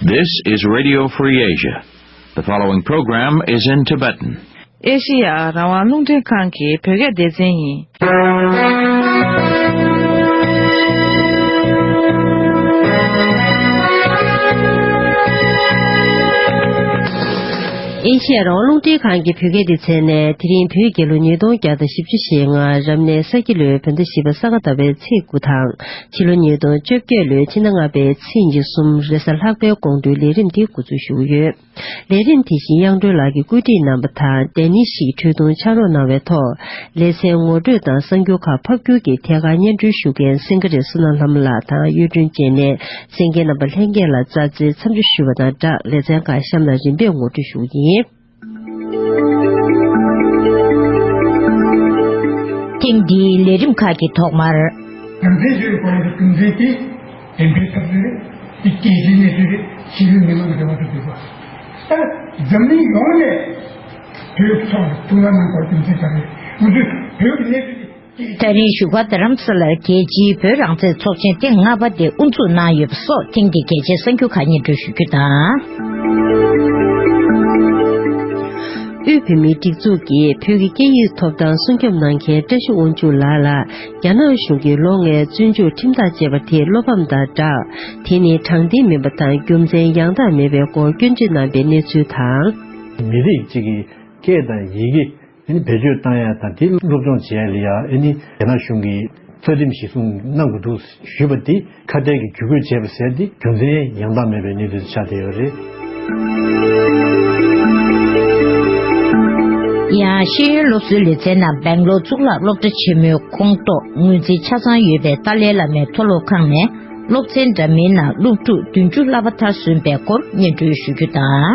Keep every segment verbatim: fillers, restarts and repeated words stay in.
This is Radio Free Asia. The following program is in Tibetan. ཨེ་ཤི་ཡ་རང་དབང་རླུང་འཕྲིན་ཁང་གི་བོད་སྐད་སྡེ་ཚན་ཡིན། ཨེ་ཤི་ཡ་རང་དབང་རླུང་འཕྲིན་ཁང་གི་བོད་སྐད་སྡེ་ཚན་ནས། དེ་རིང་བོད་རྒྱལ་ལོ་ཉིས་སྟོང་བརྒྱ་དང་བཞི་བཅུ་ཞེ་ལྔ། རབ་གནས་ས་ཁྱི་ལོའི་བོད་ཟླ་བཞི་པ་ས་ག་ཟླ་བའི་ཚེས་དགུ་དང་། ཕྱི་ལོ་ཉིས་སྟོང་བཅོ་བརྒྱད་ལོའི་ཕྱི་ཟླ་ལྔ་པའི་ཚེས་ཉེར་གསུམ། རེས་གཟའ་ལྷག་པའི་དགོང་དྲོའི་ལས་རིམ་འདི་འགོ་འཛུགས་ཞུ་གི་ཡོད། ལས་རིམ་དེ་བཞིན་དབྱངས་སྒྲོན་ལགས་ཀྱིས་བཀོད་སྒྲིག་གནང་བ་དང་། ལྡན་ནི་ཞིག་འཕྲོས་དུང་ཕྱག་རོགས་གནང་བའི་ཐོག་ལེ་ཚན་ངོ་སྤྲོད་དང་གསར་འགྱུར་ཁག་ཕབ་སྒྱུར་གྱི་ཐད་ཀར་སྙན་སྒྲོན་ཞུ་མཁན་སེང་གེ་རི་བསོད་ནམས་ལྷ་མོ་ལགས་དང་གཡུ་སྒྲོན་ཅན་ནས་གསན་མཁན་རྣམ་པ་ལྷན་རྒྱས་ལ་ཙག་ཙིག་འཚམས་འདྲི་ཞུ་བ་དང་སྦྲགས། ལེ་ཚན་ཁག་གཤམ་ལ་རིམ་པས་ངོ་སྤྲོད་ཞུ་གི་ཡིན། ཐེངས་འདིའི་ལས་རིམ་ཁག་གི་ཐོག་མར། རྒྱུ་མཚན་ཞིག་གི་སྐོར་ལ་རྒྱུ་མཚན་དེ་བདེན་པའི་ཐབས་ཚུལ་རེད། དེ་རྒྱལ་སྤྱིའི་གནས་ཚུལ་རེད། ཕྱི་ལུས་མི་མང་གི་འབྲེལ་བ་དུ་འདུག་པ། ད་འཛམ་གླིང་ཡོངས་ནས་བོད་ཀྱི་ཕྱོགས་ནས་ཐུགས་སྣང་གནང་དགོས་རྒྱུ་མཚན་ག་རེ་རེད། ང་ཚོས་བོད་ཀྱི་གནས་ཚུལ་དེ། ད་རིང་བཞུགས་སྒར་རྡ་རམ་ས་ལར་རྒྱལ་སྤྱིའི་བོད་རང་བཙན་ཚོགས་ཆེན་ཐེངས་ལྔ་པ་དེ་དབུ་འཛུགས་གནང་ཡོད་པ་སོགས་ཐེངས་འདིའི་གལ་ཆེའི་གསར་འགྱུར་ཁག་སྙན་སྒྲོན་ཞུ་རྒྱུ་དང་། དབུས་བོད་མིའི་སྒྲིག་འཛུགས་ཀྱིས་བོད་ཀྱི་སྐད་ཡིག་ཐོབ་ཐང་སྲུང་སྐྱོབ་གནང་མཁན་བཀྲ་ཤིས་དབང་ཕྱུག་ལགས་ལ་རྒྱ་ནག་གཞུང་གིས་ལོ་ལྔའི་བཙོན་འཇུག་ཁྲིམས་ཐག་བཅད་པ་དེ་བློ་ཕམ་དང་སྦྲགས། དེ་ནི་དྲང་བདེན་མིན་པ་དང་རྒྱུ་མཚན་ཡང་དག་མེད་པའི་སྐོར་སྐྱོན་བརྗོད་གནང་པའི་གནས་ཚུལ་དང་། མི་རིགས་གཅིག་གི་སྐད་དང་ཡི་གེ་ཨ་ནི་བེད་སྤྱོད་བཏང་ཡ་དང་དེ་སློབ་སྦྱོང་བྱེད་ཡ་ལ་ཡ་ཨ་ནི་རྒྱ་ནག་གཞུང་གིས་རྩ་ཁྲིམས་གཞི་བཟུང་གནང་དགོས་འདུག་ཞུས་པ་དེ་ཁ་བྲལ་གྱི་བརྒྱུད་སྐུལ་བྱས་པ་ཟེར་ཏེ་རྒྱུ་མཚན་ཡང་དག་མེད་པའི་གནས་ཚུལ་ཆགས་བསྡད་ཡོད་རེད། ཡང་ཤེས་ཡོན་སློབ་གསོའི་ལེ་ཚན་ནང་སྦེང་ལོར་གཙུག་ལག་སློབ་གྲྭ་ཆེན་མོའི་ཁོངས་གཏོགས་ངོས་འཛིན་ཆ་ཚང་ཡོད་པའི་ཏཱ་ལའི་བླ་མའི་མཐོ་སློབ་ཁང་ནས་སློབ་ཚན་འདྲ་མིན་ནང་སློབ་ཕྲུག་བདུན་ཅུ་བསླབ་པ་མཐར་སོན་པའི་སྐོར་སྙན་སྒྲོན་ཞུ་རྒྱུ་དང་།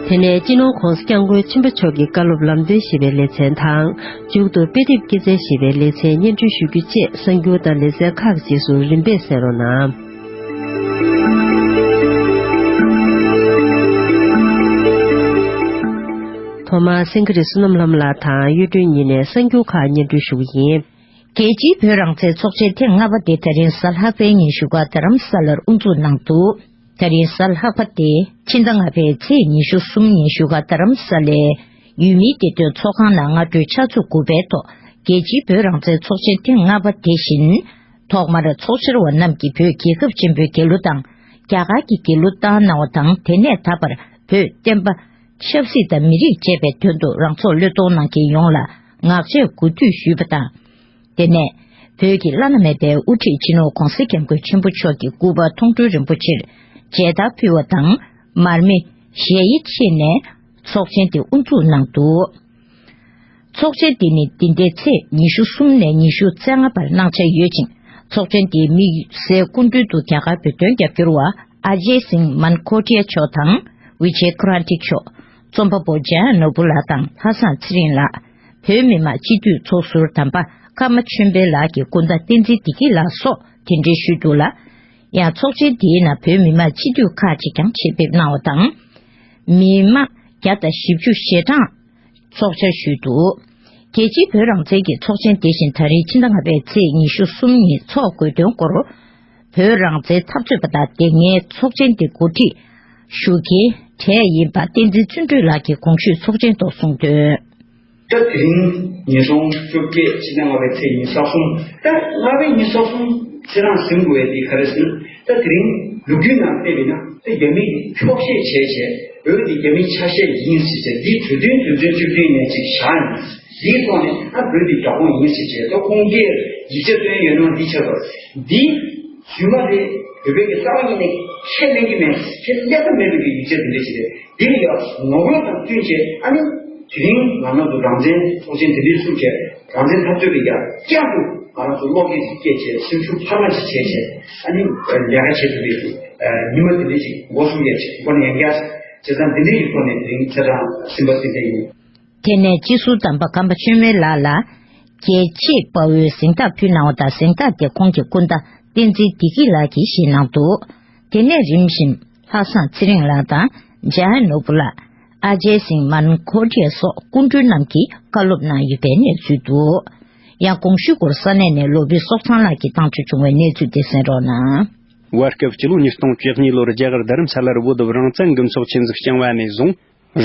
དེ་ནས་སྤྱི་ནོར་༧གོང་ས་༧སྐྱབས་མགོན་ཆེན་པོ་མཆོག་གི་བཀའ་སློབ་ལམ་སྟོན་ཞེས་པའི་ལེ་ཚན་དང་། མཇུག་ཏུ་དཔེ་དེབ་སྐྱེད་ཚལ་ཞེས་པའི་ལེ་ཚན་སྙན་སྒྲོན་ཞུ་རྒྱུ་བཅས་གསར་འགྱུར་དང་ལེ་ཚན་ཁག་རྗེས་སུ་རིམ་པས་གསན་རོགས་གནང་། ཐོག་མར་སེང་གེ་རི་བསོད་ནམས་ལྷ་མོ་ལགས་དང་གཡུ་སྒྲོན་གཉིས་ནས་གསར་འགྱུར་ཁག་སྙན་སྒྲོན་ཞུ་གི་ཡིན། རྒྱལ་སྤྱིའི་བོད་རང་བཙན་ཚོགས་ཆེན་ཐེངས་ལྔ་པ་དེ་ད་རིང་གཟའ་ལྷག་པའི་ཉིན་བཞུགས་སྒར་རྡ་རམ་ས་ལར་དབུ་འཛུགས་གནང་འདུག་ད་རིང་གཟའ་ལྷག་པ་སྟེ་ཕྱི་ཟླ་ལྔ་པའི་ཚེས་ཉི་ཤུ་གསུམ་ཉིན་བཞུགས་སྒར་རྡ་རམ་ས་ལའི་ཡུལ་མིའི་བདེ་དོན་ཚོགས་ཁང་ནང་སྔ་དྲོའི་ཕྱག་ཚོད་དགུ་པའི་ཐོག་རྒྱལ་སྤྱིའི་བོད་རང་བཙན་ཚོགས་ཆེན་ཐེངས་ལྔ་པ་དེ་བཞིན། ཐོག་མར་ཚོགས་བཅར་བ་རྣམས་ཀྱིས་བོད་རྒྱལ་ཁབ་ཆེན་པོའི་རྒྱལ་གླུ་དང་རྒྱ་གར་གྱི་རྒྱལ་གླུ་བཏང་གནང་བ་དང་། དེ་ནས་ད་བར་བོད་བསྟན་པ། ཆབ་སྲིད་དང་མི་རིགས་བཅས་པའི་དོན་དུ་རང་སྲོག་བློས་གཏོང་གནང་མཁན་ཡོངས་ལ་ངག་བཅད་གུས་འདུད་ཞུས་པ་དང་། དེ་ནས་བོད་ཀྱི་བླ་ན་མེད་པའི་དབུ་ཁྲིད་སྤྱི་ནོར་༧གོང་ས་༧སྐྱབས་མགོན་ཆེན་པོ་མཆོག་གི་སྐུ་པར་མཐོང་གྲོལ་རིན་པོ་ཆེར་མཇལ་དར་ཕུལ་བ་དང་། མར་མེ་ཞལ་དབྱེ་ཕྱེས་ནས་ཚོགས་ཆེན་དེ་དབུ་འཛུགས་གནང་འདུག་ཚོགས་ཆེན་འདི་ནི་འདི་ཟླའི་ཚེས་ཉི་ཤུ་གསུམ་ནས་ཉི་ཤུ་རྩ་ལྔ་བར་གནང་འཆར་ཡོད་ཅིང་། ཚོགས་ཆེན་འདིའི་དམིགས་བསལ་སྐུ་མགྲོན་དུ་རྒྱ་གར་བོད་དོན་རྒྱབ་སྐྱོར་བ་ཨ་ཇེ་སིང་མན་ཁོ་ཊི་ཡ་མཆོག་དང་། ཝི་ཇེ་ཁུ་རན་ཏིག་མཆོག་རྩོམ་པ་པོ་ཇ་ཡ་ནོར་བུ་ལགས་དང་ལྷ་བཟང་ཚེ་རིང་ལགས། བོད་མི་མང་སྤྱི་འཐུས་ཚོགས་ཟུར་དམ་པ་ཀརྨ་ཆོས་འཕེལ་ལགས་ཀྱི་སྐུ་ཟླ་བསྟན་འཛིན་བདེ་སྐྱིད་ལགས་སོགས་གདན་འདྲེན་ཞུས་འདུག་ལ། ཡང་ཚོགས་ཆེན་དེའི་ནང་བོད་མི་མང་སྤྱི་འཐུས་ཁག་ཅིག་ཀྱང་ཆེད་ཕེབས་གནང་བ་དང་། མི་མང་བརྒྱ་དང་བཞི་བཅུ་ཞེ་གྲངས་ཚོགས་བཅར་ཞུས་འདུག་རྒྱལ་སྤྱིའི་བོད་རང་བཙན་གྱི་ཚོགས་ཆེན་དེ་བཞིན་ད་རིང་ཕྱི་ཟླ་ལྔ་པའི་ཚེས་ཉི་ཤུ་གསུམ་ཉིན་འཚོགས་དགོས་དོན་སྐོར། བོད་རང་བཙན་འཐབ་རྩོད་པ་དང་དེ་སྔའི་ཚོགས་ཆེན་དེ་འགོ་ཁྲིད་ཞུ་མཁན་གྲས་ཡིན་པ་བསྟན་འཛིན་བརྩོན་འགྲུས་ལགས་ཀྱིས་གོང་ཞུས་ཚོགས་ཆེན་ཐོག་གསུངས་དོན། ད་དེ་རིང་ཉིས་སྟོང་བཅོ་བརྒྱད་ཕྱི་ཟླ་ལྔ་པའི་ཚེས་ཉི་ཤུ་རྩ་གསུམ། ད་ལྔ་པའི་ཉི་ཤུ་རྩ་གསུམ་ཁྱེད་རང་ཟིན་དགོས་ཡ་དེ་ག་རེ་ཟེར་ན། ད་དེ་རིང་ལོ་རྒྱུས་ནང་བལྟས་པས་ན། ད་རྒྱ་མིས་འཁྱོག་བཤད་བྱས་བྱས་བོད་འདི་རྒྱ་མིའི་ཆ་ཤས་ཡིན་ཟེར་བྱས། འདི་གྲོས་མཐུན་དོན་ཚན་བཅུ་བདུན་ནས་ཅིག་བཞག་ཡིན། འདིའི་ཐོག་ནས་ད་བོད་འདི་རྒྱ་ཁོངས་ཡིན་ཟེར་བྱས། ད་ཁུངས་སྐྱེལ་ཡིག་ཆ་བཏོན་ཡོད་ན་འདི་ཆགས་པ་འདི། རྫུན་མ་རེད། བོད་པའི་གི་རྩ་བ་ཉིད་ནས་ཁས་ལེན་གྱི་མེད། ཁས་ལེན་ཐབས་མེད་པའི་གི་ཡིག་ཆ་དེ་འདྲ་ཞིག་རེད། འདི་ལ་ཡང་ངོ་རྒོལ་དང་བསྟུན་བྱས། ཨ་ནི་དེ་རིང་ང་རང་ཚོ་རང་བཙན་ཚོགས་ཆེན་དེ་འདྲའི་བཙུགས་བྱས། རང་བཙན་འཐབ་རྩོད་ལ་ཡང་བསྐྱར་དུ་ང་རང་ཚོ་བློ་སྐྱེད་ཅིག་སྐྱེས་བྱས། སེམས་ཤུགས་འཕར་མ་ཅིག་བྱས་བྱས། ཨ་ནི་ལས་ཀ་བྱེད་ཐུབ་པའི་གི་ཉི་མ་དེ་འདྲ་ཞིག་འགོ་ཚུགས་ཡས་ཅིག་འགོ་ནས་ཡང་བསྐྱར་བྱས་ཙང་། འདི་འདྲའི་གི་ཐོག་ནས་དེ་རིང་ཁྱེད་རང་སེམས་པ་སྐྱིད་ལྡན་ཡིན། དེ་ནས་སྤྱི་ཟུར་དམ་པ་ཀམ་པ་ཆོས་སྨན་ལགས་ལ། རྒྱལ་གཅེས་དཔའ་བོའི་གཟེངས་རྟགས་ཕུལ་གནང་བ་དང་། གཟེངས་རྟགས་དེ་ཁོང་གི་སྐུ་ཟླ་བསྟན་འཛིན་བདེ་སྐྱིད་ལགས་ཀྱིས་བཞེས་གནང་འདུག་དེ་ནས་རིམ་བཞིན་ལྷ་བཟང་ཚེ་རིང་ལགས་དང་འཇམ་དབྱངས་ནོར་བུ་ལགས། ཨ་ཇེ་སིང་མན་ཁོ་ཊི་ཡ་སོགས་སྐུ་མགྲོན་རྣམས་ཀྱིས་བཀའ་སློབ་གནང་ཡོད་པའི་གནས་ཚུལ་འདུག་ཡང་གོང་ཞུས་སྐོར་ས་གནས་ནས་ལོ་བི་སོག་ཚང་ལགས་ཀྱིས་བཏང་ཆོག་བྱུང་བའི་གནས་ཚུལ་དེ་གསན་རོགས་གནང་། བར་སྐབས་སྤྱི་ལོ་ཉིས་སྟོང་བཅུ་གཉིས་ལོར་རྒྱ་གར་རྡ་རམ་ས་ལར་བོད་རང་བཙན་གྱི་ཚོགས་ཆེན་ཟིག་བསྐྱངས་བ་ནས་བཟུང་།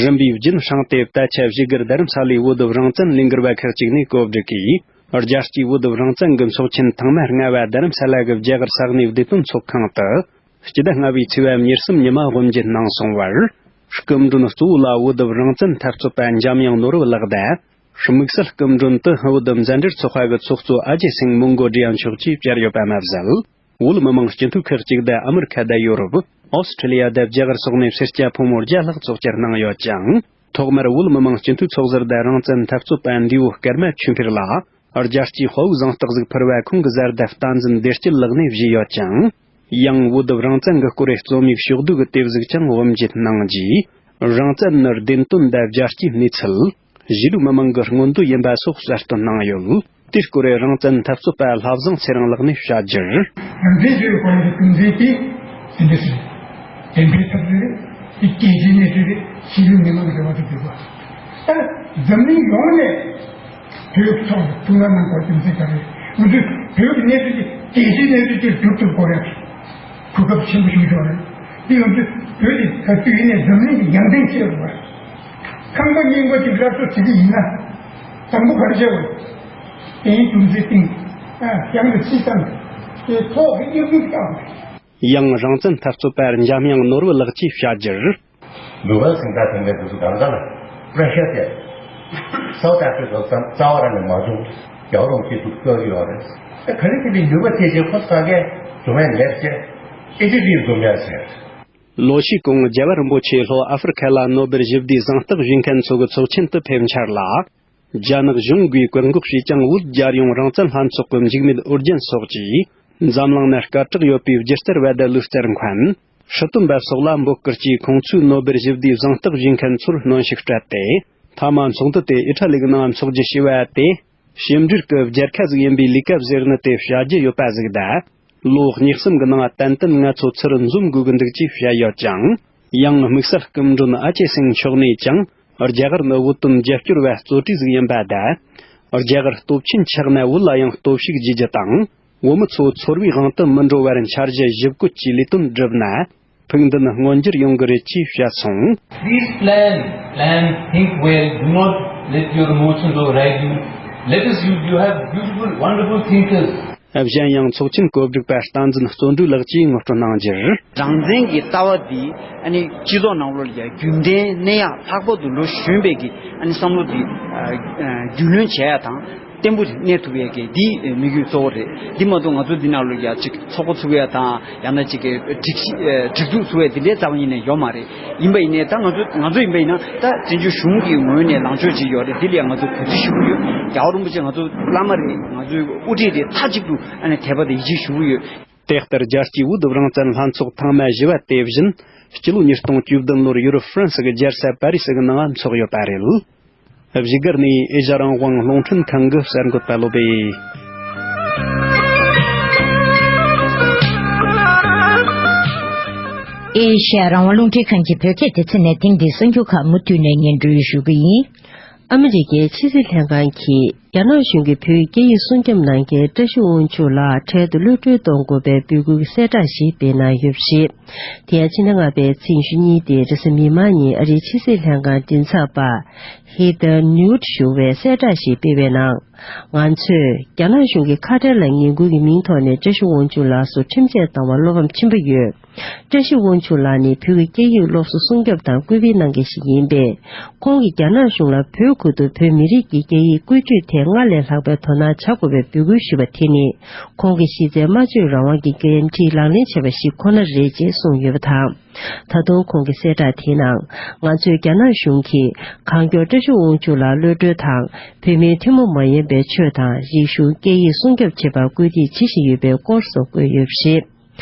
རིམ་པས་རྒྱུན་བསྲིངས་ཏེ། ད་ཆ་བཞུགས་སྒར་རྡ་རམ་ས་ལའི་བོད་རང་བཙན་ལས་འགུལ་བ་ཁག་ཅིག་ནས་གོ་སྒྲིག་གིས། རྒྱལ་སྤྱིའི་བོད་རང་བཙན་གྱི་ཚོགས་ཆེན་ཐེངས་མ་ལྔ་བ་རྡ་རམ་ས་ལ་གི་རྒྱ་གར་ས་གནས་བདེ་དོན་ཚོགས་ཁང་དུ། སྤྱི་ཟླ་ལྔ་པའི་ཚེས་པ་ཉེར་གསུམ་ཉི་མ་དབུ་འབྱེད་གནང་སོང་བར། སྐུ་མགྲོན་གཙོ་བོ་ལ་བོད་རང་བཙན་འཐབ་རྩོད་པ་འཇམ་དབྱངས་ནོར་བུ་ལགས་དང་། དམིགས་བསལ་སྐུ་མགྲོན་དུ་བོད་མཛའ་འབྲེལ་ཚོགས་པ་གི་ཚོགས་གཙོ་ཨ་ཇེ་སིང་མོང་གོ་ཌི་ཡ་མཆོག་ཅེས་བཅར་ཡོད་པ་མ་ཟད། བོད་མི་མང་སྤྱི་འཐུས་ཁག་ཅིག་དང་ཨ་མི་རི་ཁ་དང་ཡོ་རོབ། ཨོ་སི་ཁྲི་ལི་ཡ་དང་རྒྱ་གར་སོགས་ནས་སེར་སྐྱ་ཕོ་མོ་བརྒྱ་ལྷག་ཚོགས་བཅར་གནང་ཡོད་ཅིང་། ཐོག་མར་བོད་མི་མང་སྤྱི་འཐུས་ཚོགས་ཟུར་དང་རང་བཙན་འཐབ་རྩོད་པ་འདས་པོ་ཀརྨ་ཆོས་འཕེལ་ལ། རྒྱལ་སྤྱིའི་དཔའ་བོའི་གཟེངས་རྟགས་ཟིག་ཕུལ་བ་ཁོང་གི་བཟའ་ཟླ་བསྟན་འཛིན་བདེ་སྐྱིད་ལགས་ནས་བཞེས་ཡོད་ཅིང་། ཡང་བོད་རང་བཙན་གྱི་སྐོར་རྩོམ་ཡིག་ཕྱོགས་བསྡུས་ཀྱི་དེབ་ཟིག་ཀྱང་དབུ་འབྱེད་གནང་རྗེས། རང་བཙན་ནི་བདེན་དོན་དང་རྒྱལ་སྤྱིའི་གནས་ཚུལ། གཞིས་ལུས་མི་མང་གི་མངོན་འདོད་ཡིན་པ་སོགས་གསལ་སྟོན་གནང་ཡོད། དེའི་སྐོར་རང་བཙན་འཐབ་རྩོད་པ་ལྷ་བཟང་ཚེ་རིང་ལགས་ནས་བཤད་རྒྱུར། རང་བཙན་ཞུ་བའི་སྐོར་གྱི་རྒྱུ་མཚན་དེ་འདི་འདྲ་ཞིག་རེད། བདེན་པའི་འཐབ་རྩོད་རེད། དེ་རྒྱལ་སྤྱིའི་གནས་ཚུལ་རེད། གཞིས་ལུས་མི་མང་གི་རེ་བ་དེ་འདུག་ག་ད་འཛམ་གླིང་ཡོངས་ནས་བོད་ཐོག་ཐུགས་སྣང་གནང་དགོས་རྒྱུ་མཚན་ག་རེ་རེད། ང་ཚོས་བོད་ཀྱི་གནས་ཚུལ་དེ་རྒྱལ་སྤྱིའི་གནས་ཚུལ་དེ་སྒྲུབ་ཐུབ་དགོས་རེད། གོ་སྐབས་ཆེན་པོ་ཞིག་ཡོད་རེད། དེ་ཡོང་དུས་བོད་དེ་ག་དུས་ཡིན་ནའི་འཛམ་གླིང་གི་ཡང་སྟེང་ཆེ་རུ་བ། ཁང་པ་རྙིང་པ་ཅིག་སླར་གསོ་བྱེད་ཀྱི་ཡིན་ན། དང་པོ་ག་རེ་བྱེད་དགོས། དེའི་དུམ་ཚེ་སྟེང་། ཡང་དུ་ཕྱི་ཙམ། དེ་ཐོག་གི་གཡབ་ལུགས་བཏང་། ཡང་རང་བཙན་འཐབ་རྩོད་པ་འཇམ་དབྱངས་ནོར་བུ་ལགས་ཀྱིས་བཤད་རྒྱུར། ནུ་བ་སིང་ད་ཐེངས་འདི་འདུག་གང་ག་ལ་ར་ཤ་དེ་སའུ་ཐ་ཨ་ཕྲི་ཀ་ཙམ་རྩ་བ་ར་ནས་མ་བྱུང་། རྒྱ་བ་རོང་སྐྱིད་སྡུག་སྐྱོ་ཡོད་རེད། ད་ག་རེ་དེ་འདྲའི་ནུས་པ་དེ་ཅན་ཁོ་ས་གས་འཛོམས་ཡ་ལེབ་ཅེ་ཨེ་ཅི་རིག་འཛོམས་ཡ་ཟེར། ལོ་ཤས་གོང་རྒྱལ་བ་རིན་པོ་ཆེ་ལྷོ་ཨ་ཧྥེ་རི་ཁ་ལ་ནོ་སྦེལ་ཞི་བདེའི་གཟེངས་རྟགས་བཞེས་མཁན་ཚོ་གི་ཚོགས་ཆེན་དུ་ཕེབས་འཆར་ལ། རྒྱ་ནག་གཞུང་གིས་བཀག་འགོག་བྱས་ཀྱང་བོད་རྒྱལ་ཡོངས་རང་བཙན་ལྷན་ཚོགས་ཀྱི་འཇིགས་མེད་ཨོ་རྒྱན་སོགས་ཀྱིས་འཛམ་གླིང་ནས་སྐད་གྲགས་ཡོད་པའི་སྒྱུ་རྩལ་བ་དང་ལུས་རྩལ་མཁན། སྲིད་དོན་པ་སོགས་ལ་འབོད་སྐུལ་གྱིས་ཁོང་ཚོས་ནོ་སྦེལ་ཞི་བདེའི་གཟེངས་རྟགས་བཞེས་མཁན་ཚོར་གནོན་ཤུགས་སྤྲད་དེ། མཐའ་མ་ཚོགས་འདུ་དེ་ཨི་ཊ་ལི་གི་ནང་འཚོགས་རྒྱུ་བྱས་པ་དེ། ཞིབ་འབྲེལ་གྱི་སྦྱར་ཁ་ཟིག་ཡིན་པའི་ལས་ཀ་ཟེར་ནི་དེ་བྱ་རྒྱུ་ཡོད་པ་ཟིག་དང་། ལོ་གཉིས་གསུམ་གྱི་ནང་ཏན་ཏན་ང་ཚོ་ཚུར་འཛོམས་དགོས་ཀྱི་འདུག་ཅེས་བཤད་ཡོད་ཅིང་། ཡང་དམིགས་བསལ་སྐུ་མགྲོན་ཨ་ཅེ་སིང་མཆོག་ནས་ཀྱང་། རྒྱ་གར་ནི་བོད་དོན་རྒྱབ་སྐྱོར་བ་གཙོ་གྲས་ཟིག་ཡིན་པ་དང་། རྒྱ་གར་སྟོབས་ཆེན་ཆགས་ན་བོད་ལ་ཡང་སྟོབས་ཤུགས་རྒྱས་རྒྱུ་དང་། བོད་མི་ཚོ་ཚོར་བའི་དབང་དུ་མི་འགྲོ་བར་འཆར་གཞི་ཞིབ་བཀོད་ཀྱིས་ལས་དོན་བསྒྲུབས་ན། ཕུགས་འདུན་མངོན་འགྱུར་ཡོང་གི་རེད་ཅེས་བཤད་སོང་། Please plan, plan, think well. Do not let your emotions override you. Let us, you, you have beautiful, wonderful thinkers. གཞན་ཡང་ཚོགས་ཆེན་གོ་སྒྲིག་པ་བསྟན་འཛིན་བརྩོན་འགྲུས་ལགས་ཀྱིས་ངོ་སྤྲོད་གནང་རྒྱུར། རང་བཙན་གྱི་ལྟ་བ་འདི་ཨ་ནི་སྤྱི་ཚོགས་ནང་ལོགས་ལ་ཡང་རྒྱུན་ལྡན་གནས་ཡག་ལྷག་པར་དུ་ལོ་གཞོན་པའི་གི་ཨ་ནི་བསམ་བློ་འདི་རྒྱུས་ལོན་བྱེད་ཡག་དང་བརྟན་པོ་གནས་ཐུབ་ཡག་གི་འདི་དམིགས་ཡུལ་གཙོ་བོ་རེད། འདི་མ་གཏོགས་ང་ཚོ་འདི་ནང་ལོགས་ཡང་ཅིག་ཚོགས་པ་ཚུགས་ཡག་དང་ཡང་ན་ཅིག་གི་སྒྲིག་གཞི་སྒྲིག་འཛུགས་ཚུགས་ཡག་འདི་འདྲའི་རྩ་བ་ཉིད་ནས་ཡོད་མ་རེད། ཡིན་པ་ཡིན་ནའི་ད་ང་ཚོ་ང་ཚོ་ཡིན་པ་ཡིན་ན་ད་བཙན་བྱོལ་གཞུང་གི་ངོས་ནས་ལངས་ཕྱོགས་ཅིག་ཡོད་རེད། འདི་ལ་ཡང་ང་ཚོ་གུས་བརྩི་ཞུ་གི་ཡོད། རྒྱལ་བ་རིན་པོ་ཆེ་ང་ཚོ་བླ་མ་རེད། ང་ཚོའི་དབུ་ཁྲིད་རེད། མཐའ་གཅིག་ཏུ་ཨ་ནི་དད་པ་དང་ཡིད་ཆེས་ཞུ་གི་ཡོད། དེ་ལྟར་རྒྱལ་སྤྱིའི་བོད་རང་བཙན་ལྷན་ཚོགས་ཐེངས་མ་བཞི་བ་དེ་བཞིན་སྤྱི་ལོ་ཉིས་སྟོང་བཅུ་བདུན་ལོར་ཡུ་རོབ་ཧྥ་རན་སི་གི་རྒྱལ་ས་པ་རི་སི་གི་ནང་འཚོགས་ཡོད་པ་རེད། བཞུགས་སྒར་ནས་ཨེ་ཤ་རང་དབང་རླུང་འཕྲིན་ཁང་གི་གསར་འགོད་པ་བློ་བྷེ། ཨེ་ཤ་རང་དབང་རླུང་འཕྲིན་ཁང་གི་བོད་སྐད་སྡེ་ཚན་ནས་ཐེངས་འདིའི་གསར་འགྱུར་ཁག་མུ་མཐུད་ནས་སྙན་སྒྲོན་ཞུ་གི་ཡིན། ཨ་མི་རི་ཀའི་ཕྱི་སྲིད་ལྷན་ཁང་གིས་རྒྱ་ནག་གཞུང་གིས་བོད་སྐད་ཡིག་སྲུང་སྐྱོབ་གནང་མཁན་བཀྲ་ཤིས་དབང་ཕྱུག་ལགས་འཕྲལ་དུ་གློད་གྲོལ་གཏོང་དགོས་པའི་འབོད་སྐུལ་གྱི་གསལ་བསྒྲགས་ཤིག་སྤེལ་གནང་ཡོད་པ་རེད། དེ་ཡང་ཕྱི་ཟླ་ལྔ་པའི་ཚེས་ཉི་ཤུ་གཉིས་ཏེ་རེས་གཟའ་མིག་དམར་ཉིན་ཨ་རིའི་ཕྱི་སྲིད་ལྷན་ཁང་མགྲིན་ཚབ་པ་Heather Nauert་ཞུ་བས་གསལ་བསྒྲགས་ཤིག་སྤེལ་བའི་ནང་། ང་ཚོས་རྒྱ་ནག་གཞུང་གི་ཁ་བྲལ་ལ་ངན་སྐུལ་གྱི་མིང་ཐོག་ནས་བཀྲ་ཤིས་དབང་ཕྱུག་ལགས་སུ་ཁྲིམས་ཆད་བཏང་བར་བློ་ཕམ་ཆེན་པོ་ཡོད། བཀྲ་ཤིས་དབང་ཕྱུག་ལགས་ནི་བོད་ཀྱི་སྐད་ཡིག་སློབ་གསོ་སྲུང་སྐྱོབ་དང་སྐུལ་སྤེལ་གནང་མཁན་ཞིག་ཡིན་པས། ཁོང་གིས་རྒྱ་ནག་གཞུང་ལ་བོད་ཁུལ་དུ་བོད་མི་རིགས་ཀྱི་སྐད་ཡིག་བཀོལ་སྤྱོད་ཐད་སྔར་ལས་ལྷག་པའི་དོ་སྣང་བྱ་དགོས་པའི་འབོད་སྐུལ་ཞུས་པ་དེ་ནི། ཁོང་གི་གཞི་རྩའི་སྨྲ་བརྗོད་རང་དབང་གི་འགན་འཁྲི་ལག་ལེན་བྱས་པ་ཞིག་ཁོ་ན་རེད་ཅེས་གསུངས་ཡོད་པ་དང་། ད་དུང་ཁོང་གིས་གསལ་བསྒྲགས་དེའི་ནང་། ང་ཚོས་རྒྱ་ནག་གཞུང་གིས་གང་མགྱོགས་བཀྲ་ཤིས་དབང་ཕྱུག་ལགས་གློད་གྲོལ་དང་། བོད་མིའི་ཐུན་མོང་མ་ཡིན་པའི་ཆོས་དང་རིག་གཞུང་སྐད་ཡིག་སྲུང་སྐྱོབ་བྱེད་པར་སྐུལ་འདེད་བྱེད་བཞིན་ཡོད་པའི་སྐོར་སོགས་བཀོད་ཡོད་པ་རེད།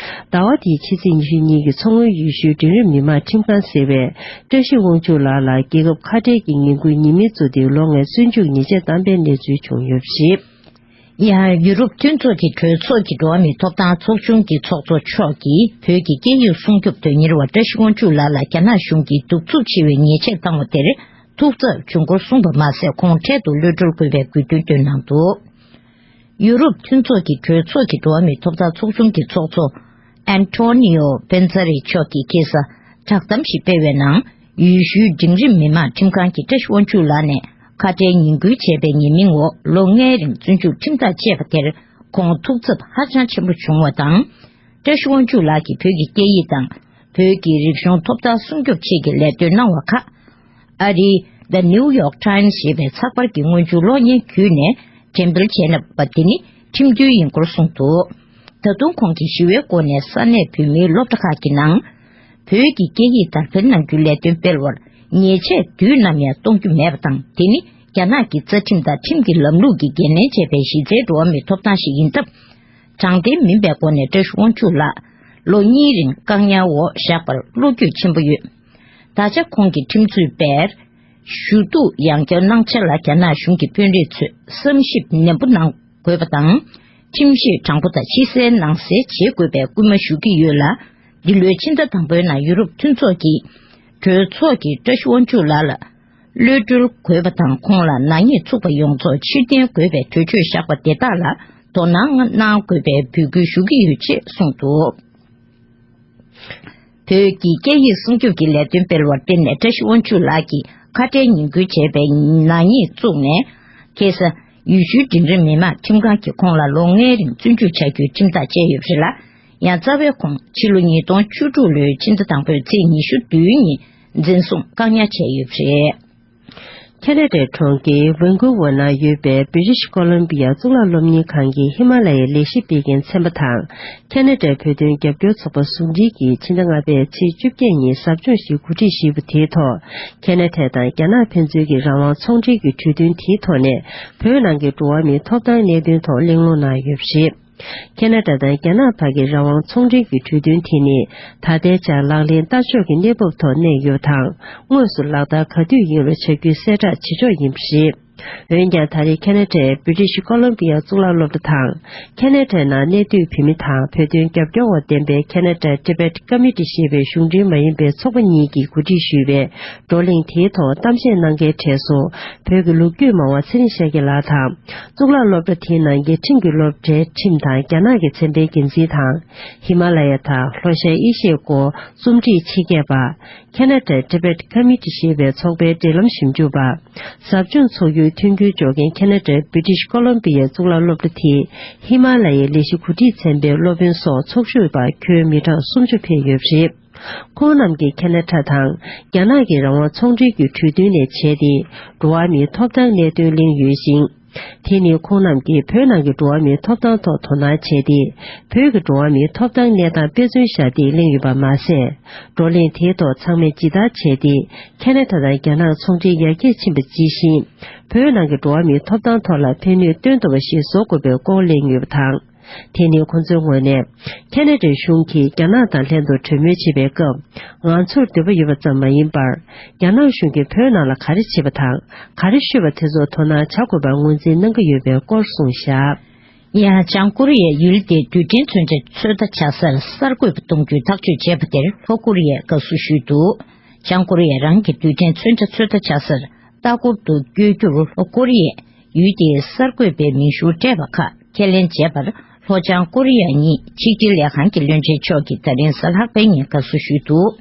ཟླ་བ་འདིའི་ཕྱི་ཚེས་ཉི་ཤུ་གཉིས་ཀྱི་མཚོ་སྔོན་ཡུལ་ཤུལ་འབྲིང་རིམ་མི་དམངས་ཁྲིམས་ཁང་ཟེར་བས་བཀྲ་ཤིས་དབང་ཕྱུག་ལགས་ལ་རྒྱལ་ཁབ་ཁ་བྲལ་གྱི་ངན་སྐུལ་ཉེས་མིང་བཙུགས་ཏེ་ལོ་ལྔའི་བཙོན་འཇུག་ཉེས་ཆད་བཏང་པའི་གནས་ཚུལ་བྱུང་ཡོད་པ་རེད། ཡང་ཡུ་རོབ་མཐུན་ཚོགས་ཀྱི་གྲོས་ཚོགས་ཀྱི་འགྲོ་བ་མིའི་ཐོབ་ཐང་ཚོགས་ཆུང་གི་ཚོགས་གཙོ་མཆོག་གིས་བོད་ཀྱི་སྐད་ཡིག་སྲུང་སྐྱོབ་དོན་གཉེར་བ་བཀྲ་ཤིས་དབང་ཕྱུག་ལགས་ལ་རྒྱ་ནག་གཞུང་གིས་གདུག་རྩུབ་ཆེ་བའི་ཉེས་ཆད་བཏང་བ་དེར་ཐུགས་འཚབ་བྱུང་སྐོར་གསུངས་པ་མ་ཟད། ཁོང་འཕྲལ་དུ་གློད་གྲོལ་དགོས་པའི་དགོས་འདུན་བཏོན་གནང་འདུག་ཡུ་རོབ་མཐུན་ཚོགས་ཀྱི་གྲོས་ཚོགས་ཀྱི་འགྲོ་བ་མིའི་ཐོབ་ཐང་ཚོགས་ཆུང་གི་ཚོགས་གཙོ་ ཨན་ཐོ་ནི་ཡོ་པེན་ཛ་རི་མཆོག་གིས་ཁ་སང་བསྒྲགས་གཏམ་ཞིག་སྤེལ་བའི་ནང་། ཡུལ་ཤུལ་འབྲིང་རིམ་མི་དམངས་ཁྲིམས་ཁང་གིས་བཀྲ་ཤིས་དབང་ཕྱུག་ལགས་ནས་ཁ་བྲལ་ཉེས་འགུལ་བྱས་པའི་ཉེས་མིང་འོག་ལོ་ལྔའི་རིང་བཙོན་འཇུག་ཁྲིམས་ཐག་བཅད་པ་དེར་ཁོང་ཐུགས་འཚབ་ཧ་ཅང་ཆེན་པོ་བྱུང་བ་དང་། བཀྲ་ཤིས་དབང་ཕྱུག་ལགས་ཀྱིས་བོད་ཀྱི་སྐད་ཡིག་དང་བོད་ཀྱི་རིག་གཞུང་ཐོབ་ཐང་སྲུང་སྐྱོབ་ཆེད་ཀྱི་ལས་དོན་གནང་བ་ཁག་ཨ་རིའི་The New York Times ཞེས་པའི་ཚགས་པར་གྱི་སྔོན་འཇུག་གློག་བརྙན་བརྒྱུད་ནས་འགྲེམས་སྤེལ་བྱས་པ་དེ་ནི་ཁྲིམས་མཐུན་ཡིན་སྐོར་གསུངས་འདུག། ད་དུང་ཁོང་གིས་ཞི་བའི་སྒོ་ནས་ས་གནས་བོད་མིའི་སློབ་གྲྭ་ཁག་གི་ནང་། བོད་ཀྱི་སྐད་ཡིག་དར་སྤེལ་གནང་རྒྱུའི་ལས་དོན་སྤེལ་བར་ཉེས་ཆད་དུས་ནམ་ཡང་གཏོང་རྒྱུ་མེད་པ་དང་། དེ་ནི་རྒྱ་ནག་གི་རྩ་ཁྲིམས་དང་ཁྲིམས་ཀྱི་ལམ་ལུགས་ཀྱིས་འགན་ལེན་བྱས་པའི་གཞི་རྩའི་འགྲོ་བ་མིའི་ཐོབ་ཐང་ཞིག་ཡིན་སྟབས། དྲང་བདེན་མིན་པའི་སྒོ་ནས་བཀྲ་ཤིས་དབང་ཕྱུག་ལགས་ལོ་གཉིས་རིང་བཀག་ཉར་འོག་བཞག་པར་བློ་འགྱོད་ཆེན་པོ་ཡོད། ད་ཆ་ཁོང་གི་ཁྲིམས་རྩོད་པས་ཞུ་གཏུག་ཡང་བསྐྱར་གནང་ཕྱིར་ལ་རྒྱ་ནག་གཞུང་གི་དཔོན་རིགས་ཚོས་བསམ་ཞིབ་ནན་པོ་གནང་དགོས་པ་དང་། ཁྲིམས་གཞི་དྲང་པོ་དང་ཕྱི་གསལ་ནང་གསལ་བྱེད་དགོས་པའི་སྐུལ་མ་ཞུ་གི་ཡོད་ལ། འདི་ལོའི་ཕྱི་ཟླ་དང་པོའི་ནང་ཡུ་རོབ་མཐུན་ཚོགས་ཀྱི་གྲོས་ཚོགས་ཀྱིས་བཀྲ་ཤིས་དབང་ཕྱུག་ལགས་ལ་གློད་གྲོལ་དགོས་པ་དང་། ཁོང་ལ་ནག་ཉེས་བཙུགས་པ་ཡོངས་རྫོགས་ཕྱིར་འཐེན་དགོས་པའི་གྲོས་ཆོད་བཞག་པ་དེ་དག་ལ་དོ་སྣང་གནང་དགོས་པའི་འབོད་སྐུལ་ཞུ་གི་ཡོད་ཅེས་གསུངས་འདུག། བོད་ཀྱི་སྐད་ཡིག་སྲུང་སྐྱོབ་ཀྱི་ལས་དོན་སྤེལ་བར་བརྟེན་ནས་བཀྲ་ཤིས་དབང་ཕྱུག་ལགས་ཀྱིས་ཁ་བྲལ་ཉེས་འགུལ་བྱས་པའི་ནག་ཉེས་བཙུགས་ནས། ཁ་སང་ཡུལ་ཤུལ་འབྲིང་རིམ་མི་དམངས་ཁྲིམས་ཁང་གིས་ཁོང་ལ་ལོ་ལྔའི་རིང་བཙོན་འཇུག་བྱ་རྒྱུའི་ཁྲིམས་ཐག་བཅད་ཡོད་པ་རེད་ལ། ཡང་རྩ་བའི་ཁོང་ཕྱི་ལོ་ཉིས་སྟོང་བཅུ་དྲུག་ལོའི་ཕྱི་ཟླ་དང་པོའི་ཚེས་ཉི་ཤུ་བདུན་ཉིན་འཛིན་བཟུང་བཀག་ཉར་བྱས་ཡོད་པ་རེད། ཁེ་ན་ཌའི་གྲོང་ཁྱེར་ཝན་ཀུ་ཝར་ནང་ཡོད་པའི་བྷི་རི་ཤི་ཀོ་ལོམ་བི་ཡ་གཙུག་ལག་སློབ་གཉེར་ཁང་གི་ཧི་མ་ལ་ཡའི་ལས་གཞི་སྤེལ་མཁན་ཚན་པ་དང་། ཁེ་ན་ཌའི་བོད་དོན་རྒྱབ་སྐྱོར་ཚོགས་པ་ཟུང་འབྲེལ་གྱིས་ཕྱི་ཟླ་ལྔ་པའི་ཚེས་བཅོ་བརྒྱད་ཉིན་ཟབ་སྦྱོང་ཞིག་གོ་སྒྲིག་ཞུས་པ་དེའི་ཐོག་ཁེ་ན་ཌ་དང་རྒྱ་ནག་ཕན་ཚུན་གྱི་རང་དབང་ཚོང་འབྲེལ་གྱི་གྲོས་མཐུན་དེའི་ཐོག་ནས་བོད་ནང་གི་འགྲོ་བ་མིའི་ཐོབ་ཐང་གནད་དོན་ཐོག་གླེང་སློང་གནང་ཡོད་པ་རེད། ཁེ་ན་ཌ་དང་རྒྱ་ནག་བར་གྱི་རང་དབང་ཚོང་འབྲེལ་གྱི་གྲོས་མཐུན་དེ་ནི་ད་ལྟའི་ཆར་ལག་ལེན་བསྟར་ཕྱོགས་ཀྱི་གནས་བབ་ཐོག་གནས་ཡོད་པ་དང་། དངོས་སུ་ལག་བསྟར་ག་དུས་ཡིན་རུང་བྱ་རྒྱུའི་གསལ་བསྒྲགས་བྱེད་ཕྱོགས་ཡིན་པ་རེད། འོན་ཀྱང་ད་རེས་ཁེ་ན་ཌའི་བྷི་རི་ཤི་ཀོ་ལོམ་བི་ཡ་གཙུག་ལག་སློབ་གྲྭ་དང་། ཁེ་ན་ཌའི་ནང་གནས་སྡོད་བོད་མི་དང་བོད་དོན་རྒྱབ་སྐྱོར་བ་ལྡན་པའི་ཁེ་ན་ཌ་Tibet Committee ཞེས་པའི་གཞུང་འབྲེལ་མ་ཡིན་པའི་ཚོགས་པ་གཉིས་ཀྱིས་གོ་སྒྲིག་ཞུས་པའི་བགྲོ་གླེང་དེའི་ཐོག་གཏམ་བཤད་གནང་མཁན་གྲས་སུ། བོད་ཀྱི་ལོ་རྒྱུས་མང་བ་ཚེ་རིང་ཤཱཀྱ་ལགས་དང་། གཙུག་ལག་སློབ་གྲྭ་དེའི་ནང་རྒྱལ་ཁྲིམས་ཀྱི་སློབ་གྲྭའི་ཁྲིམས་དང་རྒྱ་ནག་གི་ཚན་པའི་འགན་འཛིན་དང་། ཧི་མ་ལ་ཡ་དང་ལྷོ་ཤར་ཨེ་ཤི་ཡའི་སྐོར་རྩོམ་སྒྲིག་ཆེད་མཁས་པ། Canada Tibet Committee ཞེས་པའི་ཚོགས་པའི་འབྲེལ་ལམ་ཞིབ་འཇུག་པ། ཟབ་སྦྱོང་ཚོགས་ཡུལ་མཐུན་འགྱུར་སྦྱོར་མཁན་ཁེ་ན་ཌའི་བྷི་ཊི་ཤི་ཀོ་ལོམ་བི་ཡའི་གཙུག་ལག་སློབ་གྲྭ་དེའི་ཧི་མ་ལ་ཡའི་ལས་གཞི་གོ་སྒྲིག་ཚན་པའི་སློབ་དཔོན་སོགས་ཚོགས་ཞུགས་པ་ཁྱོན་མི་གྲངས་སུམ་ཅུ་ཕེབས་ཡོད་པ་རེད། ཁོང་རྣམས་ཀྱིས་ཁེ་ན་ཌ་དང་རྒྱ་ནག་གི་རང་དབང་ཚོང་འབྲེལ་གྱི་གྲོས་མཐུན་ལས་བྱས་ཏེ། འགྲོ་བ་མིའི་ཐོབ་ཐང་གནད་དོན་གླེང་ཡོད་ཅིང་། དེ་ནི་ཁོང་རྣམས་ཀྱིས་བོད་ནང་གི་འགྲོ་བ་མིའི་ཐོབ་ཐང་ཐོག་དོ་སྣང་བྱས་ཏེ། བོད་ཀྱི་འགྲོ་བ་མིའི་ཐོབ་ཐང་གནས་སྟངས་དཔེ་མཚོན་བཞག་སྟེ་གླེང་ཡོད་པ་མ་ཟད། བགྲོ་གླེང་དེའི་ཐོག་ཚང་མས་ཇི་ལྟར་བྱས་ཏེ། ཁེ་ན་ཌ་དང་རྒྱ་ནག་ཚོང་འབྲེལ་ཡར་རྒྱས་ཕྱིན་པ་ཇི་བཞིན། བོད་ནང་གི་འགྲོ་བ་མིའི་ཐོབ་ཐང་ཐོག་ལ་ཕན་ནུས་བཏོན་ཐུབ་པ་ཞིག་བཟོ་དགོས་པའི་སྐོར་གླེང་ཡོད་པ་དང་། དེ་ནི་ཁོང་ཚོའི་ངོས་ནས། ཁེ་ན་ཌའི་གཞུང་གིས་རྒྱ་ནག་དང་ལྷན་དུ་གྲོས་མོལ་བྱེད་པའི་སྐབས། ང་ཚོར་འདོད་པ་ཡོད་པ་ཙམ་མ་ཡིན་པར། རྒྱ་ནག་གཞུང་གིས་བོད་ནང་ལ་ག་རེ་བྱེད་པ་དང་། ག་རེ་ཤོད་པ་དེ་ཚོར་དོ་སྣང་བྱ་དགོས་པར་ངོས་འཛིན་གནང་གི་ཡོད་པའི་སྐོར་གསུངས་བཞག། ཡང་། བྱང་ཀོ་རི་ཡས་ཡུལ་དེའི་རྡུལ་ཕྲན་མཚོན་ཆ་ཚོད་ལྟ་བྱ་སར་གསར་འགོད་པ་གཏོང་རྒྱུའི་ཐག་གཅོད་བྱས་པ་དེར་ལྷོ་ཀོ་རི་ཡས་དགའ་བསུ་ཞུས་འདུག། བྱང་ཀོ་རི་ཡས་རང་གི་རྡུལ་ཕྲན་མཚོན་ཆ་ཚོད་ལྟ་བྱ་སར་ལྟ་སྐོར་དུ་བསྐྱོད་རྒྱུར་ལྷོ་ཀོ་རི་ཡས་ཡུལ་དེའི་གསར་འགོད་པའི་མིང་གཞུང་སྤྲད་པ་ཁག་ཁས་ལེན་བྱས་པར། ལྷོ་བྱང་ཀོ་རི་ཡ་གཉིས་ཆིག་སྒྲིལ་ལས་ཁང་གི་བློན་ཆེན་མཆོག་གིས་ད་རིང་གཟའ་ལྷག་པའི་ཉིན་དགའ་བསུ་ཞུས་འདུག།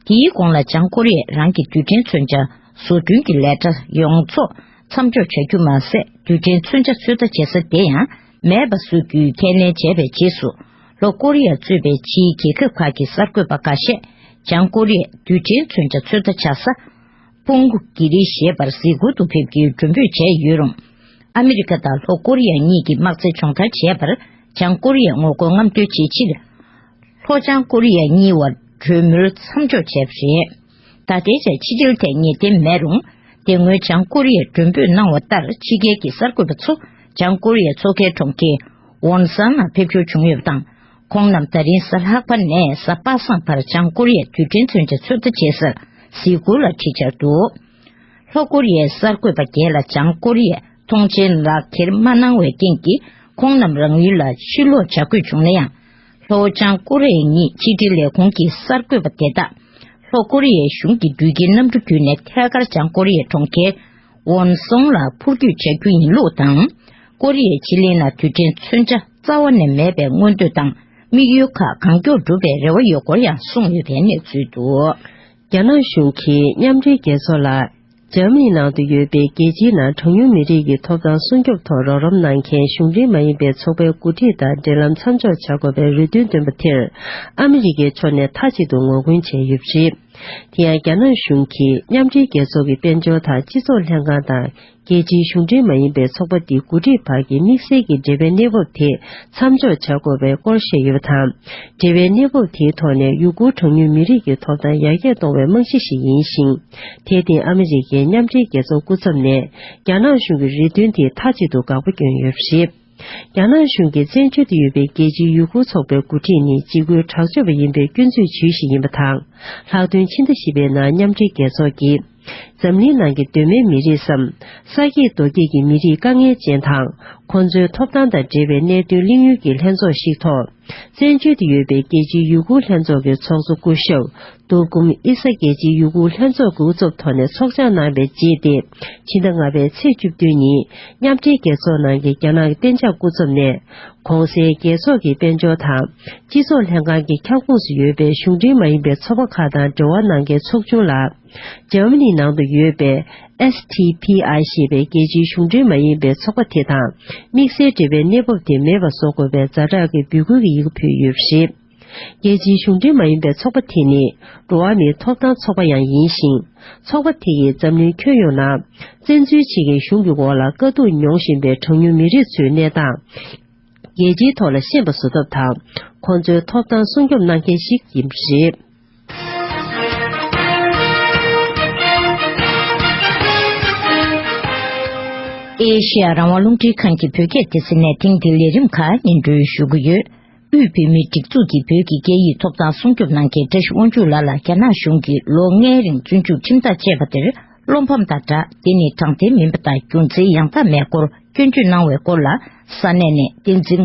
དེའི་གོང་ལ་བྱང་ཀོ་རི་ཡས་རང་གི་རྡུལ་ཕྲན་མཚོན་ཆ་བཟོ་སྐྲུན་གྱི་ལས་གྲྭ་ཡོངས་རྫོགས་མཚམས་འཇོག་བྱ་རྒྱུ་མ་ཟད། རྡུལ་ཕྲན་མཚོན་ཆ་ཚོད་ལྟ་བྱེད་ས་དེ་ཡང་མེད་པ་བཟོ་རྒྱུའི་ཁས་ལེན་བྱས་པའི་རྗེས་སུ། ལྷོ་ཀོ་རི་ཡ་གཙོས་པའི་ཕྱིའི་རྒྱལ་ཁབ་ཁག་གི་གསར་འགོད་པ་འགའ་ཤས་བྱང་ཀོ་རི་ཡས་རྡུལ་ཕྲན་མཚོན་ཆ་ཚོད་ལྟ་བྱ་ས། པུང་གུ་གི་རི་ཞེས་པར་གཟིགས་སྐོར་དུ་ཕེབས་རྒྱུའི་མགྲོན་འབོད་བྱས་ཡོད་རུང་། ཨ་མི་རི་ཀ་དང་ལྷོ་ཀོ་རི་ཡ་གཉིས་ཀྱིས་དམག་རྩལ་སྦྱོང་བརྡར་བྱས་པར། བྱང་ཀོ་རི་ཡས་ངོ་རྒོལ་རྔམ་སྟོན་བྱེད་ཕྱིར། ལྷོ་བྱང་ཀོ་རི་ཡ་གཉིས་བར་གྲོས་མོལ་མཚམས་འཇོག་བྱས་པ་རེད། ད་ལྟའི་ཆར་ཕྱི་འབྲེལ་ཐད་ངེས་གཏན་མེད་རུང་། དེ་སྔོན་བྱང་ཀོ་རི་ཡས་མགྲོན་འབོད་གནང་བ་ལྟར། ཕྱི་རྒྱལ་གྱི་གསར་འགོད་པ་ཚོ་བྱང་ཀོ་རི་ཡའི་མཚོ་ཁའི་གྲོང་ཁྱེར་ཝོན་སང་ནང་ཕེབས་འབྱོར་བྱུང་ཡོད་པ་དང་། ཁོང་རྣམས་ད་རིང་གཟའ་ལྷག་པ་ནས་གཟའ་པ་སངས་བར་བྱང་ཀོ་རི་ཡའི་རྡུལ་ཕྲན་མཚོན་ཆ་ཚོད་ལྟ་བྱེད་སར་གཟིགས་སྐོར་ལ་ཁྲིད་འཆར་འདུག། ལྷོ་ཀོ་རི་ཡའི་གསར་འགོད་པ་བརྒྱད་ལ་བྱང་ཀོ་རི་ཡས་མཐོང་མཆན་ལག་འཁྱེར་མ་གནང་བའི་རྐྱེན་གྱིས། ཁོང་རྣམས་རང་ཡུལ་ལ་ཕྱིར་ལོག་བྱ་དགོས་བྱུང་ན་ཡང་། ལྷོ་བྱང་ཀོ་རི་ཡ་གཉིས་ཕྱི་འབྲེལ་ལས་ཁུངས་ཀྱི་གསར་འགོད་པ་དེ་དག་ལྷོ་ཀོ་རི་ཡའི་གཞུང་གི་འགྲུལ་སྐྱེལ་གནམ་གྲུ་བརྒྱུད་ནས་ཐད་ཀར་བྱང་ཀོ་རི་ཡའི་གྲོང་ཁྱེར་ཝོན་སོང་ལ་འཕུར་སྐྱོད་བྱ་རྒྱུ་ཡིན་ལུགས་དང་། ཀོ་རི་ཡའི་ཕྱེད་གླིང་ནང་རྡུལ་ཕྲན་མཚོན་ཆ་རྩ་བ་ནས་མེད་པའི་མངོན་འདོད་དང་ དམིགས་ཡུལ་ཁག་གང་མགྱོགས་འགྲུབ་པའི་རེ་བ་ཡོད་སྐོར་ཡང་གསུངས་ཡོད་པའི་གནས་ཚུལ་འདུག། རྒྱ་ནག་གཞུང་གིས་མཉམ་འབྲེལ་རྒྱལ་ཚོགས་ལ། འཇར་མ་ནི་ནང་དུ་ཡོད་པའི་རྒྱལ་སྤྱིའི་ནང་གྲངས་ཉུང་མི་རིགས་ཀྱི་ཐོབ་ཐང་སྲུང་སྐྱོབ་ཐོག་རོགས་རམ་གནང་མཁན་གཞུང་འབྲེལ་མ་ཡིན་པའི་ཚོགས་པའི་འགོ་ཁྲིད་དང་འབྲེལ་ལམ་མཚམས་འཇོག་བྱ་དགོས་པའི་རེ་འདུན་བཏོན་པ་དེར། ཨ་མི་རི་ཀའི་ཕྱོགས་ནས་མཐའ་གཅིག་ཏུ་ངོ་རྒོལ་བྱས་ཡོད་པ་རེད། དེ་ཡང་རྒྱ་ནག་གཞུང་གིས་མཉམ་འབྲེལ་རྒྱལ་ཚོགས་ཀྱི་དཔལ་འབྱོར་དང་སྤྱི་ཚོགས་ལྷན་ཁང་དང་། རྒྱལ་སྤྱིའི་གཞུང་འབྲེལ་མ་ཡིན་པའི་ཚོགས་པ་འདིའི་འགོ་ཁྲིད་བར་གྱི་དམིགས་བསལ་གྱི་འབྲེལ་བའི་གནས་བབ་དེ་མཚམས་འཇོག་བྱ་དགོས་པའི་སྐོར་བཤད་ཡོད་པ་དང་། འབྲེལ་བའི་གནས་བབ་དེའི་ཐོག་ནས་ཡུ་གུར་གྲངས་ཉུང་མི་རིགས་ཀྱི་ཐོབ་ཐང་ཡར་རྒྱས་གཏོང་བའི་རྨང་གཞི་ཞིག་ཡིན་ཞིང་། དེར་བརྟེན་ཨ་མི་རི་ཀའི་མཉམ་འབྲེལ་རྒྱལ་ཚོགས་སྐུ་ཚབ་ནས་རྒྱ་ནག་གཞུང་གི་རེ་འདུན་དེ་མཐའ་གཅིག་ཏུ་དགག་པ་བསྐྱོན་ཡོད་པ་རེད། རྒྱ་ནག་གཞུང་གིས་བཙན་བྱོལ་དུ་ཡོད་པའི་རྒྱལ་སྤྱིའི་ཡུ་གུར་ཚོགས་པའི་འགོ་ཁྲིད་ནི་འཇིགས་སྐུལ་དྲག་སྤྱོད་པ་ཡིན་པའི་སྐྱོན་འཛུགས་བྱེད་གཞི་ཡིན་པ་དང་། ལྷག་དོན་ཕྱི་ཟླ་བཞི་པའི་ནང་མཉམ་འབྲེལ་རྒྱལ་ཚོགས་ཀྱིས། འཛམ་གླིང་ནང་གི་གདོད་མའི་མི་རིགས་སམ། ས་སྐྱེས་རྡོ་སྐྱེས་ཀྱི་མི་རིགས་དཀའ་ངལ་ཅན་དང་། ཁོང་ཚོའི་ཐོབ་ཐང་དང་འབྲེལ་བའི་གནད་དོན་གླེང་ཡུལ་གྱི་ལྷན་ཚོགས་ཤིག་ཐོག་བཙན་བྱོལ་དུ་ཡོད་པའི་རྒྱལ་སྤྱིའི་ཡུ་གུར་ལྷན་ཚོགས་ཀྱི་ཚོགས་གཙོ་སྐུ་ཞབས་ཏུར་ཀུམ་ཨི་ས་རྒྱལ་སྤྱིའི་ཡུ་གུར་ལྷན་ཚོགས་ཀྱི་སྐུ་ཚབ་ཐོག་ནས་ཚོགས་བཅར་གནང་བའི་རྗེས་ཏེ། ཕྱི་ཟླ་ལྔ་པའི་ཚེས་བཅུ་བདུན་ཉིན་མཉམ་འབྲེལ་རྒྱལ་ཚོགས་ནང་གི་རྒྱ་ནག་གི་གཏན་འཇགས་སྐུ་ཚབ་ནས། གོང་གསལ་རྒྱལ་ཚོགས་ཀྱི་དཔལ་འབྱོར་དང་། སྤྱི་ཚོགས་ལྷན་ཁང་གི་ཁྱབ་ཁོངས་སུ་ཡོད་པའི་གཞུང་འབྲེལ་མ་ཡིན་པའི་ཚོགས་པ་ཁག་དང་འབྲེལ་བ་གནང་མཁན་ཚོགས་ཆུང་ལ། འཇར་མ་ནི་ནང་དུ་ཡོད་པའི། S T P I ཞེས་པའི་རྒྱལ་སྤྱིའི་གཞུང་འབྲེལ་མ་ཡིན་པའི་ཚོགས་པ་དེ་དང་། དམིགས་བསལ་འབྲེལ་བའི་གནས་བབ་དེ་མེད་པ་བཟོ་དགོས་པའི་ཛ་དྲག་གི་འབོད་སྐུལ་གྱི་ཡི་གེ་ཕུལ་ཡོད་པ་རེད། རྒྱལ་སྤྱིའི་གཞུང་འབྲེལ་མ་ཡིན་པའི་ཚོགས་པ་དེ་ནི། འགྲོ་བ་མིའི་ཐོབ་ཐང་ཚོགས་པ་ཡང་ཡིན་ཞིང་། ཚོགས་པ་དེ་ཡིས་འཛམ་གླིང་ཁྱོན་ཡོངས་ནང་། བཙན་འཛུལ་བྱེད་མཁན་གཞུང་གི་འོག་ལ་དཀའ་སྡུག་མྱོང་བཞིན་པའི་གྲངས་ཉུང་མི་རིགས་ཚོའི་གནས་སྟངས། རྒྱལ་སྤྱིའི་ཐོག་ལ་ཤེས་པ་བཟོ་ཐབས་དང་། ཁོང་ཚོའི་ཐོབ་ཐང་སྲུང་སྐྱོབ་གནང་མཁན་ཞིག་ཡིན་པ་རེད། ཨེ་ཤེ་ཡ་རང་དབང་རླུང་འཕྲིན་ཁང་གི་བོད་སྐད་སྡེ་ཚན་ནས་ཐེངས་འདིའི་ལས་རིམ་ཁག་སྙན་སྒྲོན་ཞུ་གི་ཡོད། དབུས་བོད་མིའི་སྒྲིག་འཛུགས་ཀྱི་བོད་ཀྱི་སྐད་ཡིག་ཐོབ་ཐང་སྲུང་སྐྱོབ་གནང་མཁན་བཀྲ་ཤིས་དབང་ཕྱུག་ལགས་ལ་རྒྱ་ནག་གཞུང་གིས་ལོ་ལྔའི་རིང་བཙོན་འཇུག་ཁྲིམས་ཐག་བཅད་པ་དེར། བློ་ཕམ་དང་སྦྲགས། དེ་ནི་དྲང་བདེན་མིན་པ་དང་རྒྱུ་མཚན་ཡང་དག་མེད་སྐོར་སྐྱོན་བརྗོད་གནང་བའི་སྐོར་ལ། ས་གནས་ནས་བསྟན་འཛིན།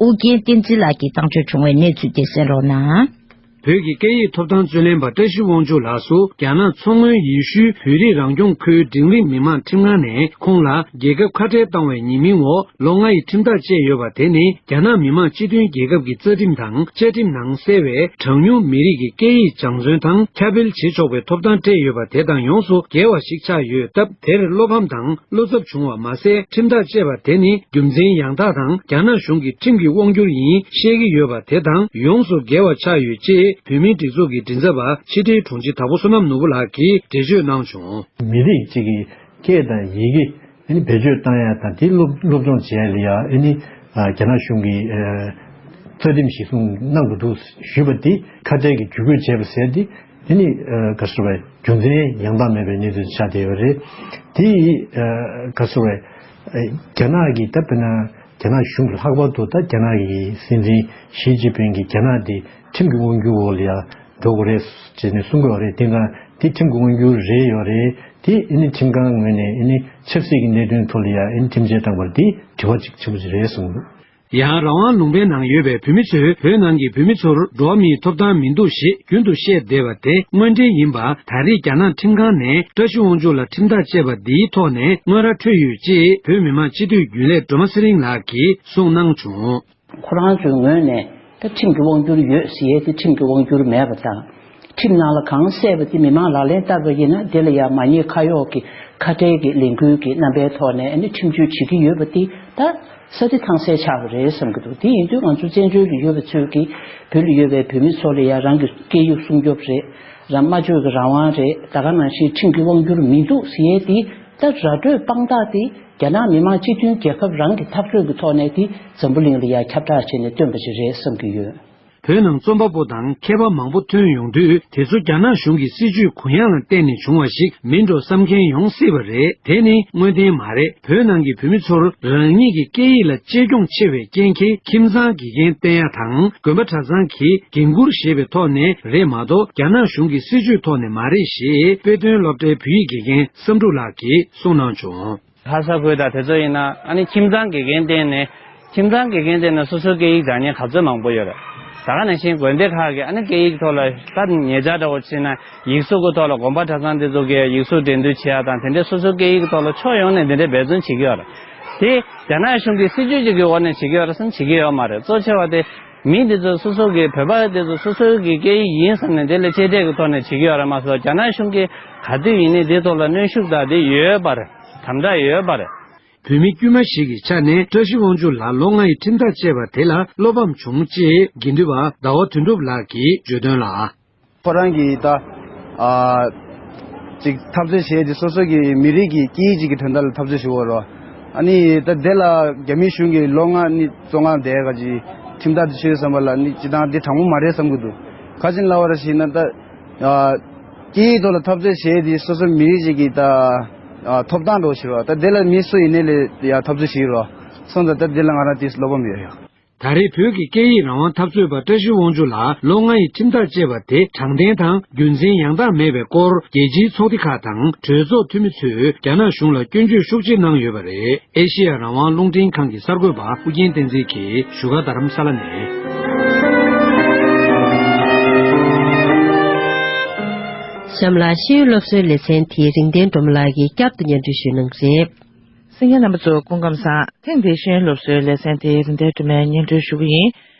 ཨུ་རྒྱན་བསྟན་འཛིན་ལགས་ཀྱིས་བཏང་བྱོལ་བྱུང་བའི་གནས་ཚུལ་དེ་གསན་རོགས་གནང་། བོད་ཀྱི་སྐད་ཡིག་ཐོབ་ཐང་རྩོད་ལེན་པ་བཀྲ་ཤིས་དབང་ཕྱུག་ལགས་སུ་རྒྱ་ནག་མཚོ་སྔོན་ཡེ་ཤུའི་བོད་རིགས་རང་སྐྱོང་ཁུལ་འབྲིང་རིམ་མི་དམངས་ཁྲིམས་ཁང་ནས་ཁོང་ལ་རྒྱལ་ཁབ་ཁ་བྲལ་བཏང་བའི་ཉེས་མིང་འོག་ལོ་ལྔ་ཡི་ཁྲིམས་ཐག་བཅད་ཡོད་པ་དེ་ནི་རྒྱ་ནག་མི་དམངས་སྤྱི་མཐུན་རྒྱལ་ཁབ་ཀྱི་རྩ་ཁྲིམས་དང་བཅའ་ཁྲིམས་ནང་གསལ་བའི་གྲངས་ཉུང་མི་རིགས་ཀྱི་སྐད་ཡིག་སྦྱང་བརྩོན་དང་ཁྱབ་སྤེལ་བྱེད་ཆོག་པའི་ཐོབ་ཐང་སྤྲད་ཡོད་པ་དེ་དང་ཡོངས་སུ་འགལ་བ་ཞིག་ཆགས་ཡོད་སྟབས། དེར་བློ་ཕམ་དང་བློ་འཚབ་བྱུང་བ་མ་ཟད། ཁྲིམས་ཐག་བཅད་པ་དེ་ནི་རྒྱུ་མཚན་ཡང་དག་དང་རྒྱ་ནག་གཞུང་གི་ཁྲིམས་ཀྱི་དབང་སྒྱུར་ཡིན་བཤད་ཀྱི་ཡོད་པ་དེ་དང་ཡོངས་སུ་འགལ་བ་ཆགས་ཡོད་ཅེས་བོད་མིའི་སྒྲིག་འཛུགས་ཀྱི་མགྲིན་ཚབ་པ་ཕྱི་དྲིལ་དྲུང་ཆེ་དྭགས་པོ་བསོད་ནམས་ནོར་བུ་ལགས་ཀྱིས་འགྲེལ་བརྗོད་གནང་བྱུང་། མི་རིགས་གཅིག་གི་སྐད་དང་ཡི་གེ་ཨ་ནི་བེད་སྤྱོད་བཏང་ཡ་དང་དེ་སློབ་སློབ་སྦྱོང་བྱེད་ཡ་ལ་ཡ་ཨ་ནི་རྒྱ་ནག་གཞུང་གི་རྩ་ཁྲིམས་གཞི་བཟུང་གནང་དགོས་འདུག་ཞུས་པ་འདི་ཁ་བྲལ་གྱི་ཇུས་འགོད་བྱས་པ་ཟེར་ཏེ། དེ་ནི་ཨ་ག་ཟེར་བས་རྒྱུ་མཚན་ཡང་དག་མེད་པའི་གནས་ཚུལ་ཆགས་བསྡད་ཡོད་རེད། དེ་ཡིས་ཨ་ག་ཟེར་བས་ཨ་རྒྱ་ནག་གི་ད་དཔེར་ན་རྒྱ་ནག་གཞུང་གི་ལྷག་པར་དུ་ད་རྒྱ་ནག་གི་སྲིད་འཛིན་ཞི་ཅིན་ཕིང་གིས་རྒྱ་ནག་དེ་ཁྲིམས་ཀྱི་དབང་སྒྱུར་འོག་ལ་ཡ་འགྲོ་དགོས་རེད་ཅེས་ནས་གསུང་གི་ཡོད་རེད། དེ་ཙང་དེ་ཁྲིམས་ཀྱི་དབང་སྒྱུར་རེད་ཡོད་རེད། དེ་ཨ་ནི་ཁྲིམས་ཁང་ངོས་ནས་ཨ་ནི་ཆབ་སྲིད་ཀྱི་གནད་དོན་ཐོག་ལ་ཡ་ཨ་ནི་ཁྲིམས་ཆད་བཏང་བར་དེ་དྲི་བ་གཅིག་ཆེན་པོ་ཞིག་རེད་གསུངས་འདུག། ཡང་རང་དབང་ལུང་པའི་ནང་ཡོད་པའི་བོད་མི་ཚོས་བོད་ནང་གི་བོད་མི་ཚོར་འགྲོ་བ་མིའི་ཐོབ་ཐང་མི་འདུག་ཞེས་རྒྱུན་དུ་བཤད་བསྡད་པ་དེ་དངོས་འབྲེལ་ཡིན་པ། ད་རེས་རྒྱ་ནག་ཁྲིམས་ཁང་ནས་བཀྲ་ཤིས་དབང་ཕྱུག་ལ་ཁྲིམས་ཐག་བཅད་པ་འདིའི་ཐོག་ནས་དངོས་ར་འཕྲོད་ཡོད་ཅེས་བོད་མི་མང་སྤྱི་འཐུས་རྒྱུན་ལས་སྒྲོལ་མ་ཚེ་རིང་ལགས་ཀྱིས་གསུངས་གནང་བྱུང་། ཁོ་རང་ཚོའི་ངོས་ནས་ད་ཁྲིམས་ཀྱི་དབང་སྒྱུར་ཡོད་ཟེར་ཡས་དེ་ཁྲིམས་ཀྱི་དབང་སྒྱུར་མེད་པ་དང་། ཁྲིམས་ནང་ལ་གང་གསལ་བ་དེ་མི་མང་ལག་ལེན་བསྟར་བ་ཡིན་ན་དེ་ལ་ཡང་མ་ཉེས་ཁ་གཡོགས་ཀྱི་ཁ་བྲལ་གྱི་ལས་འགུལ་གྱི་རྣམ་པའི་ཐོག་ནས་ཨ་ནི་ཁྲིམས་གཅོད་བྱེད་ཀྱི་ཡོད་པ་དེ་ད་ས་དེ་ཐང་གསལ་ཆགས་པ་རེད་བསམ་གྱི་འདུག། དེ་ཡིན་དུས་ང་ཚོ་བཙན་བྱོལ་དུ་ཡོད་པ་ཚོས་ཀྱིས་བོད་ལ་ཡོད་པའི་བོད་མི་ཚོ་ལ་ཡང་རང་གི་སྐད་ཡིག་སྲུང་སྐྱོབ་རེད། རང་སྨྲ་བརྗོད་ཀྱི་རང་དབང་རེད། ད་ག་ནང་བཞིན་ཁྲིམས་ཀྱི་དབང་སྒྱུར་མི་འདུག་ཟེར་ཡས་དེ་ད་ར་སྤྲོད་དཔང་རྟགས་དེ། རྒྱ་ནག་མི་དམངས་སྤྱི་མཐུན་རྒྱལ་ཁབ་རང་གི་ཐག་གཅོད་ཀྱི་ཐོག་ནས་དེ་འཛམ་བུ་གླིང་ལ་ཡང་ཁྱབ་བསྒྲགས་བྱས་ནས་བཏོན་པ་ཞིག་རེད་བསམ་གྱི་ཡོད། བོད་ནང་རྩོམ་པ་པོ་དང་མཁས་པ་མང་པོ་ཐོན་ཡོང་དུས་དེ་ཚོ་རྒྱ་ནག་གཞུང་གི་སྲིད་བྱུས་གུ་ཡངས་ལ་བརྟེན་ནས་བྱུང་བ་ཞིག་མིན་འགྲོ་བསམ་མཁན་ཡོང་སྲིད་པ་རེད། དེ་ནི་དངོས་བདེན་མ་རེད། བོད་ནང་གི་བོད་མི་ཚོར་རང་ཉིད་ཀྱི་སྐད་ཡིག་ལ་གཅེས་སྐྱོང་ཆེ་བའི་རྐྱེན་གྱིས་ཁྱིམ་ཚང་དགེ་རྒན་བསྟེན་ཡ་དང་དགོན་པ་གྲྭ་ཚང་གིས་འགན་འཁུར་བཞེས་པའི་ཐོག་ནས་རེད་མ་གཏོགས་རྒྱ་ནག་གཞུང་གི་སྲིད་བྱུས་ཐོག་ནས་མ་རེད་ཞེས་དཔེ་སྟོན་སློབ་གྲྭའི་བོད་ཡིག་དགེ་རྒན་བསམ་འགྲུབ་ལགས་ཀྱིས་གསུངས་གནང་བྱུང་། ལྷ་ས་ཁུལ་དང་དེ་ཚོ་ཡིན་ན་ཨ་ནི་ཁྱིམ་ཚང་དགེ་རྒན་བསྟེན་ནས་ཁྱིམ་ཚང་དགེ་རྒན་བསྟེན་ནས་སོ་སོའི་སྐད་ཡིག་སྦྱང་མཁན་ག་ཚོད་མང་པོ་ཡོད་རེད། ད་ག་ནང་བཞིན་དགོན་སྡེ་ཁག་གིས་ཨ་ནི་སྐད་ཡིག་ཐོག་ལ་ད་ཉེ་ཆར་འདྲ་བོ་བྱས་ན་ཡིག་གཟུགས་ཀྱི་ཐོག་ལ་དགོན་པ་གྲྭ་ཚང་དེ་ཚོ་གིས་ཡིག་གཟུགས་འགྲན་བསྡུར་བྱེད་ཡ་དང་དེ་འདྲའི་སོ་སོའི་སྐད་ཡིག་གི་ཐོག་ལ་ཕྱོགས་ཡོངས་ནས་དེ་འདྲའི་འབད་བརྩོན་བྱེད་ཀྱི་ཡོད་རེད། དེ་རྒྱ་ནག་གཞུང་གི་སྲིད་བྱུས་ཅིག་གི་འོག་ནས་བྱེད་ཀྱི་ཡོད་རེད་བསམ་བྱེད་ཀྱི་ཡོད་མ་རེད། གཙོ་ཆེ་བ་དེ། མི་འདི་ཚོ་སོ་སོ་གི་བོད་པ་འདི་ཚོ་སོ་སོའི་གི་སྐད་ཡིག་ཡིན་བསམ་ནས་དེ་ལ་གཅེས་སྤྲས་ཀྱི་ཐོག་ནས་བྱེད་ཀྱི་ཡོད་རེད་མ་གཏོགས། རྒྱ་ནག་གཞུང་གིས་ག་དུས་ཡིན་ནའི་འདི་ཐོག་ལ་གནོན་ཤུགས་དང་དེ་ཡོད་པ་རེད། དམ་དྲག་ཡོད་པ་རེད། བོད་མི་དཀྱུས་མ་ཞིག་གི་ཆ་ནས་བཀྲ་ཤིས་དབང་ཕྱུག་ལགས་ལོ་ལྔ་ཡི་ཁྲིམས་ཐག་བཅད་པ་དེ་ལ་བློ་ཕམ་བྱུང་ཅེས་དགེ་འདུན་པ་ཟླ་བ་དོན་གྲུབ་ལགས་ཀྱིས་བརྗོད་དོན་ལ། ཁོ་རང་གིས་ད་ཨ་ཅིག་འཐབ་རྩོད་བྱས་ཏེ་སོ་སོ་གི་མི་རིགས་ཀྱི་སྐད་ཡིག་ཅིག་གི་དོན་དག་ལ་འཐབ་རྩོད་ཞུ་བ་རོ། ཨ་ནི་ད་དེ་ལ་རྒྱ་མི་གཞུང་གིས་ལོ་ལྔ་ནི་བཙོན་ཁང་བསྡད་ག་ཅིག་ཁྲིམས་ཐག་དེ་ཆོད་བསམ་པ་ལ་ནི་སྤྱི་བཏང་དེ་དྲང་པོ་མ་རེད་བསམ་གི་འདུག་ག་ཅིན་ལབ་པ་ར་ཞིག་ན་ད་ཨ་སྐད་ཡིག་ཐོག་ལ་འཐབ་རྩོད་བྱས་ཏེ་སོ་སོ་མི་རིགས་ཅིག་གི་ད་ཨ་ཐོབ་ཐང་འདྲ་བོ་ཞིག་རོ། ད་དེ་ལ་མི་སུ་ཡིན་ནའི་ལས་ཡ་འཐབ་རྩོད་བྱེད་ཀྱི་རོ། སོང་ཙང་ད་དེ་ལ་ང་རང་དེ་བློ་ཕམ་ཡོད་ཡ། ད་རེས་བོད་ཀྱི་སྐད་ཡིག་རང་དབང་འཐབ་རྩོད་པ་བཀྲ་ཤིས་དབང་ཕྱུག་ལགས་ལོ་ལྔ་ཡི་ཁྲིམས་ཐག་བཅད་པ་དེ་དྲང་བདེན་དང་རྒྱུ་མཚན་ཡང་དག་མེད་པའི་སྐོར་རྒྱལ་སྤྱིའི་ཚོགས་སྡེ་ཁག་དང་གྲོས་ཚོགས་འཐུས་མི་ཚོས་རྒྱ་ནག་གཞུང་ལ་སྐྱོན་བརྗོད་ཤུགས་ཆེ་གནང་ཡོད་པ་རེད། ཨེ་ཤེ་ཡ་རང་དབང་རླུང་འཕྲིན་ཁང་གི་གསར་འགོད་པ་ཨུ་རྒྱན་བསྟན་འཛིན་གྱིས་བཞུགས་སྒར་རྡ་རམ་ས་ལ་ནས། གཤམ་ལ་ཤེས་ཡོན་སློབ་གསོའི་ལེ་ཚན་དེ་རིག་ལྡན་སྒྲོལ་མ་ལགས་ཀྱིས་བསྐྱར་དུ་སྙན་སྒྲོན་ཞུ་གནང་གི་རེད། གསན་མཁན་རྣམ་པ་ཚོ་སྐུ་ཁམས་བཟང་། ཐེངས་འདིའི་ཤེས་ཡོན་སློབ་གསོའི་ལེ་ཚན་དེ་རིག་ལྡན་སྒྲོལ་མས་སྙན་སྒྲོན་ཞུ་གི་ཡིན།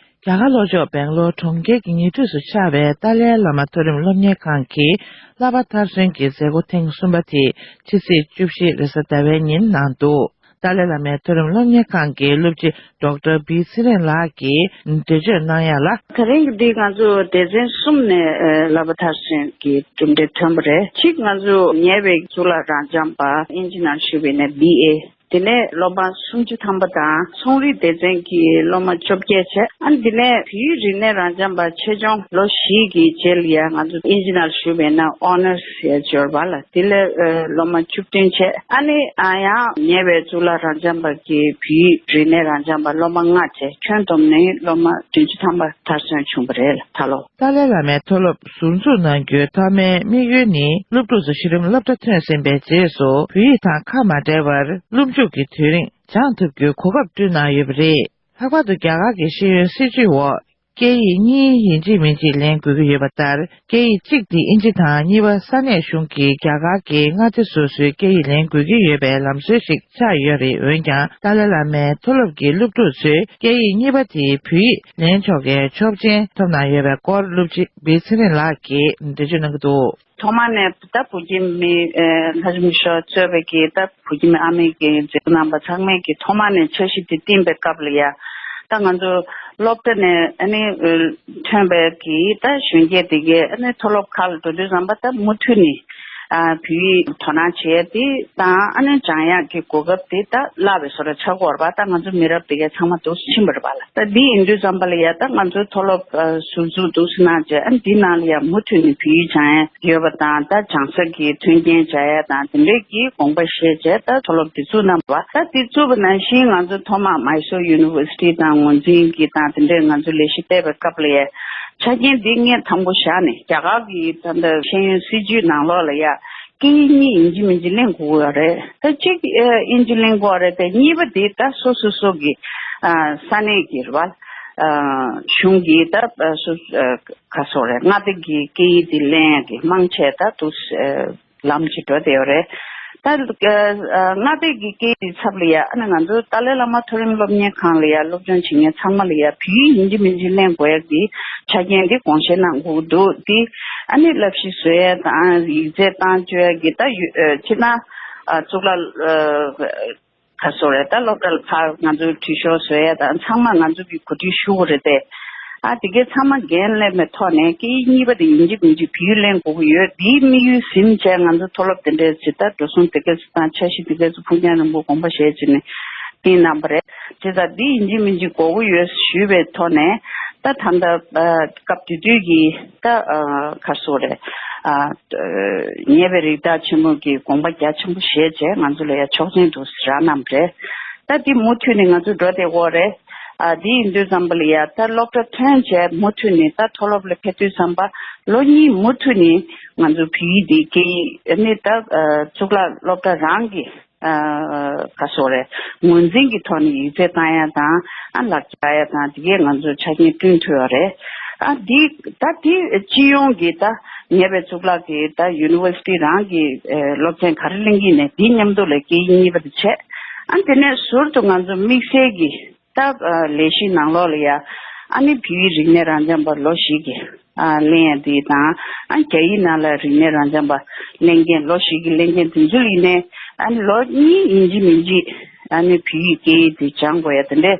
རྒྱ་གར་ལྷོ་ཕྱོགས་སྦེང་ལོར་གྲོང་ཁྱེར་གྱི་ཉེ་འཁྲིས་སུ་ཆགས་པའི་ཏཱ་ལའི་བླ་མ་མཐོ་རིམ་སློབ་གཉེར་ཁང་གི་བསླབ་པ་མཐར་སོན་གྱི་མཛད་སྒོ་ཐེངས་གསུམ་པ་དེ་ཕྱི་ཚེས་བཅུ་བཞི་རེས་གཟའ་ཟླ་བའི་ཉིན་གནང་འདུག་ཏཱ་ལའི་བླ་མའི་མཐོ་རིམ་སློབ་གཉེར་ཁང་གི་སློབ་སྤྱི་ཌོག་ཊར་བི་ཚེ་རིང་ལགས་ཀྱིས་འགྲེལ་བརྗོད་གནང་ཡ་ལ། ད་རིང་གི་འདི་ང་ཚོ་སྡེ་ཚན་གསུམ་ནས་ཨ་བསླབ་པ་མཐར་སོན་གྱི་གྲུབ་འབྲས་ཐོན་པ་རེད། གཅིག་ང་ཚོ་ཉེ་བའི་གཙུག་ལག་རབ་འབྱམས་པ་ཨིན་ཇི་ནར་ཞུས་པའི་ནས་བི་ཨེ། དེ་ནས་སློབ་མ་སུམ་ཅུ་ཐམ་པ་དང་ཚོང་རིག་སྡེ་ཚན་གྱི་སློབ་མ་བཅོ་བརྒྱད་བྱས། ཨ་ནི་དེ་ནས་བོད་ཡིག་རིག་གནས་རབ་འབྱམས་པ་ཆེད་སྦྱོང་ལོ་བཞི་གི་རྗེས་ལ་ཡང་ང་ཚོ་ཨིན་ཇི་ནར་ཞུས་པའི་ནང་ཨོ་ནར་སི་ཟེར་འབྱོར་བ་ལ་དེ་ལས་ཨ་སློབ་མ་བཅུ་བདུན་བྱས། ཨ་ནི་ཨ་ཡང་ཉེ་བའི་གཙུག་ལག་རབ་འབྱམས་པ་གི་བོད་ཡིག་རིག་གནས་རབ་འབྱམས་པ་སློབ་མ་ལྔ་བྱས། ཁྱོན་བསྡོམས་ནས་སློབ་མ་བདུན་ཅུ་ཐམ་པ་མཐར་སོན་བྱུང་བ་རེད་ད་ལོ། ཏཱ་ལའི་བླ་མའི་མཐོ་སློབ་ཟུར་འཛུགས་གནང་རྒྱུའི་ཐོག་མའི་དམིགས་ཡུལ་ནི། སློབ་ཕྲུག་ཚོ་གཞི་རིམ་སློབ་གྲྭ་ཐོན་ཟིན་པའི་རྗེས་སུ་བོད་ཡིག་དང་ཁ་མ་བྲལ་བར་སློབ་འཇུག་གི་དུས་རིང་སྦྱང་ཐུབ་རྒྱུའི་གོ་སྐབས་བསྐྲུན་གནང་ཡོད་པ་རེད། ལྷག་པར་དུ་རྒྱ་གར་གྱི་ཤེས་ཡོན་སྲིད་བྱུས་འོག་སྐད་ཡིག་གཉིས་ཡིན་གཅིག་མིན་གཅིག་ལེན་དགོས་ཀྱི་ཡོད་པ་ལྟར། སྐད་ཡིག་གཅིག་དེ་ཨིན་ཇི་དང་གཉིས་པ་ས་གནས་གཞུང་གིས་རྒྱ་གར་གྱི་མངའ་སྡེ་སོ་སོའི་སྐད་ཡིག་ལེན་དགོས་ཀྱི་ཡོད་པའི་ལམ་སྲོལ་ཞིག་ཆགས་ཡོད་རེད། འོན་ཀྱང་ཏཱ་ལའི་བླ་མའི་མཐོ་སློབ་ཀྱི་སློབ་ཕྲུག་ཚོས་སྐད་ཡིག་གཉིས་པ་དེ་བོད་ཡིག་ལེན་ཆོག་མཁན་ཆོག་མཆན་ཐོབ་གནང་ཡོད་པའི་སྐོར་སློབ་སྤྱི་བི་ཚེ་རིང་ལགས་ཀྱིས་འགྲེལ་བརྗོད་གནང་གི་འདུག་ཐོག་མ་ནས་ད་བོད་ཀྱི་མི་ཨེ་ལྷ་རིམ་ཤོ་གཙོས་པའི་གི་ད་བོད་ཀྱི་མི་ཨ་མའི་གི་མཛད་སྒོ་གནང་པ་ཚང་མས་ཀྱི་ཐོག་མ་ནས་འཆར་གཞི་དེ་བཏིང་པའི་སྐབས་ལ་ཡ། ད་ང་ཚོ་སློབ་གྲྭ་ནས་ཨ་ནི་ཨེ་ཐོན་པའི་གི་ད་གཞོན་སྐྱེས་དེ་གས་ཨ་ནི་མཐོ་སློབ་ཁག་ལ་འགྲོ་དུས་ཙམ་པ་ད་མུ་མཐུད་ནས་ཨ་བོད་ཡིག་དོ་སྣང་བྱེད་ཡ་དེ་དང་ཨ་ནི་སྦྱང་ཡག་གི་གོ་སྐབས་དེ་ད་བརླག་པའི་བཟོ་འདྲ་ཆགས་ཀྱི་ཡོད་རེད་པ། ད་ང་ཚོ་མི་རབས་དེ་གས་ཚང་མ་འདུག་སེ་ཕྱིན་པ་རེད་པ་ལ། ད་འདི་ཡིན་དུས་ཙམ་པ་ལ་ཡ་ད་ང་ཚོའི་མཐོ་སློབ་ཨ་ཟུར་འཛུགས་འདུག་སེ་གནང་བྱས། ཨ་འདི་ནང་ལ་ཡ་མུ་མཐུད་ནས་བོད་ཡིག་སྦྱང་ཡ་ཡོད་པ་དང་། ད་སྦྱང་ས་གི་མཐུན་རྐྱེན་སྦྱར་ཡ་དང་དེ་འདྲས་ཀྱི་དགོངས་པ་བཞེས་བྱས་ད་མཐོ་སློབ་འདི་ཚུགས་གནང་བ། ད་འདི་བཙུགས་པ་ནང་བཞིན་ང་ཚོ་ཐོག་མར་མའི་སོར་ཡུ་ནི་ཝར་སི་ཊི་དང་ངོས་འཛིན་གྱི་དང་དེ་འདྲས་ང་ཚོ་ལས་གཞི་སྤེལ་བའི་སྐབས་ལ་ཡ་ཆ་རྐྱེན་འདི་སྔོན་དང་པོ་བཞག་ནས། རྒྱ་གར་གྱི་ད་ལྟ་ཤེས་ཡོན་སྲིད་བྱུས་ནང་ལོགས་ལ་ཡ། སྐད་ཡིག་གཉིས་ཡིན་གཅིག་མིན་གཅིག་ལེན་དགོས་ཀྱི་ཡོད་རེད། ད་གཅིག་ཨ་ཨིན་ཇི་ལེན་དགོས་རེད་དེ། གཉིས་པ་དེ་ད་སོ་སོ་སོ་གི་ཨ་ས་གནས་ཀྱི་རེད་བ། ཨ་གཞུང་གི་ད་ཨ་སོ་ཨ་ག་སོ་རེད། མངའ་སྡེ་གི་སྐད་ཡིག་དེ་ལེན་ཡག་གི་མང་ཆེ་ད་དུ་ཨ་ལམ་གཅིག་འགྲོ་བསྡད་ཡོད་རེད། ད་ཨ་མངའ་སྡེ་གི་སྐད་ཡིག་དེ་ཚབ་ལ་ཡ་ཨ་ནི་ང་ཚོ་ཏཱ་ལའི་བླ་མ་མཐོ་རིམ་སློབ་གཉེར་ཁང་ལ་ཡ་སློབ་སྦྱོང་བྱེད་མཁན་ཚང་མ་ལ་ཡ་བོད་ཡིག་ཡིན་གཅིག་མིན་གཅིག་ལེན་དགོས་ཡག་གི་ཆ་རྐྱེན་དེ་དགོངས་བཞེས་གནང་དགོས་ཀྱི་འདུག་དེ། ཨ་ནི་བསླབ་གཞི་བཟོ་ཡ་དང་ཡིག་ཚད་བཏང་བཅུག་ཡ་གི་ད་ཡོད། ཨ་སྤྱིར་བཏང་ཨ་གཙུག་ལག་ཨ་ག་སོ་རེད། ད་སློབ་གྲྭ་ལ་ཕར་ང་ཚོའི་འཐུས་ཤོར་བཟོ་ཡ་དང་ཚང་མ་ང་ཚོ་གི་གོ་སྒྲིག་ཞུ་དགོས་རེད་དེ། ཨ་དེ་གའི་ཚང་མ་འགན་ལེན་པའི་ཐོག་ནས་སྐད་ཡིག་གཉིས་པ་དེ་ཡིན་གཅིག་མིན་གཅིག་བོད་ཡིག་ལེན་དགོས་ཀྱི་ཡོད། དེའི་དམིགས་ཡུལ་ཟིན་བྱས་ང་ཚོ་མཐོ་སློབ་དེ་འདྲའི་ཅིག་ད་འགྲོ་སོང་དེ་གའི་ཚོ་དང་འཆར་གཞི་དེ་གའི་ཚོ་ཕུགས་རྒྱང་རིང་པོ་དགོངས་པ་བཞེས་བྱས་ནས་བཏིང་གནང་བ་རེད། བྱས་ཙང་འདི་ཡིན་གཅིག་མིན་གཅིག་དགོས་ཀྱི་ཡོད་ཞུས་པའི་ཐོག་ནས། ད་ད་ལྟ་ཨ་སྐབས་དེ་དུས་ཀྱི་ད་ཨ་ག་སོ་རེད། ཨ་ཉེ་བའི་རིགས་བདག་ཆེན་མོ་གིས་དགོངས་པ་རྒྱ་ཆེན་པོ་བཞེས་བྱས་ང་ཚོ་ལ་ཡ་ཆོག་མཆན་དུ་རག་གནང་བ་རེད། ད་འདི་མུ་མཐུད་ནས་ང་ཚོ་འགྲོ་བསྡད་ཀྱི་ཡོད་རེད། ཨ་འདི་ཡིན་དུས་ཙམ་པ་ལ་ཡ་ད་སློབ་གྲྭ་ཐོན་བྱས་མུ་མཐུད་ནས་ད་མཐོ་སློབ་ལ་ཕེབས་དུས་ཙམ་པ་ལོ་གཉིས་མུ་མཐུད་ནས་ང་ཚོ་བོད་ཡིག་འདི་སྐད་ཡིག་ནི་ད་ཨ་གཙུག་ལག་སློབ་གྲྭ་རང་གི་ཨ་ག་སོ་རེད། ངོས་འཛིན་གྱི་ཐོག་ནས་ཡིག་ཚད་བཏང་ཡ་དང་ཨ་ལག་ཆ་ཡ་དང་དེ་གས་ང་ཚོ་ཆ་རྐྱེན་བསྐྲུན་ཐུབ་ཡོད་རེད། ཨ་འདི་ད་འདི་སྤྱི་ཡོངས་ཀྱི་ད་ཉེ་བའི་གཙུག་ལག་གི་ད་ཡུ་ནི་ཝར་སི་ཊི་རང་གི་ཨ་སློབ་ཚན་ག་རེ་ལེན་གྱི་ཡིན་ནའི་འདི་མཉམ་དུ་ལ་སྐད་ཡིག་གཉིས་པ་དེ་བྱས། ཨ་དེ་ནས་ཟུར་དུ་ང་ཚོ་དམིགས་བསལ་གྱི་ད་ཨ་ལས་གཞི་ནང་ལོགས་ལ་ཡ་ ཨ་ནི་བོད་ཡིག་རིག་གནས་རང་སྦྱངས་པ་ལོ་བཞི་གི་ཨ་གླེང་ཡ་དེ་དང་། ཨ་རྒྱ་ཡིག་ནང་ལ་རིག་གནས་རང་སྦྱངས་པ་གླེང་མཁན་ལོ་བཞི་གི་གླེང་མཁན་དེ་ཚོ་ཡིན་ནའི། ཨ་ནི་ལོ་གཉིས་ཡིན་གཅིག་མིན་གཅིག་ཨ་ནི་བོད་ཡིག་སྐད་ཡིག་དེ་སྦྱང་དགོས་ཡ་དེ་འདྲའི་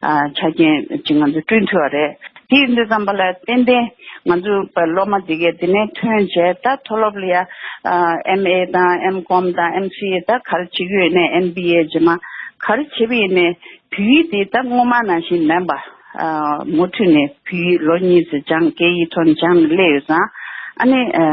ཨ་ཆ་རྐྱེན་ཅིག་ང་ཚོ་བསྐྲུན་ཐུབ་པ་རེད། དེ་ཡིན་དུས་ཙམ་པ་ལ་ཏན་ཏན་ང་ཚོ་སློབ་མ་དེ་གས་དེ་ནས་ཐོན་རྗེས་ད་མཐོ་སློབ་ལ་ཡ་ཨ་ཨེམ་ཨེ་དང་ཨེམ་ཀོམ་དང་ཨེམ་སི་ཨེ་ད་ག་རེ་བྱེད་ཀྱི་ཡོད་ནའི། ཨེམ་བི་ཨེ་རྗེས་མ་ག་རེ་བྱེད་པ་ཡིན་ནའི་བོད་ཡིག་དེ་ད་སྔོན་མ་ནང་བཞིན་མིན་པ། ཨ་མུ་མཐུད་ནས་བོད་ཡིག་ལོ་གཉིས་ཙམ་སྦྱངས། སྐད་ཡིག་ཐོག་ནས་སྦྱངས་ནས་སླེབས་ཡོད་ཙང་། ཨ་ནི་ཨ་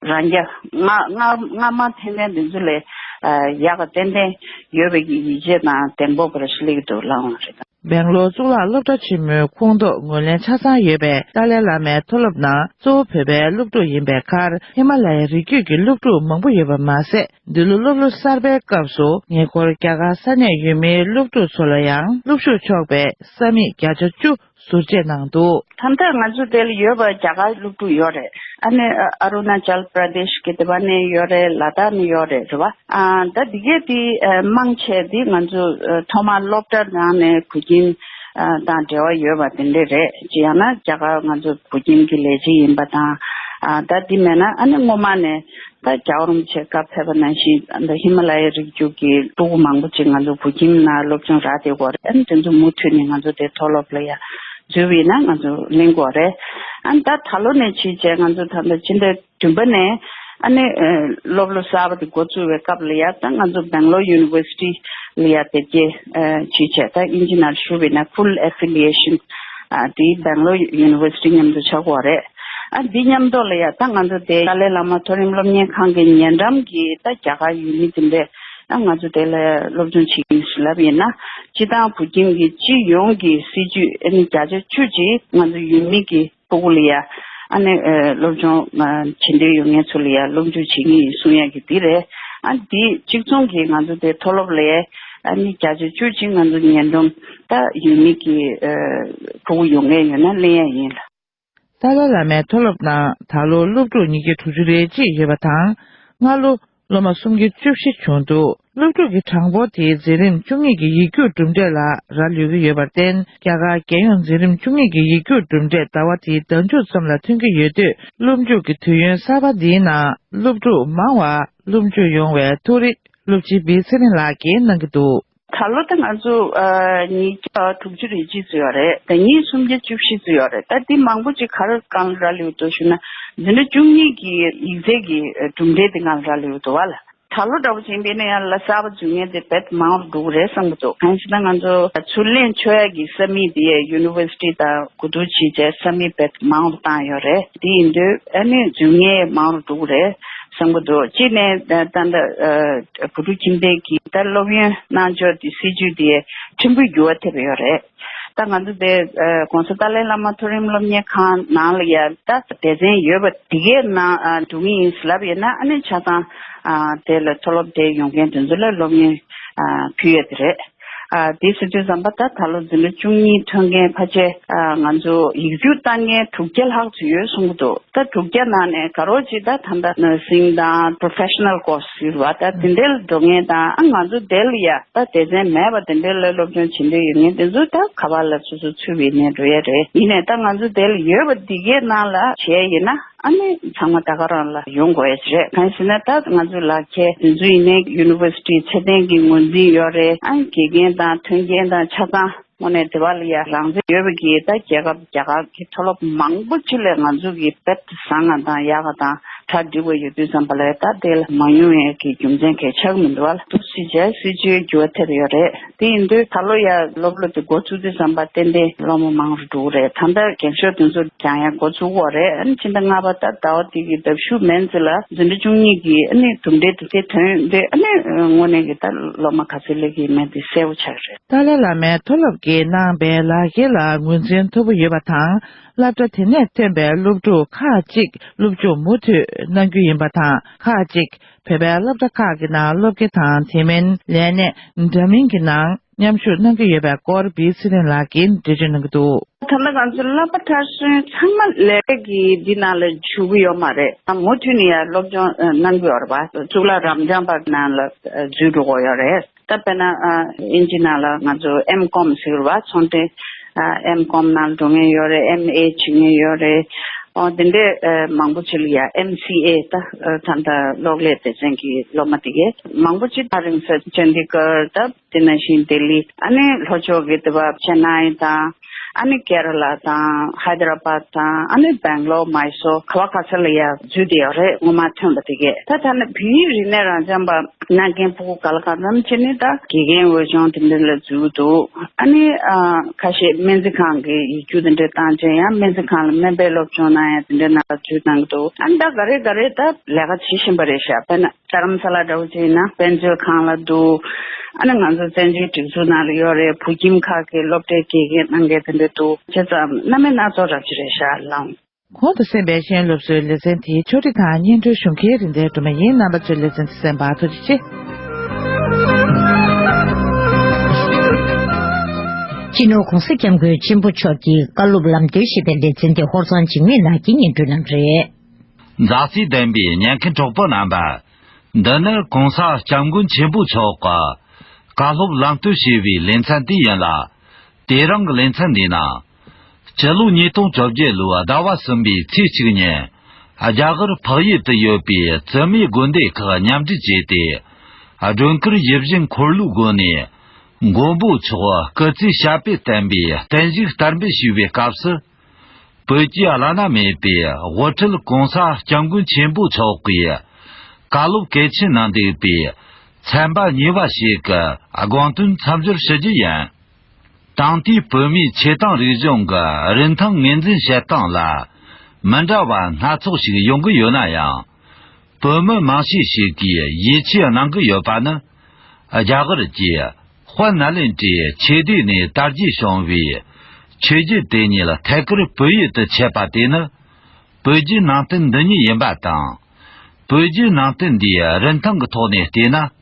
རང་རྐྱ་སྔ་སྔ་སྔ་མ་ཐན་ཐན་དེ་ཚོ་ལས་ཨ་ཡག་ག་ཏན་ཏན་ཡོད་པའི་གི་ཡིད་ཆེས་དང་གདེང་སྤོབས་པ་རེ་ཞིག་སླེབས་ཀྱི་འདུག་ལགས་འོང་རེད། སྦེང་ལོར་གཙུག་ལག་སློབ་གྲྭ་ཆེན་མོའི་ཁོངས་གཏོགས་ངོས་ལེན་ཆ་ཚང་ཡོད་པའི་ཏཱ་ལའི་བླ་མའི་མཐོ་སློབ་ནང་གཙོ་བོ་བོད་པའི་སློབ་ཕྲུག་ཡིན་པའི་ཁར་ཧི་མ་ལ་ཡའི་རི་རྒྱུད་ཀྱི་སློབ་ཕྲུག་མང་པོ་ཡོད་པ་མ་ཟད། འདི་ལོ་སློབ་ལོ་གསར་པའི་སྐབས་སུ་ཉེ་འཁོར་རྒྱ་གར་ས་གནས་ཡུལ་མིའི་སློབ་ཕྲུག་ཚོ་ལ་ཡང་སློབ་ཞུགས་ཆོག་པའི་ས་མིག་བརྒྱ་ཆ་བཅུ་ཟུར་བཅད་གནང་འདུག། ད་ལྟ་ང་ཚོ་དེ་ལ་ཡོད་པ་རྒྱ་གར་སློབ་ཕྲུག་ཡོད་རེད། ཨ་ནི་ཨ་ཨ་རུ་ན་ཅལ་པྲ་དེཤ་གི་དེ་བ་ནས་ཡོད་རེད། ལ་དྭགས་ནས་ཡོད་རེད། རེད་བ། ཨ་ད་འདི་གས་དེ་ཨ་མང་ཆེ་དེ་ང་ཚོ་ཨ་ཐོག་མར་སློབ་གྲྭ་ནང་ནས་བོད་ཁྱིམ་ཨ་དང་འབྲེལ་བ་ཡོད་པ་དེ་འདྲས་རེད། ཅི་ཡང་ན་རྒྱ་གར་ང་ཚོ་བོད་ཁྱིམ་གྱི་ལས་བྱེད་ཡིན་པ་དང་། ཨ་ད་འདི་མེད་ན་ཨ་ནི་སྔོན་མ་ནས་ད་རྒྱལ་བ་རིན་པོ་ཆེ་སྐབས་ཕེབས་པ་ནང་བཞིན་ད་ཧི་མ་ལ་ཡའི་རི་རྒྱུད་ཀྱི་ཕྲུ་གུ་མང་པོ་ཅིག་ང་ཚོ་བོད་ཁྱིམ་ནང་སློབ་སྦྱོང་རག་བསྡད་ཡོད་རེད། ཨ་ནི་དེ་ཚོ་མུ་མཐུད་ནས་ང་ཚོ་དེ་མཐོ་སློབ་ལ་ཡ་འཛུལ་བ་ཡིན་ན་ང་ཚོ་ལེན་དགོས་རེད། ཨ་ནི་ད་ད་ལོ་ནས་བྱས་བྱས་ང་ཚོ་ད་ལྟ་ཕྱི་ཟླ་བདུན་པ་ནས་ཨ་ནི་ཨ་སློབ་ལོ་གསར་པ་དེ་འགོ་བཙུགས་པའི་སྐབས་ལ་ཡ། ད་ང་ཚོ་སྦེང་ལོར་ཡུ་ནི་ཝར་སི་ཊི་ལ་ཡ་དེབ་སྐྱེལ་ཨ་བྱས་བྱས། ད་དབྱིན་ཇི་ནང་ཞུ་བ་ཡིན་ན་ཕུལ་ཨེ་ཕི་ལི་ཡེ་ཤན་ཨ་དེ་སྦེང་ལོར་ཡུ་ནི་ཝར་སི་ཊི་མཉམ་དུ་ཆགས་ཀྱི་ཡོད་རེད། ཨ་འདི་མཉམ་དུ་ལ་ཡ་ད་ང་ཚོ་དེ་ཏཱ་ལའི་བླ་མ་མཐོ་རིམ་སློབ་གཉེར་ཁང་གི་ཉེ་འགྲམ་གྱི་ད་རྒྱ་གར་ཡུལ་མི་དེ་འདྲས་ཨ་ང་ཚོ་དེ་ལ་སློབ་སྦྱོང་བྱེད་ཀྱི་ཡིན་ཟེར་ལབ་ཡིན་ན། སྤྱི་བཏང་བོད་ཁྱིམ་གྱི་སྤྱི་ཡོངས་ཀྱི་སྲིད་ཇུས་ཨ་ནི་བརྒྱ་ཆ་བཅུ་ཅིག་ང་ཚོ་ཡུལ་མི་གི་ཕྲུ་གུ་ལ་ཡ་ཨ་ནི་ཨ་སློབ་སྦྱོང་ཨ་བྱེད་འདོད་ཡོད་མཁན་ཚོ་ལ་ཡ་སློབ་འཇུག་བྱེད་ཀྱི་ཡིན་གསུང་ཡ་གི་འདི་རེད། ཨ་འདི་གཅིག་མཚུངས་ཀྱིས་ང་ཚོ་དེ་མཐོ་སློབ་ལ་ཡ་ཨ་ནི་བརྒྱ་ཆ་བཅུ་ཅིག་ང་ཚོ་ཉེ་འགྲམ་ད་ཡུལ་མི་གི་ཨ་ཕྲུ་གུ་ཡོད་མཁན་ཡོད་ན་ལེན་ཡ་ཡིན་ལ། ཏཱ་ལའི་བླ་མའི་མཐོ་སློབ་ནང་ད་ལོ་སློབ་ཕྲུག་ཉིས་བརྒྱ་དྲུག་ཅུ་རེ་གཅིག་ཡོད་པ་དང་། སྔ་ལོ་སློབ་མ་སུམ་བརྒྱ་བཅུ་བཞི་བྱུང་འདུག། སློབ་ཕྲུག་གི་གྲངས་འབོར་དེ་འཛིན་རིམ་བཅུ་གཉིས་ཀྱི་ཡིག་རྒྱུགས་གྲུབ་འབྲས་ལ་རག་ལུས་ཀྱི་ཡོད་པར་བརྟེན། རྒྱ་གར་རྒྱལ་ཡོངས་འཛིན་རིམ་བཅུ་གཉིས་ཀྱི་ཡིག་རྒྱུགས་གྲུབ་འབྲས་ཟླ་བ་འདིའི་ཟླ་མཇུག་ཙམ་ལ་ཐོན་གྱི་ཡོད་དུས། སློབ་འཇུག་གི་དུས་ཡུན་གསར་པ་འདིའི་ནང་སློབ་ཕྲུག་མང་བ་སློབ་འཇུག་ཡོང་བའི་ཐུགས་རེ་སློབ་སྤྱི་བི་ཚེ་རིང་ལགས་ཀྱིས་གནང་གི་འདུག། ད་ལོ་ད་ང་ཚོ་ཨ་ཉིས་བརྒྱ་དྲུག་ཅུ་རེ་གཅིག་ཙམ་ཡོད་རེད། ཟླ་ཉིན་སུམ་བརྒྱ་བཅུ་བཞི་ཙམ་ཡོད་རེད། ད་འདི་མང་པོ་ཅིག་ག་རེ་སྒང་རག་ལུས་འདུག་ཞུ་ན། འཛིན་གྲྭ་བཅུ་གཉིས་ཀྱི་ཡིག་ཚད་ཀྱི་གྲུབ་འབྲས་དེ་སྒང་རག་ལུས་འདུག་བ་ལ། ད་ལོ་འདྲ་པོ་ཅིག་ཡིན་པ་ཡིན་ན་ཡང་ལོ་གསར་པ་འཛུལ་མཁན་དེ་དཔེ་མང་རུ་འགྲོ་གི་རེད་བསམ་གྱི་འདུག། གང་ཞེ་ན་ང་ཚོ་ཚུར་ལེན་ཆོག་ཡ་གི་ས་མིག་དེ་ཡ་ཡུ་ནི་ཝར་སི་ཊི་དང་གོ་བསྡུར་བྱས་བྱས་ས་མིག་དཔེ་མང་རུ་བཏང་ཡོད་རེད། དེ་ཡིན་དུས་ཨ་ནི་འཛུལ་མཁན་མང་རུ་འགྲོ་གི་རེད། བསམ་གྱི་འདུག། གཅིག་ནས་ད་ད་ལྟ་ཨ་བོད་ཕྲུག་ཁྱིམ་སྡེ་གི་ད་སློབ་ཡོན་གནང་ཕྱོགས་དེ་སྲིད་ཇུས་དེ་ཕྲན་བུ་འགྱུར་བ་ཐེབས་ཡོད་རེད། ད་ང་ཚོ་དེ་ཨ་༸གོང་ས་ཏཱ་ལའི་བླ་མ་མཐོ་རིམ་སློབ་གཉེར་ཁང་ནང་ལ་ཡ་ད་སྡེ་ཚན་ཡོད་པ་དེ་གའི་ནང་ཨ་འགྲོ་གི་ཡིན་ཟེར་ལབ་ཡོད་ན། ཨ་ནི་ཆ་ཚང་ཨ་དེ་ལ་མཐོ་སློབ་དེ་ཡོང་མཁན་དེ་ཚོ་ལ་སློབ་ཡོན་ཨ་ཕུལ་ཡ་དེ་རེད། ཨ་དེ་ཟེར་དུས་ཙམ་པ་ད་ད་ལོ་འཛིན་གྲྭ་བཅུ་གཉིས་ཐོན་མཁན་ཕལ་ཆེར་ཨ་ང་ཚོ་ཡིག་རྒྱུགས་བཏང་མཁན་དྲུག་བརྒྱ་ལྷག་ཙམ་ཡོད་གསུང་གི་འདུག། ད་དྲུག་བརྒྱ་ནང་ནས་དགའ་རོགས་ཅིག་ད་ད་ལྟ་ནར་སིང་དང་པྲོ་ཕེ་ཤ་ནལ་ཀོར་སི་ཟེར་བ་ད་དེ་འདྲ་ལ་འགྲོ་མཁན་དང་། ཨ་ང་ཚོ་དེ་ལ་ཡ་ད་སྡེ་ཚན་མེད་པ་དེ་འདྲ་ལ་སློབ་སྦྱོང་བྱེད་འདོད་ཡོད་མཁན་དེ་ཚོ་ད་ག་པ་ལ་སོ་སོ་ཚུད་པའི་ནས་འགྲོ་ཡ་རེད། ཡིན་ནའི་ད་ང་ཚོ་དེ་ལ་ཡོད་པ་འདི་གའི་ནང་ལ་བྱས་ཡིན་ན། ཨ་ནི་ཚང་མ་ད་ག་རང་ལ་ཡོང་དགོས་ཡ་ཅིག་རེད། གང་ཡིན་ཟེར་ན་ད་ང་ཚོའི་ལག་ཁྱེར་དེ་ཚོ་ཡིན་ནའི་ཡུ་ནི་ཝར་སི་ཊི་ཚད་ལྡན་གྱི་ངོས་འཛིན་ཡོད་རེད། ཨ་ནི་དགེ་རྒན་དང་མཐུན་རྐྱེན་དང་ཆ་ཚང་དངོས་གནས་དེ་བ་ལ་ཡ་རང་བཙན་ཡོད་པའི་གི་ད་རྒྱལ་ཁབ་རྒྱ་གར་གྱི་མཐོ་སློབ་མང་པོ་ཅིག་ལས་ང་ཚོ་གི་དཔེ་བཟང་ང་དང་ཡག་ག་དང་གྲ་འགྲིག་པ་ཡོད་དུས་ཙམ་པ་ལ་ད་དེ་ལ་མ་ཡོང་ཡས་ཀྱི་རྒྱུ་མཚན་གལ་ཆགས་མི་འདུག་བ་ལ། འདུག་སེ་བྱས་སྲིད་ཇུས་འགྱུར་བ་ཐེབས་ཡོད་རེད། དེ་ཡིན་དུས་ད་ལོ་ཡ་སློབ་ལོ་དེ་འགོ་བཙུགས་དུས་ཙམ་པ་ཏན་ཏན་སློབ་མ་མང་རུ་འགྲོ་གི་རེད། ད་ལྟ་རྒན་ཤོས་དེ་ཚོ་སྦྱང་ཡ་འགོ་བཙུགས་ཡོད་རེད། ཨ་ནི་ཕྱི་ཟླ་ལྔ་པ་ད་ཟླ་བ་དེ་གི་ཟླ་བཞུགས་མན་ཙི་ལ་འཛིན་གྲྭ་བཅུ་གཉིས་ཀྱི་ཨ་ནི་གྲུབ་འབྲས་དེ་ཚོ་ཐོན་དུས་ཨ་ནི་དངོས་གནས་ཀྱི་ད་སློབ་མ་ག་ཚོད་སླེབས་ཀྱི་མེད་དེ་གསལ་པོ་ཆགས་རེད། ཏཱ་ལའི་བླ་མའི་མཐོ་སློབ་ཀྱིས་གནང་པའི་ལག་འཁྱེར་ལ་ངོས་འཛིན་མཐོ་པོ་ཡོད་པ་དང་། སློབ་གྲྭ་དེ་ནས་ཐོན་པའི་སློབ་ཕྲུག་ཁག་ཅིག་སློབ་སྦྱོང་མུ་མཐུད་གནང་རྒྱུ་ཡིན་པ་དང་། ཁག་ཅིག་བོད་པའི་སློབ་གྲྭ་ཁག་གི་ནང་སློབ་དགེ་དང་། དེ་མིན་ལས་གནས་འདྲ་མིན་གྱི་ནང་མཉམ་ཞུགས་གནང་གི་ཡོད་པའི་སྐོར་བི་ཚེ་རིང་ལགས་ཀྱིས་འགྲེལ་བརྗོད་གནང་གི་འདུག། ད་ལྟ་ང་ཚོ་བསླབ་པ་མཐར་སོན་ཚང་མ་ལས་ཀའི་འདི་ནང་ལ་འཇུག་གི་ཡོད་མ་རེད། མུ་མཐུད་ནས་ཡང་སློབ་སྦྱོང་གནང་གི་ཡོད་རེད་པ། གཙུག་ལག་རབ་འབྱམས་པ་ནང་ལ་འཛུལ་འགྲོ་གི་ཡོད་རེད། ད་དཔེར་ན་ཨ་དབྱིན་ཇི་ནང་ལ་ང་ཚོ་ཨེམ་ཀོམ་ཟེར་བ་ཚོང་དོན་ ཨེམ་ཀོམ་ནང་འགྲོ་མཁན་ཡོད་རེད། ཨེམ་ཨེ་བྱེད་མཁན་ཡོད་རེད། ཨོ་དེ་འདྲས་མང་པོ་ཅིག་ལ་ཡ་ཨེམ་སི་ཨེ་ད་ད་ལྟ་གློག་ཀླད་སྡེ་ཚན་གྱི་སློབ་མ་དེ་གས་མང་པོ་ཅིག་ཐག་རིང་ས་ཅན་དི་གར་ད། དེ་ནང་བཞིན་ལྡི་ལི། ཨ་ནི་ལྷོ་ཕྱོགས་ཀྱི་དེ་བ་ཅེ་ནའི་དང་། ཨ་ནི་ཀེ་ར་ལ་དང་ཧའི་ད་ར་བཱད་དང་། ཨ་ནི་སྦེང་ལོར། མའི་སོར། ག་བ་ག་ས་ལ་ཡ་འཛུལ་བསྡད་ཡོད་རེད། སྔོན་མ་ཐོན་པ་དེ་གས། ད་ད་ནི་བོད་ཡིག་རིག་གནས་རང་སྦྱངས་པ་གནང་མཁན་ཕྲུ་གུ་ག་ལ་གང་འཚམ་བྱས་ནས་ད་དགེ་རྒན་འོས་སྦྱོང་དེ་འདྲ་ལ་འཛུལ་འདུག་ཨ་ནི་ཨ་ཁ་ཤས་སྨན་རྩིས་ཁང་གི་ཡིག་རྒྱུགས་དེ་འདྲ་བཏང་བྱས་ཡང་སྨན་རྩིས་ཁང་ལ་སྨན་པའི་སློབ་སྦྱོང་གནང་ཡ་དེ་འདྲ་ནང་ལ་འཛུལ་གནང་གི་འདུག་ཨ་ནི་ད་ག་རེ་ག་རེ་ད་ལས་ཀ་བྱེད་བཞིན་པ་རེད་ཤག་དཔེར་ན། རྡ་རམ་ས་ལ་འདྲ་བོ་ཅིག་ཡིན་ན་དཔལ་འབྱོར་ཁང་ལ་འདུག་ཨ་ནི་ང་ཚོ་བཙན་བྱོལ་སྒྲིག་འཛུགས་ནང་ལ་ཡོད་རེད། བོད་ཁྱིམ་ཁག་གི་སློབ་གྲྭའི་དགེ་རྒན་གནང་མཁན་དེ་འདྲ་འདུག་བྱས་ཙང་སྣ་མིན་སྣ་ཚོགས་རབ་ཅིག་རེད་ཤག་ལགས། གོང་དུ་གསན་པའི་གཞན་སློབ་གསོའི་ལེ་ཚན་དེའི་ཕྱོགས་སྒྲིག་དང་སྙན་སྒྲོན་ཞུ་མཁན་རིག་ལྡན་སྒྲོལ་མ་ཡིན། རྣམ་པ་ཚོས་ལེ་ཚན་དེ་གསན་པར་ཐུགས་རྗེ་ཆེ། སྤྱི་ནོར་༧གོང་ས་༧སྐྱབས་མགོན་ཆེན་པོ་མཆོག་གིས་བཀའ་སློབ་ལམ་སྟོན་ཞེས་པའི་ལེ་ཚན་དེ་ཧོར་གཙང་འཇིགས་མེད་ལགས་ཀྱིས་སྙན་སྒྲོན་གནང་བ་རེད། མཛའ་བརྩེ་ལྡན་པའི་ཉན་མཁན་གྲོགས་པོ་རྣམ་པ། འདི་ནི་༧གོང་ས་༧སྐྱབས་མགོན་ཆེན་པོ་མཆོག་གི་བཀའ་སློབ་ལམ་སྟོན་ཞེས་པའི་ལེ་ཚན་དེ་ཡིན་ལ། དེ་རིང་གི་ལེ་ཚན་འདིའི་ནང་། སྤྱི་ལོ་ཉིས་སྟོང་བཅོ་བརྒྱད་ལོའི་ཟླ་བ་གསུམ་པའི་ཚེས་གཅིག་ཉིན། རྒྱ་གར་འཕགས་ཡུལ་དུ་ཡོད་པའི་བཙུན་མའི་དགོན་སྡེ་ཁག་མཉམ་འབྲེལ་བྱས་ཏེ། སྒྲོལ་དཀར་ཡིད་བཞིན་འཁོར་ལོའི་སྒོ་ནས། མགོན་པོ་མཆོག་སྐུ་ཚེ་ཞབས་པད་བརྟན་པའི་བརྟན་བཞུགས་བསྟར་འབུལ་ཞུས་པའི་སྐབས་སུ། བོད་ཀྱི་བླ་ན་མེད་པའི་དབུ་ཁྲིད་༧གོང་ས་༧སྐྱབས་མགོན་ཆེན་པོ་མཆོག་གིས་བཀའ་སློབ་གལ་ཆེན་གནང་འདུག་པས། ཚན་པ་གཉིས་པ་ཞིག་གི་དགོངས་དོན་མཚམས་སྦྱོར་ཞུ་རྒྱུ་ཡིན། དེང་དུས་བོད་མིའི་ཆེས་དང་རིག་གཞུང་གི་རིན་ཐང་ངོས་འཛིན་བྱེད་སྟངས་ལ་མི་འདྲ་བ་སྣ་ཚོགས་ཤིག་ཡོང་གི་ཡོད་ན་ཡང་། བོད་མི་མང་ཤས་ཤིག་གིས་ཡིད་ཆེས་གནང་གི་ཡོད་པ་ནི། རྒྱ་གར་གྱི་དཔལ་ནཱ་ལེནྡྲའི་ཆོས་སྡེ་ནས་དར་རྒྱས་བྱུང་བའི་ཆོས་བརྒྱུད་དེ་ཉིད་ཐད་ཀར་བོད་ཡུལ་དུ་མཆེད་པ་དེ་ནི། བོད་བརྒྱུད་ནང་བསྟན་འདི་ཉིད་ཡིན་པ་དང་། བོད་བརྒྱུད་ནང་བསྟན་འདིའི་རིན་ཐང་གི་ཐོག་ནས་བལྟས་ན།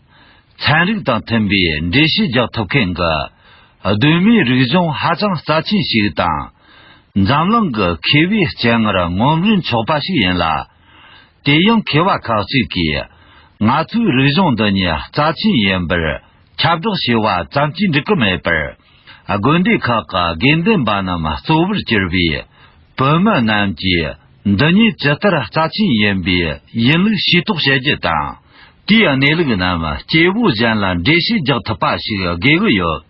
ཚན་རིག་དང་མཐུན་པའི་འགྲེལ་བཤད་རྒྱག་ཐུབ་མཁན་གྱི་གདོད་མའི་རིག་གཞུང་ཧ་ཅང་རྩ་ཆེན་ཞིག་དང་། འཛམ་གླིང་གི་མཁས་པའི་སྤྱན་སྔར་ངོམ་རིན་ཆོག་པ་ཞིག་ཡིན་ལ། དེ་ཡང་མཁས་པ་ཁག་ཅིག་གིས་ང་ཚོའི་རིག་གཞུང་འདི་ཉིད་རྩ་ཆེན་ཡིན་པར་ཁྱབ་བསྒྲགས་བྱས་པ་ཙམ་གྱིས་འགྲིག་གི་མེད་པར། དགོན་སྡེ་ཁག་གི་དགེ་འདུན་པ་རྣམས་གཙོ་བོར་གྱུར་པའི་བོད་མི་རྣམས་ཀྱིས་འདི་ཉིད་ཇི་ལྟར་རྩ་ཆེན་ཡིན་པའི་ཡིན་ལུགས་ཤེས་རྟོགས་བྱེད་རྒྱུ་དང་། དེའི་གནས་ལུགས་རྣམས་སྐྱེ་བོ་གཞན་ལ་འགྲེལ་བཤད་རྒྱག་ཐུབ་པ་ཞིག་དགོས་ཀྱི་ཡོད།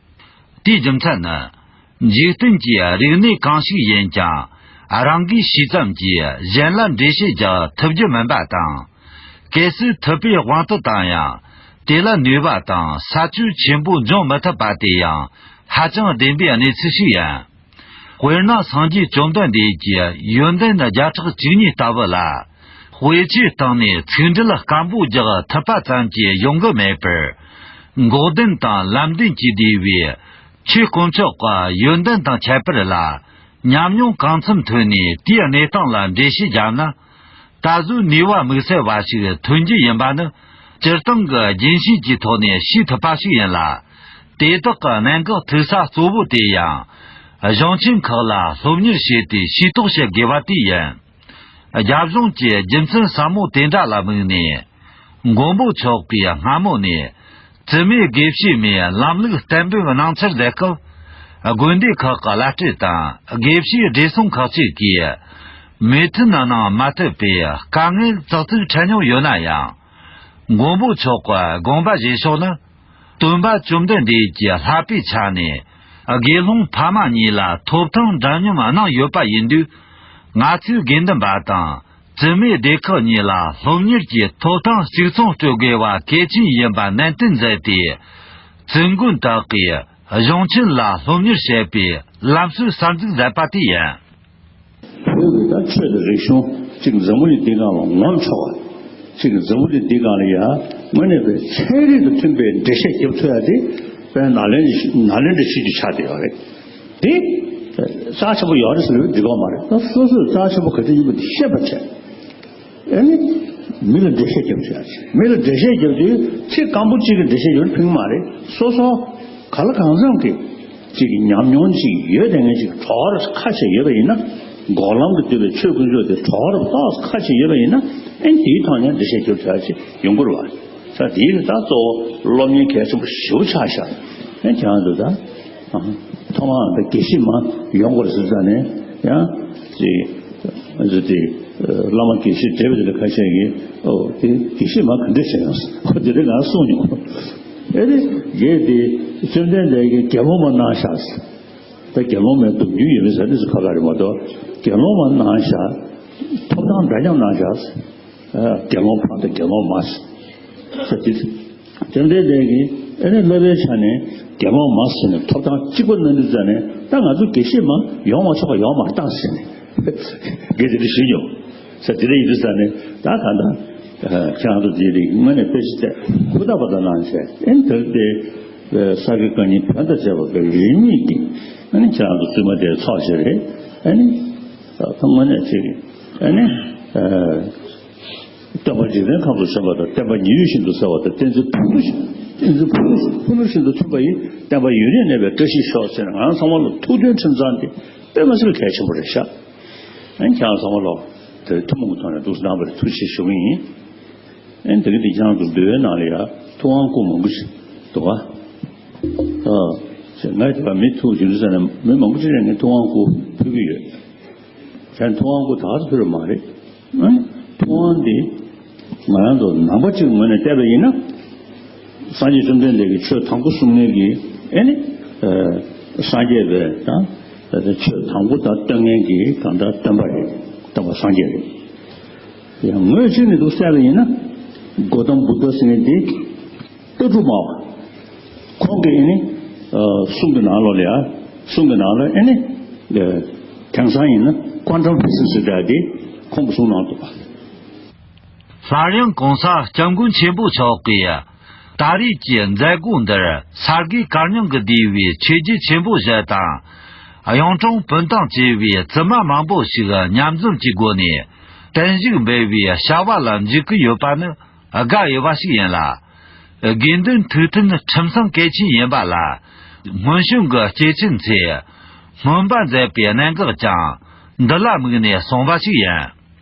དེའི་རྒྱུ་མཚན་ནི། འཇིག་རྟེན་གྱི་རིག་གནས་གང་ཞིག་ཡིན་ཀྱང་། རང་གིས་ཤེས་ཙམ་གྱིས་གཞན་ལ་འགྲེལ་བཤད་རྒྱག་ཐུབ་རྒྱུ་མིན་པ་དང་། གལ་སྲིད་ཐུབ་པའི་དབང་དུ་བཏང་ཡང་། དེ་ལ་ནུས་པ་དང་ས་ཆོད་ཆེན་པོ་འབྱུང་མི་ཐུབ་པ་དེ་ཡང་ཧ་ཅང་བདེན་པའི་གནས་ཚུལ་ཞིག་ཡིན། དཔེར་ན་སངས་རྒྱས་བཅོམ་ལྡན་འདས་ཀྱི་ཡོན་ཏན་བརྒྱ་ཕྲག་བཅུ་གཉིས་ལྟ་བུ་ལ། དཔེ་ཆའི་སྟེང་ནས་ཚིག་འགྲེལ་སྐམ་པོ་རྒྱག་ཐུབ་པ་ཙམ་གྱིས་ཡོང་གི་མེད་པར། འགོག་བདེན་དང་ལམ་བདེན་གྱིས་བསྡུས་པའི་ཆོས་དཀོན་མཆོག་གི་ཡོན་ཏན་དང་ཁྱད་པར་ལ་ཉམས་མྱོང་གང་འཚམ་ཐོན་ནས་དེའི་གནས་སྟངས་ལ་འགྲེལ་བཤད་བརྒྱབ་ན། ད་གཟོད་ནུས་པ་དམིགས་བསལ་བ་ཞིག་ཐོན་རྒྱུ་ཡིན་པ་ནི་སྤྱིར་བཏང་གི་རྒྱུན་ཤེས་ཀྱི་ཐོག་ནས་ཤེས་ཐུབ་པ་ཞིག་ཡིན་ལ། དེ་དག་གི་གནད་འགག་ཐུག་ས་གཙོ་བོ་དེ་ཡང་། གཞུང་ཆེན་ཁག་ལ་སློབ་གཉེར་བྱས་ཏེ་ཤེས་རྟོགས་བྱེད་དགོས་པ་དེ་ཡིན། རྒྱབ་ལྗོངས་ཀྱི་རྒྱུ་མཚན་ཟབ་མོ་དེ་འདྲ་ལ་དམིགས་ནས། མགོན་པོ་མཆོག་གིས་སྔ་མོ་ནས་བཙུན་མའི་དགེ་བཤེས་མའི་ལམ་ལུགས་གཏན་འབེབས་གནང་འཆར་མཛད་སྐབས། དགོན་སྡེ་ཁག་གི་བླ་སྤྲུལ་དང་དགེ་བཤེས་བགྲེས་སོང་ཁག་ཅིག་གིས་མོས་མཐུན་གནང་མ་ཐུབ་པའི་དཀའ་ངལ་ཙག་ཙིག་འཕྲད་མྱོང་ཡོད་ན་ཡང་། མགོན་པོ་མཆོག་གི་དགོངས་པ་བཞེས་ཕྱོགས་ནི། སྟོན་པ་བཅོམ་ལྡན་འདས་ཀྱི་བསླབ་པའི་ཆ་ནས་དགེ་སློང་ཕ་མ་གཉིས་ལ་ཐོབ་ཐང་འདྲ་མཉམ་གནང་ཡོད་པ་ཡིན་དུས། ང་ཚོའི་དགེ་འདུན་པ་དང་བཙུན་མའི་སྡེ་ཁག་གཉིས་ལ་སློབ་གཉེར་གྱི་ཐོབ་ཐང་གཅིག་མཚུངས་སྤྲོད་དགོས་པ་གལ་ཆེན་ཡིན་པ་ནན་སྟོན་མཛད་དེ། བཙུན་དགོན་དག་གིས་གཞུང་ཆེན་ལ་སློབ་གཉེར་བྱེད་པའི་ལམ་སྲོལ་གསར་འཛུགས་མཛད་པ་དེ་ཡིན། བོད་ཀྱི་ད་ཆོས་དང་རིག་གཞུང་གཅིག་འཛམ་བུ་གླིང་འདི་སྒང་ལ་ངོམ་ཆོག་པ། གཅིག་འཛམ་བུ་གླིང་འདི་སྒང་ལ་ཡ་དངོས་གནས་པའི་ཚན་རིག་དང་མཐུན་པའི་འགྲེལ་བཤད་རྒྱབ་ཐུབ་ཡ་དེ་དཔེར་ན་ནཱ་ལེནྡྲ་ནཱ་ལེནྡྲ་ཆོས་བརྒྱུད་ཆགས་བསྡད་ཡོད་རེད། དེ་རྩ་ཆེན་པོ་ཡོད་རེད་ཟེར་ལབ་འགྲིག་གི་མ་རེད། ད་སོ་སོས་རྩ་ཆེན་པོ་ག་དུས་ཡིན་པ་དེ་ཤེས་པ་བྱས། ཨ་ནི། མི་ལ་འགྲེལ་བཤད་རྒྱབ་ཐུབ་ཡ་ཆེ། མི་ལ་འགྲེལ་བཤད་རྒྱབ་དུས་ཚིག་སྐམ་པོ་གཅིག་གི་འགྲེལ་བཤད་ཡོད་ན་ཕན་གྱི་མ་རེད། སོ་སོ་ག་ལ་གང་འཚམ་གྱི་གཅིག་གི་ཉམས་མྱོང་ཅིག་ཡོད་དེ་ངས་ཅིག་གྲོགས་རེ་ཁ་ཤས་ཡོད་པ་ཡིན་ན། འགོག་ལམ་དུ་འདུས་པའི་ཆོས་དཀོན་མཆོག་དེ་གྲོགས་རེ་ཏོག་ཙམ་ཁ་ཤས་ཡོད་པ་ཡིན་ན། ཨེ་དེའི་ཐོག་ནས་འགྲེལ་བཤད་རྒྱབ་ཐུབ་ཡ་ཅིག་ཡོང་གི་རེད་བ། ས་དེའི་ད་གཙོ་བོ་སློབ་གཉེར་གལ་ཆེན་པོ་ཞེ་པོ་ཆགས་ཤག་ཨེ་དེ་ཡང་འདུག་ད། ཐོག་མར་དགེ་བཤེས་མ་ཡོང་དགོས་ཟེར་ཙང་ནས་ཡང་ཅིག་ཨ་ཙི་དེ་བླ་མ་དགེ་བཤེས་བགྲེས་པ་དེ་ལ་ཁ་ཤས་ཀྱིས་ཨོ་དེ་དགེ་བཤེས་མ་ག་འདྲ་བྱས་ཡོང་ཟེར། ཨོ་དེ་འདྲ་ང་གསུངས་མྱོང་། ཨེ་རེད། རྗེ་དེ་བཅོམ་ལྡན་འདས་ཀྱིས་དགེ་སློང་མ་གནང་བཞག་ཟེར། ད་དགེ་སློང་མའི་སྡུག་བསྔལ་ཡོད་མེད་ཟེར་དེ་ཚོ་ཁ་ཁ་རེད་མ་གཏོགས་དགེ་སློང་མ་གནང་བཞག། ཐོབ་ཐང་འདྲ་མཉམ་གནང་བཞག་ཟེར། དགེ་སློང་ཕ་དང་དགེ་སློང་མ་ཟེར་དེ། བཅོམ་ལྡན་འདས་ཀྱིས་ཨེ་ནི་སློབ་དཔོན་ཆ་ནས་དགེ་སློང་མ་ཟེར་ནས་ཐོབ་ཐང་གཅིག་པ་གནང་དུས་ཙ་ནས་ད་ང་ཚོ་དགེ་བཤེས་མ་ཡོང་མ་ཆོག་པ་ཡོང་མ་བཏང་ཟེར་ནས་དགེ་དེ་འདྲ་ཞུས་མྱོང་ཟེར། དེ་འདྲ་ཡིན་དུས་ཙ་ནས་ད་ག་ད་ཁྱེད་རང་ཚོ་དེ་རིགས་དངོས་གནས་དཔེ་ཆ་བལྟས་ཧུར་ཐག་པ་དང་གནང་བྱས་ཨེ་ནི་དེར་དེ་ས་དགེ་བཀའ་རྙིང་བོན་དང་བཅས་པ་དཔེ་རིས་མེད་ཀྱི་ཨེ་ནི་ཁྱེད་རང་ཚོ་བཙུན་མ་དེ་ཚོགས་བྱས་རེད། ཨེ་ནི་ད་དངོས་གནས་ཅིག་ཨེ་ནི། སྟོན་པ་འཇིག་རྟེན་ཁམས་སུ་བྱོན་པ་དང་བསྟན་པ་ཉི་འོད་བཞིན་དུ་གསལ་བ་དང་བསྟན་འཛིན་ཕུ་ནུ་བཞིན་བསྟན་འཛིན་ཕུ་ནུ་ཕུ་ནུ་བཞིན་དུ་མཐུན་པ་ཡི་བསྟན་པ་ཡུན་རིང་གནས་པའི་བཀྲ་ཤིས་ཤོག་ཟེར་ནས་ང་རང་ཚང་མ་ལ་ཐུགས་མཐུན་ཁྲིམས་གཙང་དེ་དཔེ་མ་སྲིད་པའི་གལ་ཆེན་པོ་རེད་ཤག་ཨན་ཁྱེད་རང་ཚང་མ་ལ་དེ་ཐུན་མོང་གི་ཐོག་ནས་འདུག་སེ་གནང་བར་ཐུགས་རྗེ་ཆེ་ཞུ་གི་ཡིན། ཨན་དེ་གི་འདི་ཁྱེད་རང་ཚོ་འདུལ་བའི་ནང་ལ་ཡ་ཐུབ་དབང་སྐུ་མང་པོ་ཞིག་འདུག་ག་ཨ་ངས་དེ་ག་མི་ཐུག་རྒྱུ་འདུག་ཟེར་ནས་མི་མང་པོ་ཅིག་ལ་ངས་ཐུབ་དབང་སྐུ་ཕུལ་གི་ཡོད། ཁྱེད་ཐུབ་དབང་སྐུ་ད་ག་ཟེ་ཕུལ་བ་མ་རེད། ཨ་ནི་ཐུབ་དབང་འདི་ང་རང་ཚོ་ནང་པ་གཅིག་ངོས་ནས་བལྟས་པ་ཡིན་ན། སངས་རྒྱས་བཅོམ་ལྡན་འདས་ཀྱིས་ཆོས་དང་པོ་གསུང་མཁན་གྱི་ཨེ་ནི། སངས་རྒྱས་པའི་དང་། ཆོས་དང་པོ་དང་སྟོན་མཁན་གྱི་གང་ལྟར་སྟོན་པ་རེད། སྟོན་པ་སངས་རྒྱས་རེད། ཡང་ངོས་གཅིག་ནས་འདུག་བལྟས་པ་ཡིན་ན། གོ་ཏམ་བུདྡྷ་ཟེར་མཁན་འདི། ལྟ་གྲུབ་སྨྲ་བ། ཁོང་གིས་ཨེ་ནི། གསུང་གི་ནང་ལོགས་ལ་ཡ། གསུང་གི་ནང་ལ་ཨེ་ནི། དེང་སང་ཡིན་ན་ཀོན་ཊམ་ཕི་སིག་སི་ཟེར་དེ་ཁོང་གིས་གསུང་གནང་འདུག་པ། སླར་ཡང་གོང་ས་སྐྱབས་མགོན་ཆེན་པོ་མཆོག་གིས་ད་རེས་ཀྱི་མཛད་སྒོ་འདིར་ས་དགེ་བཀའ་རྙིང་གི་སྡེ་བའི་ཆོས་བརྒྱུད་ཆེན་པོ་བཞི་དང་། གཡུང་དྲུང་བོན་དང་བཅས་པའི་བཙུན་མ་མང་པོ་ཞིག་མཉམ་འཛོམས་ཀྱི་སྒོ་ནས་བརྟན་བཞུགས་འབུལ་བའི་བྱ་བ་ལ་འཇུག་གི་ཡོད་པ་ནི། དགའ་འོས་པ་ཞིག་ཡིན་ལ། དགེ་འདུན་ཐུགས་མཐུན་ཁྲིམས་གཙང་གལ་ཆེན་ཡིན་པ་ལ། སྔོན་བྱོན་གྱི་སྐྱེས་ཆེན་ཚོས་སྨོན་པ་མཛད་པའི་གནད་འགག་ཀྱང་འདི་ལ་དམིགས་ནས་གསུངས་པ་ཞིག་ཡིན།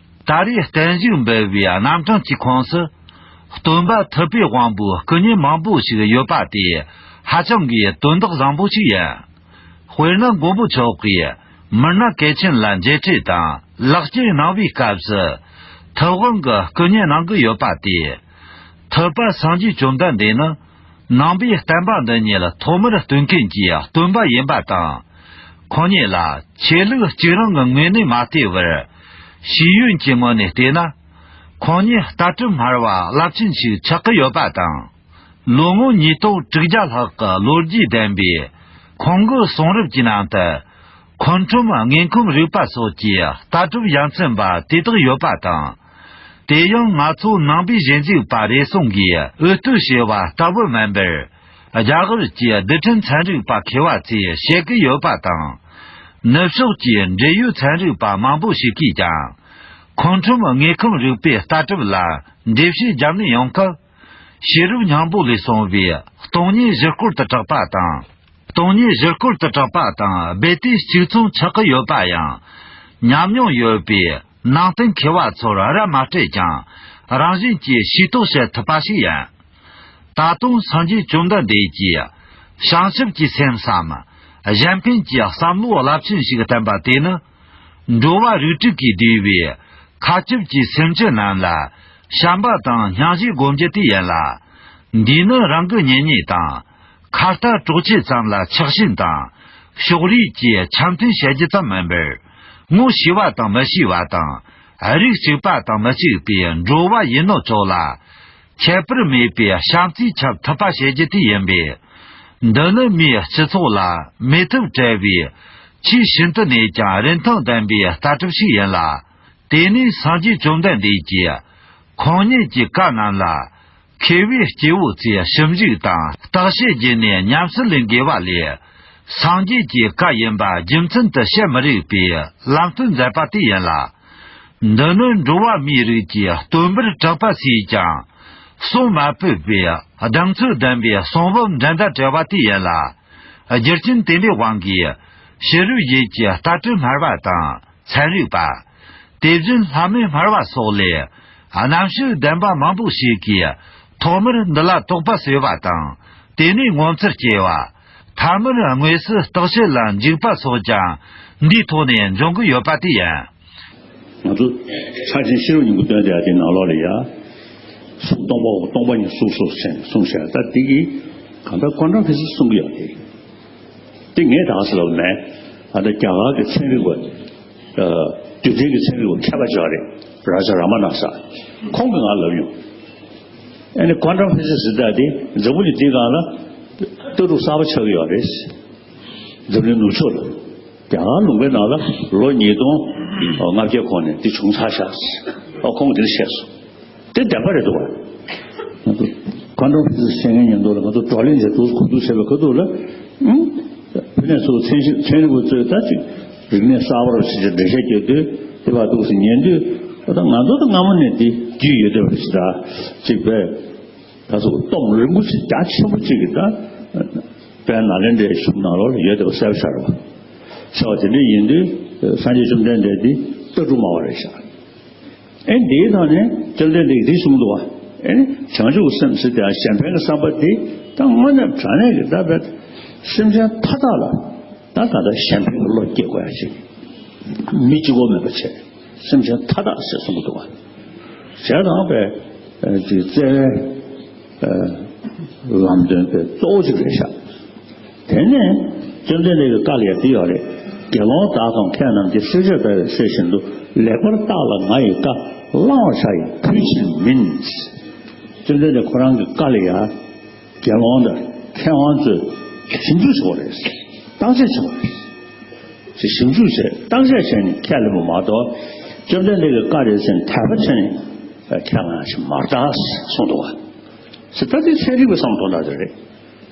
ད་རེས་བརྟན་བཞུགས་འབུལ་བའི་རྣམ་གྲངས་ཀྱི་ཁོངས་སུ། སྟོན་པ་ཐུབ་པའི་དབང་པོའི་སྐུ་བརྙན་མང་པོ་ཞིག་ཡོད་པ་དེ་ཧ་ཅང་གི་དོན་དག་བཟང་པོ་ཞིག་ཡིན། དཔེར་ན་མགོན་པོ་མཆོག་གིས་མི་སྣ་གལ་ཆེན་ལ་མཇལ་འཕྲད་དང་ལེགས་སྐྱེས་གནང་བའི་སྐབས་སུ་ཐུབ་དབང་གི་སྐུ་བརྙན་གནང་གི་ཡོད་པ་དེ། ཐུབ་པ་སངས་རྒྱས་བཅོམ་ལྡན་འདས་ནི་ནང་པའི་བསྟན་པ་འདི་ཉིད་ཐོག་མར་སྟོན་མཁན་གྱི་སྟོན་པ་ཡིན་པ་དང་། ཁོང་ཉིད་ལ་ཆོས་ལུགས་གཅིག་རང་གི་ངོས་ནས་མ་བལྟས་པར་ཤེས་ཡོན་གྱི་ངོས་ནས་བལྟས་ན། ཁོང་ཉིད་ལྟ་གྲུབ་སྨྲ་བ་རླབས་ཆེན་ཞིག་ཆགས་ཀྱི་ཡོད་པ་དང་། ལོ་ངོ་ཉིས་སྟོང་དྲུག་བརྒྱ་ལྷག་གི་ལོ་རྒྱུས་ལྡན་པའི་ཁོང་གི་གསུང་རབ་ཀྱི་ནང་དུ། འཁོན་ཁྲོམ་དངོས་ཁམས་རིག་པ་སོགས་ཀྱི་ལྟ་གྲུབ་ཡ་མཚན་པ་དེ་དག་ཡོད་པ་དང་། དེ་ཡང་ང་ཚོ་ནང་པའི་ཞིབ་འཇུག་པ་རེ་ཟུང་གིས་འུད་བསྟོད་བྱས་པ་ལྟ་བུ་མིན་པར། རྒྱ་གར་གྱི་རྡུལ་ཕྲན་ཚན་རིག་པ་མཁས་པ་ཚོས་བཤད་ཀྱི་ཡོད་པ་དང་། ནུབ་ཕྱོགས་ཀྱི་འབྲེལ་ཡོད་ཚན་རིག་པ་མང་པོ་ཞིག་གིས་ཀྱང་། འཁོན་ཁྲོམ་དངོས་ཁམས་རིག་པའི་ལྟ་གྲུབ་ལ་འགྲེལ་བཤད་བརྒྱབ་ནས་ཡོང་སྐབས། ཤེས་རབ་སྙིང་པོ་ལས་གསུངས་པའི་སྟོང་ཉིད་བཞི་སྐོར་དུ་གྲགས་པ་དང་། སྟོང་ཉིད་བཞི་སྐོར་དུ་གྲགས་པ་དང་རྦད་དེ་གཅིག་མཚུངས་ཆགས་ཀྱི་ཡོད་པ་ཡང་། ཉམས་མྱོང་ཡོད་པའི་ནང་བསྟན་མཁས་པ་ཚོར་ར་མ་སྤྲད་ཀྱང་རང་བཞིན་གྱིས་ཤེས་རྟོགས་བྱེད་ཐུབ་པ་ཞིག་ཡིན། ད་དུང་སངས་རྒྱས་བཅོམ་ལྡན་འདས་ཀྱིས་བྱང་ཆུབ་ཀྱི་སེམས་སམ། གཞན་ཕན་གྱི་བསམ་བློ་རླབས་ཆེན་ཞིག་བསྟན་པ་དེ་ནི། འགྲོ་བ་རིགས་དྲུག་གིས་བསྡུས་པའི་མཁའ་ཁྱབ་ཀྱི་སེམས་ཅན་རྣམས་ལ་བྱམས་པ་དང་སྙིང་རྗེ་སྒོམ་རྒྱུ་དེ་ཡིན་ལ། འདིས་ནི་རང་གི་གཉེན་ཉེ་དང་། ཁ་ལྟ་གྲོགས་མཆེད་ཙམ་ལ་ཆགས་ཞེན་དང་། ཕྱོགས་རིས་ཀྱི་འཆམ་མཐུན་བྱེད་རྒྱུ་ཙམ་མིན་པར། ངོ་ཤེས་པ་དང་མི་ཤེས་པ་དང་། རིགས་གཅིག་པ་དང་མི་གཅིག་པའི་འགྲོ་བ་ཡིན་ནོ་ཚོ་ལ། ཁྱད་པར་མེད་པའི་བྱམས་བརྩེས་ཁྱབ་ཐུབ་པ་བྱེད་རྒྱུ་དེ་ཡིན་པས། འདི་ནི་མིའི་སྤྱི་ཚོགས་ལ་མེད་ཐབས་བྲལ་བའི་ཆེས་ཤིན་ཏུ་ནས་ཀྱང་རིན་ཐང་ལྡན་པའི་ལྟ་གྲུབ་ཞིག་ཡིན་ལ། དེ་ནས་སངས་རྒྱས་བཅོམ་ལྡན་འདས་ཀྱིས་ཁོང་ཉིད་ཀྱི་བཀའ་རྣམས་ལ་མཁས་པའི་སྐྱེ་བོ་ཚོས་ཞིབ་འཇུག་དང་བརྟག་དཔྱད་བགྱིས་ནས་ཉམས་སུ་ལེན་དགོས་པ་ལས། སངས་རྒྱས་ཀྱི་བཀའ་ཡིན་པ་རྒྱུ་མཚན་དུ་བྱེད་མི་རིགས་པའི་ལམ་སྟོན་མཛད་པ་དེ་ཡིན་ལ། འདི་ནི་འགྲོ་བ་མིའི་རིགས་ཀྱི་སྟོན་པར་གྲགས་པ་སུས་ཀྱང་གསུང་མ་ཕོད་པའི་གདེང་ཚོད་ལྡན་པའི་གསུང་འབུམ་འགྲན་ཟླ་བྲལ་བ་དེ་ཡིན་ལ། རྒྱུ་རྐྱེན་དེ་འདྲའི་དབང་གིས་ཕྱི་རོལ་ཡུལ་གྱི་ལྟ་གྲུབ་སྨྲ་བ་དང་ཚན་རིག་པ། དེ་བཞིན་ལྷ་མོའི་སྨྲ་བ་སོགས་ལས་རྣམ་དཔྱོད་ལྡན་པ་མང་པོ་ཞིག་གིས་ཐོག་མར་འདི་ལ་དོགས་པ་ཟོས་པ་དང་། དེ་ནས་ངོ་མཚར་སྐྱེ་བ། ཐ་མར་དངོས་སུ་བརྟག་དཔྱད་ལ་འཇུག་པ་སོགས་ཀྱང་འདིའི་ཐོག་ནས་འབྱུང་གི་ཡོད་པ་དེ་ཡིན། ང་ཚོ་ཕྱག་ཆེན་ཤེས་རབ་སྙིང་པོ་སྟོན་དེ་ཡ་དེ་ནང་ལོགས་ལ་ཡ། གཟུགས་སྟོང་པའོ། སྟོང་པ་ཉིད་གཟུགས་སོ་ཟེར་གསུངས་བཞག་ད་འདི་གི་གང་ལྟར་ཀོན་ཊམ་ཕི་ཛིག་སི་གསུང་གི་ཡོད་དེ། དེ་ངས་ད་ག་ཟེར་ལབ་མེད། ད་ལྟ་རྒྱ་གར་གྱི་ཚན་རིག་པ། རྡུལ་ཕྲན་གྱི་ཚན་རིག་པ་མཁས་པ་ཅིག་རེད། རཱ་ཇ་ར་མ་ན་ས། ཁོང་གིས་ང་ལབ་ཡོང་། ཨ་ནི་ཀོན་ཊམ་ཕི་ཛིག་སི་ཟེར་ད་དེ་འཛམ་བུ་གླིང་འདིའི་སྒང་ལ་ལྟ་གྲུབ་གསར་པ་ཆགས་ཀྱི་ཡོད་རེད། འཛམ་གླིང་ནུབ་ཕྱོགས་ལ། རྒྱ་གར་ལུང་པའི་ནང་ལ་ལོ་ཉིས་སྟོང་ལྔ་བརྒྱ་གོང་ནས་འདི་བྱུང་ཚར་ཤག་ཨ་ཁོང་གིས་འདི་བཤད་སོང་། དེ་བདེན་པ་རེད་འདུག་བ། ང་ཚོ་ཀོན་ཊམ་ཕི་ཛིག་སི་བཤད་མཁན་མཉམ་དུ་ལ་ང་ཚོ་བགྲོ་གླེང་བྱས་འདུག་གོ་འདུག་བྱས་པའི་ཁ་ཐུག་ལ། ཨང་། བུད་མེད་ཚོ་ཚན་ཞིབ་ཚན་རིག་པ་ཚོས་ད་ཅིག་རིག་གནས་གསར་པ་རུ་ཞིག་ཅིག་འགྲེལ་བཤད་རྒྱག་དུས་དེ་བར་འདུག་སེ་ཉན་དུས། ད་ང་ཚོ་ད་སྔ་མོ་ནས་འདི་རྒྱུས་ཡོད་བསྡད་པ་ཞིག་ད་ཅིག་པས། ད་སོ་སྟོབས་རིན་པོ་ཆེ་རྒྱ་ཆེན་པོ་གཅིག་གིས་ད་དཔལ་ནཱ་ལེནྡྲའི་གཞུང་ནང་ལོགས་ལ་ཡོད་བསྡད་པ་གསལ་པོ་ཤར་བ། ཟེར་བ་དེ་འདྲ་ཡིན་དུས་སངས་རྒྱས་བཅོམ་ལྡན་འདས་འདི་ལྟ་གྲུབ་སྨྲ་བ་རེད་ཤག་ཨེ་འདིའི་ཐོག་ནས་བཅོམ་ལྡན་འདས་ཀྱིས་འདི་གསུངས་འདུག་བ། ཨེ་ནི་བྱང་ཆུབ་ཀྱི་སེམས་ཟེར་དེ་གཞན་ཕན་གྱི་བསམ་པ་འདི་ད་དངོས་གནས་དྲང་གནས་ཀྱི་ད་བས་སེམས་ཅན་མཐའ་དག་ལ་ད་ག་ད་གཞན་ཕན་གྱི་བློ་སྐྱེ་དགོས་ཡ་ཅིག་མི་གཅིག་པོ་མེད་པ་བྱས། སེམས་ཅན་མཐའ་དག་ཟེར་གསུངས་འདུག་བ། ཞེས་དང་པའི་ཅིག་བརྩེ་བའི་ལམ་སྟོན་པའི་གཙོ་བོ་ཅིག་རེད་ཤག་དེ་ནས་བཅོམ་ལྡན་འདས་ཀྱི་བཀའ་ལ་ཡང་འདི་ཡོད་རེད། དགེ་སློང་དག་དང་མཁས་རྣམས་ཀྱིས། བསྲེགས་བཅད་བརྡར་བའི་གསེར་བཞིན་དུ། ལེགས་པར་བརྟགས་ལ་ང་ཡི་བཀའ། བླང་བར་བྱ་ཡི་བུ་ཕྱིར་མིན། བཅོམ་ལྡན་འདས་ཁོ་རང་གི་བཀའ་ལ་ཡང་དགེ་སློང་དང་མཁས་དབང་ཚོས་ཞིབ་འཇུག་བྱེད་དགོས་རེད། བརྟག་དཔྱད་བྱེད་དགོས་རེད། ཞིབ་འཇུག་བྱས་བརྟག་དཔྱད་བྱས་ནས་ཁས་ལེན་པ་མ་གཏོགས། བཅོམ་ལྡན་འདས་ཀྱི་བཀའ་རེད་ཟེར་ནས་དད་པ་བྱས་ནས་ཁས་བླངས་ཞིག་མ་རེད་ད་གསུངས་འདུག་བ། ཟེར་ད་དེ་ཚན་རིག་པའི་བསམ་བློ་གཏོང་སྟངས་དེ་རེད།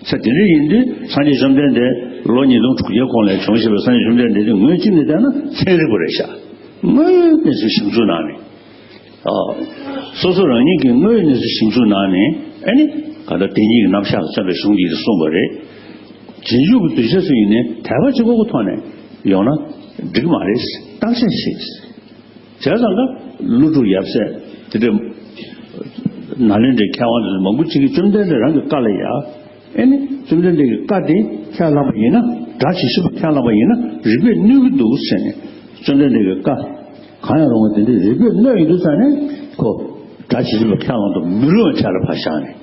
ཟེར་དེ་འདྲ་ཡིན་དུས་སངས་རྒྱས་བཅོམ་ལྡན་འདས་ལོ་ཉིས་སྟོང་དྲུག་བརྒྱའི་གོང་ལ་བྱུང་ཞེས་པའི་སངས་རྒྱས་བཅོམ་ལྡན་འདས་དེ་ངོས་གཅིག་ནས་བལྟས་ན་ཚན་རིག་པ་རེད་ཤག་དངོས་ཡོད་གནས་ཚུལ་ཞིབ་འཇུག་གནང་ནས། ཨ། སོ་སོ་རང་ཉིད་ཀྱི་དངོས་ཡོད་གནས་ཚུལ་ཞིབ་འཇུག་གནང་ནས། ཨ་ནི་ག་ད་དེ་ཉིད་ཀྱི་རྣམ་གཞག་ལ་བརྩམས་པའི་གཞུང་འདི་གསུངས་པ་རེད། རྗེས་འཇུག་གི་གདུལ་བྱ་ཚོ་ཡིན་ནའི་དད་པ་གཅིག་པོ་གི་ཐོག་ནས་ཡོང་ན་འགྲིག་མ་རེད། བརྟག་དཔྱད་བྱེད། བྱས་ཙང་ཀ་ཀླུ་སྒྲུབ་ཡབ་སྲས་དེ་འདྲ་ནཱ་ལེནྡྲའི་མཁས་དབང་དེ་ཚོ་མང་པོ་ཅིག་གིས་བཅོམ་ལྡན་འདས་རང་གི་བཀའ་ལ་ཡ། ཨེ་ནི་བཅོམ་ལྡན་འདས་ཀྱི་བཀའ་དེ་ཁས་བླངས་པ་ཡིན་ན། སྒྲ་ཇི་བཞིན་པ་ཁས་བླངས་པ་ཡིན་ན་རིགས་པས་གནོད་ཀྱི་འདུག་ཟེར་ནས། བཅོམ་ལྡན་འདས་ཀྱི་བཀའ་གང་ཡང་རུང་བ་དེ་འདྲའི་རིགས་པས་གནོད་ཡིན་དུས་ཙང་ནས་ཁོ་སྒྲ་ཇི་བཞིན་པ་ཁས་བླངས་དུ་མི་རུང་བའི་གྲས་ལ་ཕར་བཞག་ནས།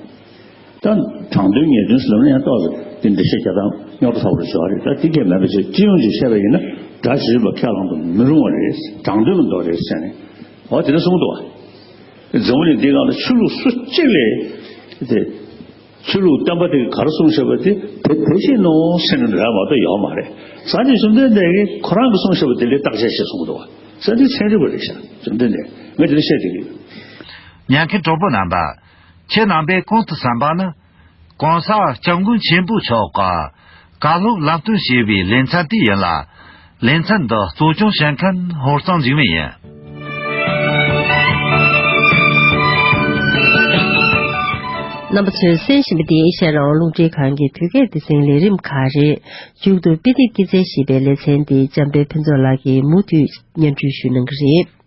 ད་དྲང་དོན་ངེས་དོན་ཟེར་ལབ་ན་ཡང་ཏོག་ཙམ་དེ་འགྲེལ་བཤད་རྒྱག་སྟངས་རྙོག་དྲ་ཚ་པོ་རེ་ཞིག་རེད། ད་དེ་གས་མེད་པ་བྱས་སྤྱི་ཡོངས་ཀྱིས་བཤད་པ་ཡིན་ན་སྒྲ་ཇི་བཞིན་པ་ཁས་བླངས་དུ་མི་རུང་བ་རེད། དྲང་དོན་མི་འདུག་རེད་ཟེར་ནས། འོ་དེ་འདྲ་གསུངས་འདུག་བ། འཛམ་བུ་གླིང་འདིའི་སྒང་ལ་ཆོས་ལུགས་སུ་གཅིག་ལས་དེ། ཆོས་ལུགས་བསྟན་པ་དེ་ག་རེ་གསུངས་བཞག་པ་དེ་དེ་དེ་བཞིན་ནོ་ཟེར་ནས་ར་མ་གཏོགས་ཡོད་མ་རེད། སངས་རྒྱས་བཅོམ་ལྡན་འདས་ཀྱིས་ཁོ་རང་གིས་གསུངས་བཞག་པ་དེ་ལས་བརྟག་དཔྱད་བྱས་གསུངས་འདུག་བ། སངས་རྒྱས་ཚན་རིག་པ་རེད་ཤག་བཅོམ་ལྡན་འདས་ངས་དེ་འདྲ་བཤད་བསྡད་ཀྱི་ཡོད། ཉན་མཁན་གྲོགས་པོ་རྣམ་པ། ཁྱེད་རྣམ་པས་གོང་དུ་གསན་པ་ནི། གོང་ས་སྐྱབས་མགོན་ཆེན་པོ་མཆོག་གིས་བཀའ་སློབ་ལམ་སྟོན་བྱས་པའི་ལེ་ཚན་དེ་ཡིན་ལ། ལེ་ཚན་འདི་གཙོ་སྐྱོང་བྱེད་མཁན་ཧོར་གཙང་འཇིགས་མེད་ཡིན། རྣམ་པ་ཚོས་གསན་བཞིན་པ་འདི་ཨེ་ཤ་ཡ་རང་དབང་རླུང་འཕྲིན་ཁང་གི་བོད་སྐད་སྡེ་ཚན་ལས་རིམ་ཁག་རེད། མཇུག་ཏུ་དཔེ་དེབ་སྐྱེད་ཚལ་ཞེས་པའི་ལེ་ཚན་འདི་འཇམ་དཔལ་ཕུན་ཚོགས་ལགས་ཀྱིས་མུ་མཐུད་སྙན་སྒྲོན་ཞུ་གནང་གི་རེད།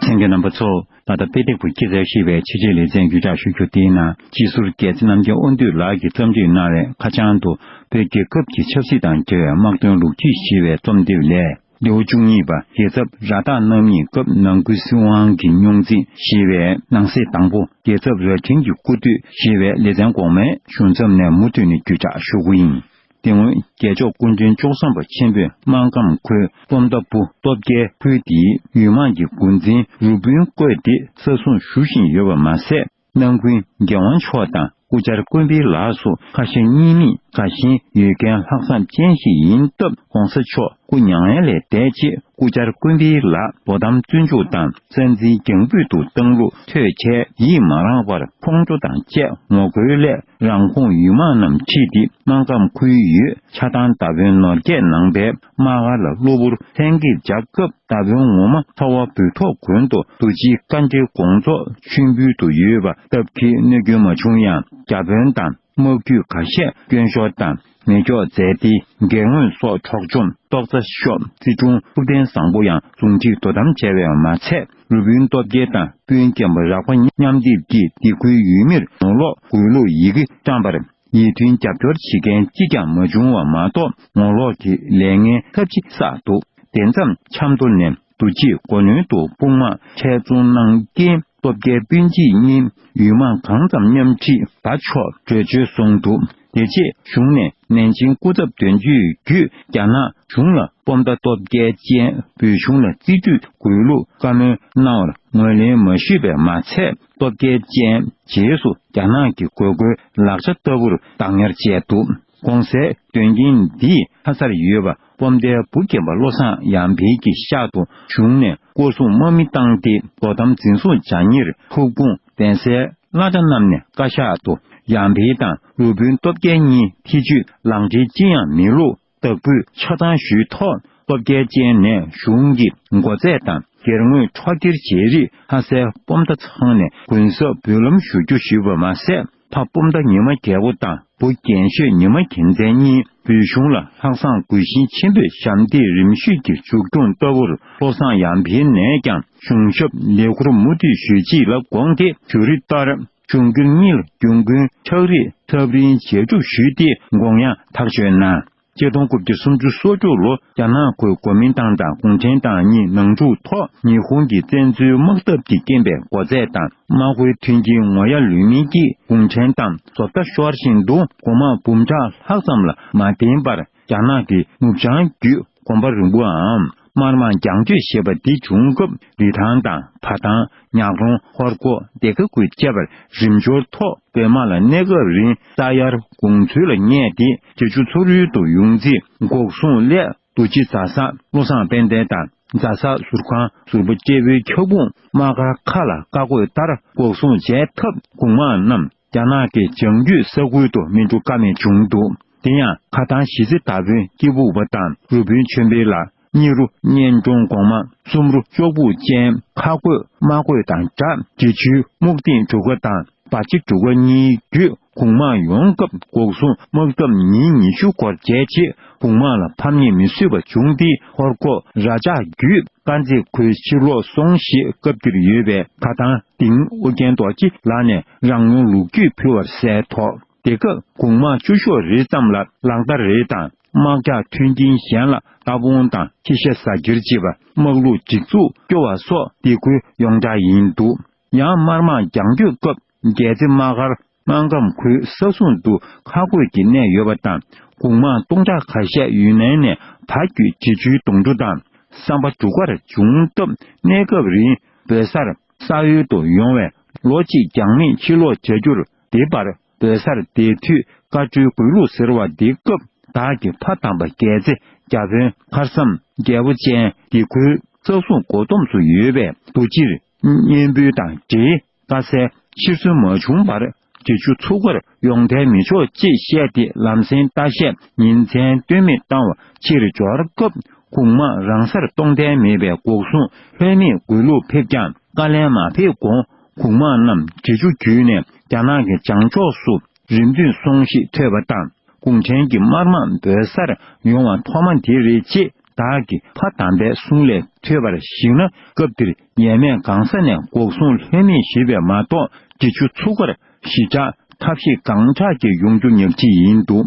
གསན་མཁན་རྣམ་པ་ཚོ། ད་ལྟ་དཔེ་སྟེགས་བུ་སྐྱེ་ཚར་ཞེས་པའི་ཆེད་སྤྱོད་ལེ་ཚན་བརྒྱུད་བསྒྲགས་ཞུ་རྒྱུ་དེའི་ནང་སྤྱི་ཟུར་རྒྱལ་སྲས་རྣམ་རྒྱལ་དབང་འདུས་ལགས་ཀྱིས་བརྩམས་ཆོས་གནང་བའི་ཁ་བྱང་དུ་བོད་རྒྱལ་ཁབ་ཀྱི་ཆབ་སྲིད་དང་འབྲེལ་བའི་དམག་དོན་ལོ་རྒྱུས་ཞེས་པའི་རྩོམ་དེབ་ལས། ལེའུ་བཅུ་གཉིས་པ་རྒྱལ་ཚབ་ར་སྟག་གནམ་སྨད་སྐབས་ནང་ཁུལ་སྲིད་དབང་གི་སྙུང་རྩིས་ཞེས་པའི་ནང་གསེས་དང་པོ་རྒྱལ་ཚབ་རྭ་སྒྲེང་གི་སྐུ་དུས་ཞེས་པའི་ལེ་ཚན་གོང་མའི་གཞུང་མཚམས་ནས་མུ་མཐུད་ནས་བརྒྱུད་བསྒྲགས་ཞུ་གི་ཡིན། དེ་སྔོན་རྒྱལ་མཆོག་སྐུ་ཕྲེང་བཅུ་གསུམ་པ་ཆེན་པོས་སྨར་ཁམས་ཁུལ་སྤོམ་མདའ་སྦུག་སྟོབས་རྒྱལ་ཁུལ་དེའི་ཡུལ་དམག་གི་འགོ་འཛིན་རུ་དཔོན་བསྐོས་ཏེ་ས་སྲུང་ཞུ་བཞིན་ཡོད་པ་མ་ཟད། ནང་ཁུལ་རྒྱལ་དབང་མཆོག་དང་སྐུ་བཅར་ཀུན་འཕེལ་ལགས་སུ་ཁ་ཞེ་གཉིས་མེད་དགའ་ཞེན་ཡོད་མཁན་ལྷག་བསམ་ཅན་ཞིག་ཡིན་སྟབས། ༸གོང་ས་མཆོག་སྐུ་མྱ་ངན་ལས་འདས་རྗེས་སྐུ་བཅར་ཀུན་འཕེལ་ལགས་དོ་དམ་བཙུན་ཆུ་དང་ས་འཛིན་རྒྱང་འབུད་དུ་བཏང་ལུགས་ཐོས་འཆད་ཡིད་མ་རངས་པར་ཁོང་ཁྲོ་དང་བཅས་ངོ་རྒོལ་སླད་རང་ཁོངས་ཡུལ་དམག་རྣམས་ཁྲིད་དེ་སྨར་ཁམས་ཁུལ་ཡུལ་ཆགས་སྡང་མདའ་དཔོན་ནོར་རྒྱས་ནང་པའི་དམག་སྒར་ལ་གློ་བུར་ལྷན་རྒྱས་འཇགས་སྐབས། མདའ་དཔོན་ངོ་མ་ཚ་བ་འབུད་ཐོག་དགོན་དུ་རྡོ་རྗེ་བཀའ་འདྲའི་དགོངས་རྫོགས་མཆོད་འབུལ་དུ་ཡོད་པ་སྟབས་ཀྱིས་གནོད་སྐྱོན་མ་བྱུང་ཡང་། བརྒྱ་དཔོན་དང་ དམག་ཇུས་འགའ་ཤས་སྐྱོན་ཤོར་དང་མེ་སྒྱོགས་འཛད་དེ། སྒེར་ངོས་སོགས་འཕྲོག་བཅོམ། ཏོག་ཙ་ཤོག་བརྩི་སྲུང་ཐུབ་བསྟན་བཟང་པོ་ཡང་ཟུང་འབྲེལ་དོ་དམ་བྱས་པས་མ་ཚད། རུ་དཔོན་སྟོབས་རྒྱལ་དང་སྤུན་རྒན་པ་རག་པ་མཉམ་སྡེབ་ཀྱིས་སྡེ་ཁུལ་ཡུལ་མིར་ངོ་ལོག་འོས་བླུག་ཡི་གེ་བཀྲམ་པར། ཡིད་མཐུན་རྒྱབ་སྐྱོར་བྱེད་མཁན་གཅིག་ཀྱང་མ་བྱུང་བ་མ་གཏོགས། ངོ་ལོག་གི་ལས་ངན་ཐབས་ཇི་བསགས་འདུག་དེ་མཚམས་ཆབ་མདོ་ནས་རྡོ་རྗེ་སྒོ་ནོར་དུ་དཔུང་དམག་ཆེད་རྫོང་གནང་རྐྱེན། སྟོབས་རྒྱལ་སྤུན་མཆེད་གཉིས་ཡུལ་དམག་གང་ཙམ་མཉམ་ཁྲིད་ད་ཆོག་གྲོས་ཆོད་སོང་འདུག་དེ་རྗེས་གཞུང་ནས་ནན་ཅིང་སྐུ་ཚབ་དོན་གཅོད་བརྒྱུད་རྒྱ་ནག་གཞུང་ལ་སྤོམ་མདའ་སྟོབས་རྒྱལ་ཅན་བོད་གཞུང་ལ་རྩིས་སྤྲོད་དགོས་ལུགས་བཀའ་མོལ་གནང་བར་ངོས་ལེན་མ་ཞུས་པས་མ་ཚད། སྟོབས་རྒྱལ་ཅན་རྗེས་སུ་རྒྱ་ནག་གི་དགོས་མཁོའི་ལག་ཆ་ལྟ་བུར་བདག་ཉར་བྱས་འདུག་གོང་གསལ་དོན་རྐྱེན་འདིས་ལྷ་སར་ཡོད་པ་སྤོམ་མདའི་བུ་རྒན་པ་བློ་བཟང་ཡར་འཕེལ་གྱི་ཤག་ཏུ་གཞུང་ནས་སྐོར་སྲུང་དམག་མི་བཏང་སྟེ། དོ་དམ་འཛིན་བཟུང་བྱ་ཉེར་ཐུག་དཔུང་གདན་སའི་བླ་གྲྭ་རྣམས་ནས་བཀའ་ཤག་ཏུ་ཡར་འཕེལ་དང་རུ་དཔོན་སྟོབས་རྒྱལ་གཉིས་ཐེ་ཇུས་ལག་འབྲེལ་ཅི་ཡང་མི་བླུགས། བདག་པོས་ཆ་ཚང་ཞུས་ཐོག་སྟོབས་རྒྱལ་ཅན་ནས་གཞུང་གི་མགོ་རྩད་དང་སྒེར་ངོས་ཁྲོག་ཁྱེར་བྱེད་རིགས་ལྷ་སའི་སྤོམ་མདའ་ཚང་ནས་གུན་གསབ་འབུལ་ལམ་ཞུ་རྒྱུ་ཞུས་པ་མ་ཟད། ཕ་སྤོམ་མདའ་ཉི་མ་རྒྱལ་པོ་དང་བུ་རྒན་ཤོས་ཉི་མ་རྒྱལ་མཚན་གཉིས་བོད་གཞུང་ལ་ལྷག་བསམ་དགོས་ཤིང་ཆེན་པོས་ཞབས་འདེགས་རིམ་བཞུད་ཀྱི་མཇུག་སྐྱོང་ལྟ་བུར་བློ་བཟང་ཡར་འཕེལ་ནས་ཀྱང་གཞུང་ཞབས་ལས་ཁུར་མུ་མཐུད་ཞུ་ཆེད་ལ་དགོངས་ཏེ། ཞུ་རིགས་ལྟར་གཞུང་སྒེར་གཉིས་ལ་གྱོང་གུན་ཆག་རིས་ཐབས་རིན་རྗེས་སྒྲུབ་ཞུས་ཏེ་དགོངས་ཡངས་ཐག་ཆོད་གནང་། ཆིག་སྟོང་དགུ་བརྒྱ་སུམ་ཅུ་སོ་དྲུག་ལོ་རྒྱ་ནག་ཁུལ་གོ་མིན་ཏང་དང་གུང་ཁྲན་ཏང་གཉིས་ནང་འཁྲུག་ཐོག་ཉི་ཧོང་གི་བཙན་འཛུལ་དམག་འཐབ་ཀྱི་རྐྱེན་པས་མགོ་ཚད་དང་དམག་དཔོན་མཐུན་རྐྱེན་ངོ་ཡ་ལུས་མིན་གྱིས་གུང་ཁྲན་ཏང་བཟོ་ལྟ་ཤོར་བཞིན་འདུག་འགོ་དམག་འབུམ་ཕྲག་ལྷག་ཙམ་ལ་མ་བརྟེན་པར་རྒྱ་ནག་གི་ནུབ་བྱང་བརྒྱུད་གོམ་པ་རིང་པོའམ་དམར་དམག་རྒྱང་སྐྱོད་ཞེས་པ་འདི་བྱུང་སྐབས། རི་ཐང་དང་བ་ཐང་། ཉག་རོང་། ཧོར་ཁོག་སྡེ་ཁ་ཁུལ་བཅས་པར་རིམ་འབྱོར་ཐོག་བོད་དམག་ལ་གནས་སྐབས་རིང་རྩྭ་ཡར་གུང་ཚུལ་ལ་བསྙལ་ཏེ། རྗེ་ཆུ་མཚོ་རུལ་དུ་ཡོང་རྩིས་འགོག་སྲུང་སླད་རྡོ་རྗེ་རྫ་ས་བློ་བཟང་དཔལ་ལྡན་དང་རྫ་ས་ཟུར་ཁང་ཟུར་པ་ལྕེ་བོའི་འཁྱག་ཁུང་དམག་སྒར་ཁག་ལ་བཀའ་བཀོད་ལྟར་འགོག་སྲུང་བྱས་སྟབས། གུང་དམག་རྣམས་རྒྱ་ནག་གི་བྱང་རྒྱུད་ས་ཁུལ་དུ་སྨིན་འགྲོ་ཀ་མེད་བྱུང་འདུག་དེ་ཡང་ཁ་ཐང་གཞིས་རྩེ་དར་དཔོན་སྐྱིད་སྦུག་པ་དང་རུ་དཔོན་ཆོས་འཕེལ་ལགས། གཉིས་རུ་གཉན་གྲོང་གོང་མ། གསུམ་རུ་ལྕོག་སྦུག་ཅན། ཁ་བཀོད་དམག་བཀོད་དང་སྦྲགས་རྗེ་ཆུའི་སྨུག་སྟེང་གྲུ་ཁ་དང་བ་ཕྱི་གྲུ་ཁ་གཉིས་བརྒྱུད་གུང་དམག་ཡོང་སྐབས་འགོག་སྲུང་དམག་འཐབ་ཉིན་ཉི་ཤུ་འགོར་བྱས་རྗེས་གུང་དམག་ལ་ཕམ་ཉེས་མི་བཟོད་པ་བྱུང་སྟེ། ཧོར་ཁོག་ར་ལྕག་བརྒྱུད་དཀར་མཛེས་ཁུལ་ཕྱིར་ལོག་སོང་ཞེས་སྐབས་དེར་ཡོད་པའི་ཁ་ཐང་དིང་ཨོ་རྒྱན་རྡོ་རྗེ་ལགས་ནས་རང་ཡོང་ལོ་རྒྱུས་ཕུལ་བར་གསལ་ཐོག་དེ་སྐབས་གུང་དམག་བཅུ་ཤོག་རེ་ཙམ་ལ་ལག་བརྡ་རེ་དང་དམག་རྒྱགས་མཐུན་རྐྱེན་གཞན་ལ་ལྟ་དཔུང་དང་ཁྱི་ཤ་ཟ་འཁྱེར་བྱེད་པ། དམག་ལུགས་སྒྲིག་འཛུགས་སྐྱོ་བ་སོགས་སྡེ་ཁུལ་ཡོངས་གྲགས་ཡིན་འདུག་ཡང་དམར་དམག་རྒྱང་སྐྱོད་སྐབས་རྒྱལ་རྩེ་དམག་སྒར་སྨར་ཁམས་ཁུལ་ས་སྲུང་དུ་ཁ་བཀོད་ཀྱི་གནས་ཡོད་པ་དང་། གུང་དམག་སྟོང་ཕྲག་ཁ་ཤས་ཡུན་ནན་ནས་བར་བརྒྱུད་རྗེ་ཆུའི་དོང་གྲུ་དང་བསམ་པ་འབྲུག་སྒར་བྱུང་སྟབས། གནས་སྐབས་རིང་བོད་སར་ས་ཡུལ་དུ་ཡོང་བའི་ལོ་གཅིག་འགྱངས་མེད་ཕྱིར་ལོག་བྱ་རྒྱུར། འདི་བར་བོད་སར་བསྡད་དུས་བཀའ་འཁྲོལ་དགོས་ལུགས་ཟེར་བ་འདི་སྐབས། བདག་གི་ཕ་དམ་པ་རྒྱལ་རྩེ་རྒྱ་དཔོན་མཁར་བསམ་རྒྱལ་པོ་ཅན་སྡེ་ཁུལ་ས་སྲུང་སྒོ་སྡོམ་སུ་ཡོད་པས་རྡོ་རྗེར་སྙན་འབུལ་དང་འབྲེལ་དཀའ་སེལ་ཕྱིར་ཚུར་མ་བྱུང་བར་རྗེ་ཆུ་མཚོ་ཁར་ཡོང་ཐལ་མི་ཆོག་ཅེས་བཤད་དེ་ལམ་སེང་ལྟ་བཤལ་ཉིན་མཚན་ལྟོས་མེད་བཏང་བ་ཕྱིར་འབྱོར་སྐབས། གུང་དམག་རང་སར་གཏོང་ཐལ་མེད་པའི་འགོག་སྲུང་ལྷོད་མེད་དགོས་ལུགས་ཕེབས་ཀྱང་བཀའ་ལན་མ་ཕེབས་གོང་གུང་དམག་རྣམས་འབྲི་ཆུ་བརྒྱུད་ནས་རྒྱ་ནག་གི་བྱང་ཕྱོགས་སུ་རིམ་བསྟུད་སོང་ཞེས་ཐོས་པ་དང་། གུང་ཁྲན་གྱི་དམར་དམག་བོད་སར་ཡོང་བ་ཐོག་མ་དེ་རེད་ཅེས་བདག་གི་ཕ་དམ་པའི་གསུང་ལས་ཐོས་པར་གཞིགས་ན། སྐབས་དེར་ཡས་མས་གང་ས་ནས་འགོག་སྲུང་ལྷོད་མེད་ཞེས་པས་མ་གཏོགས་འབྲི་ཆུ་མཚོ་ཁར་ཞི་དྲག་ཐབས་ཤེས་གང་དྲག་གིས་ཡོང་རྒྱུ་ཉག་གཅིག་ཡིན་འདུག་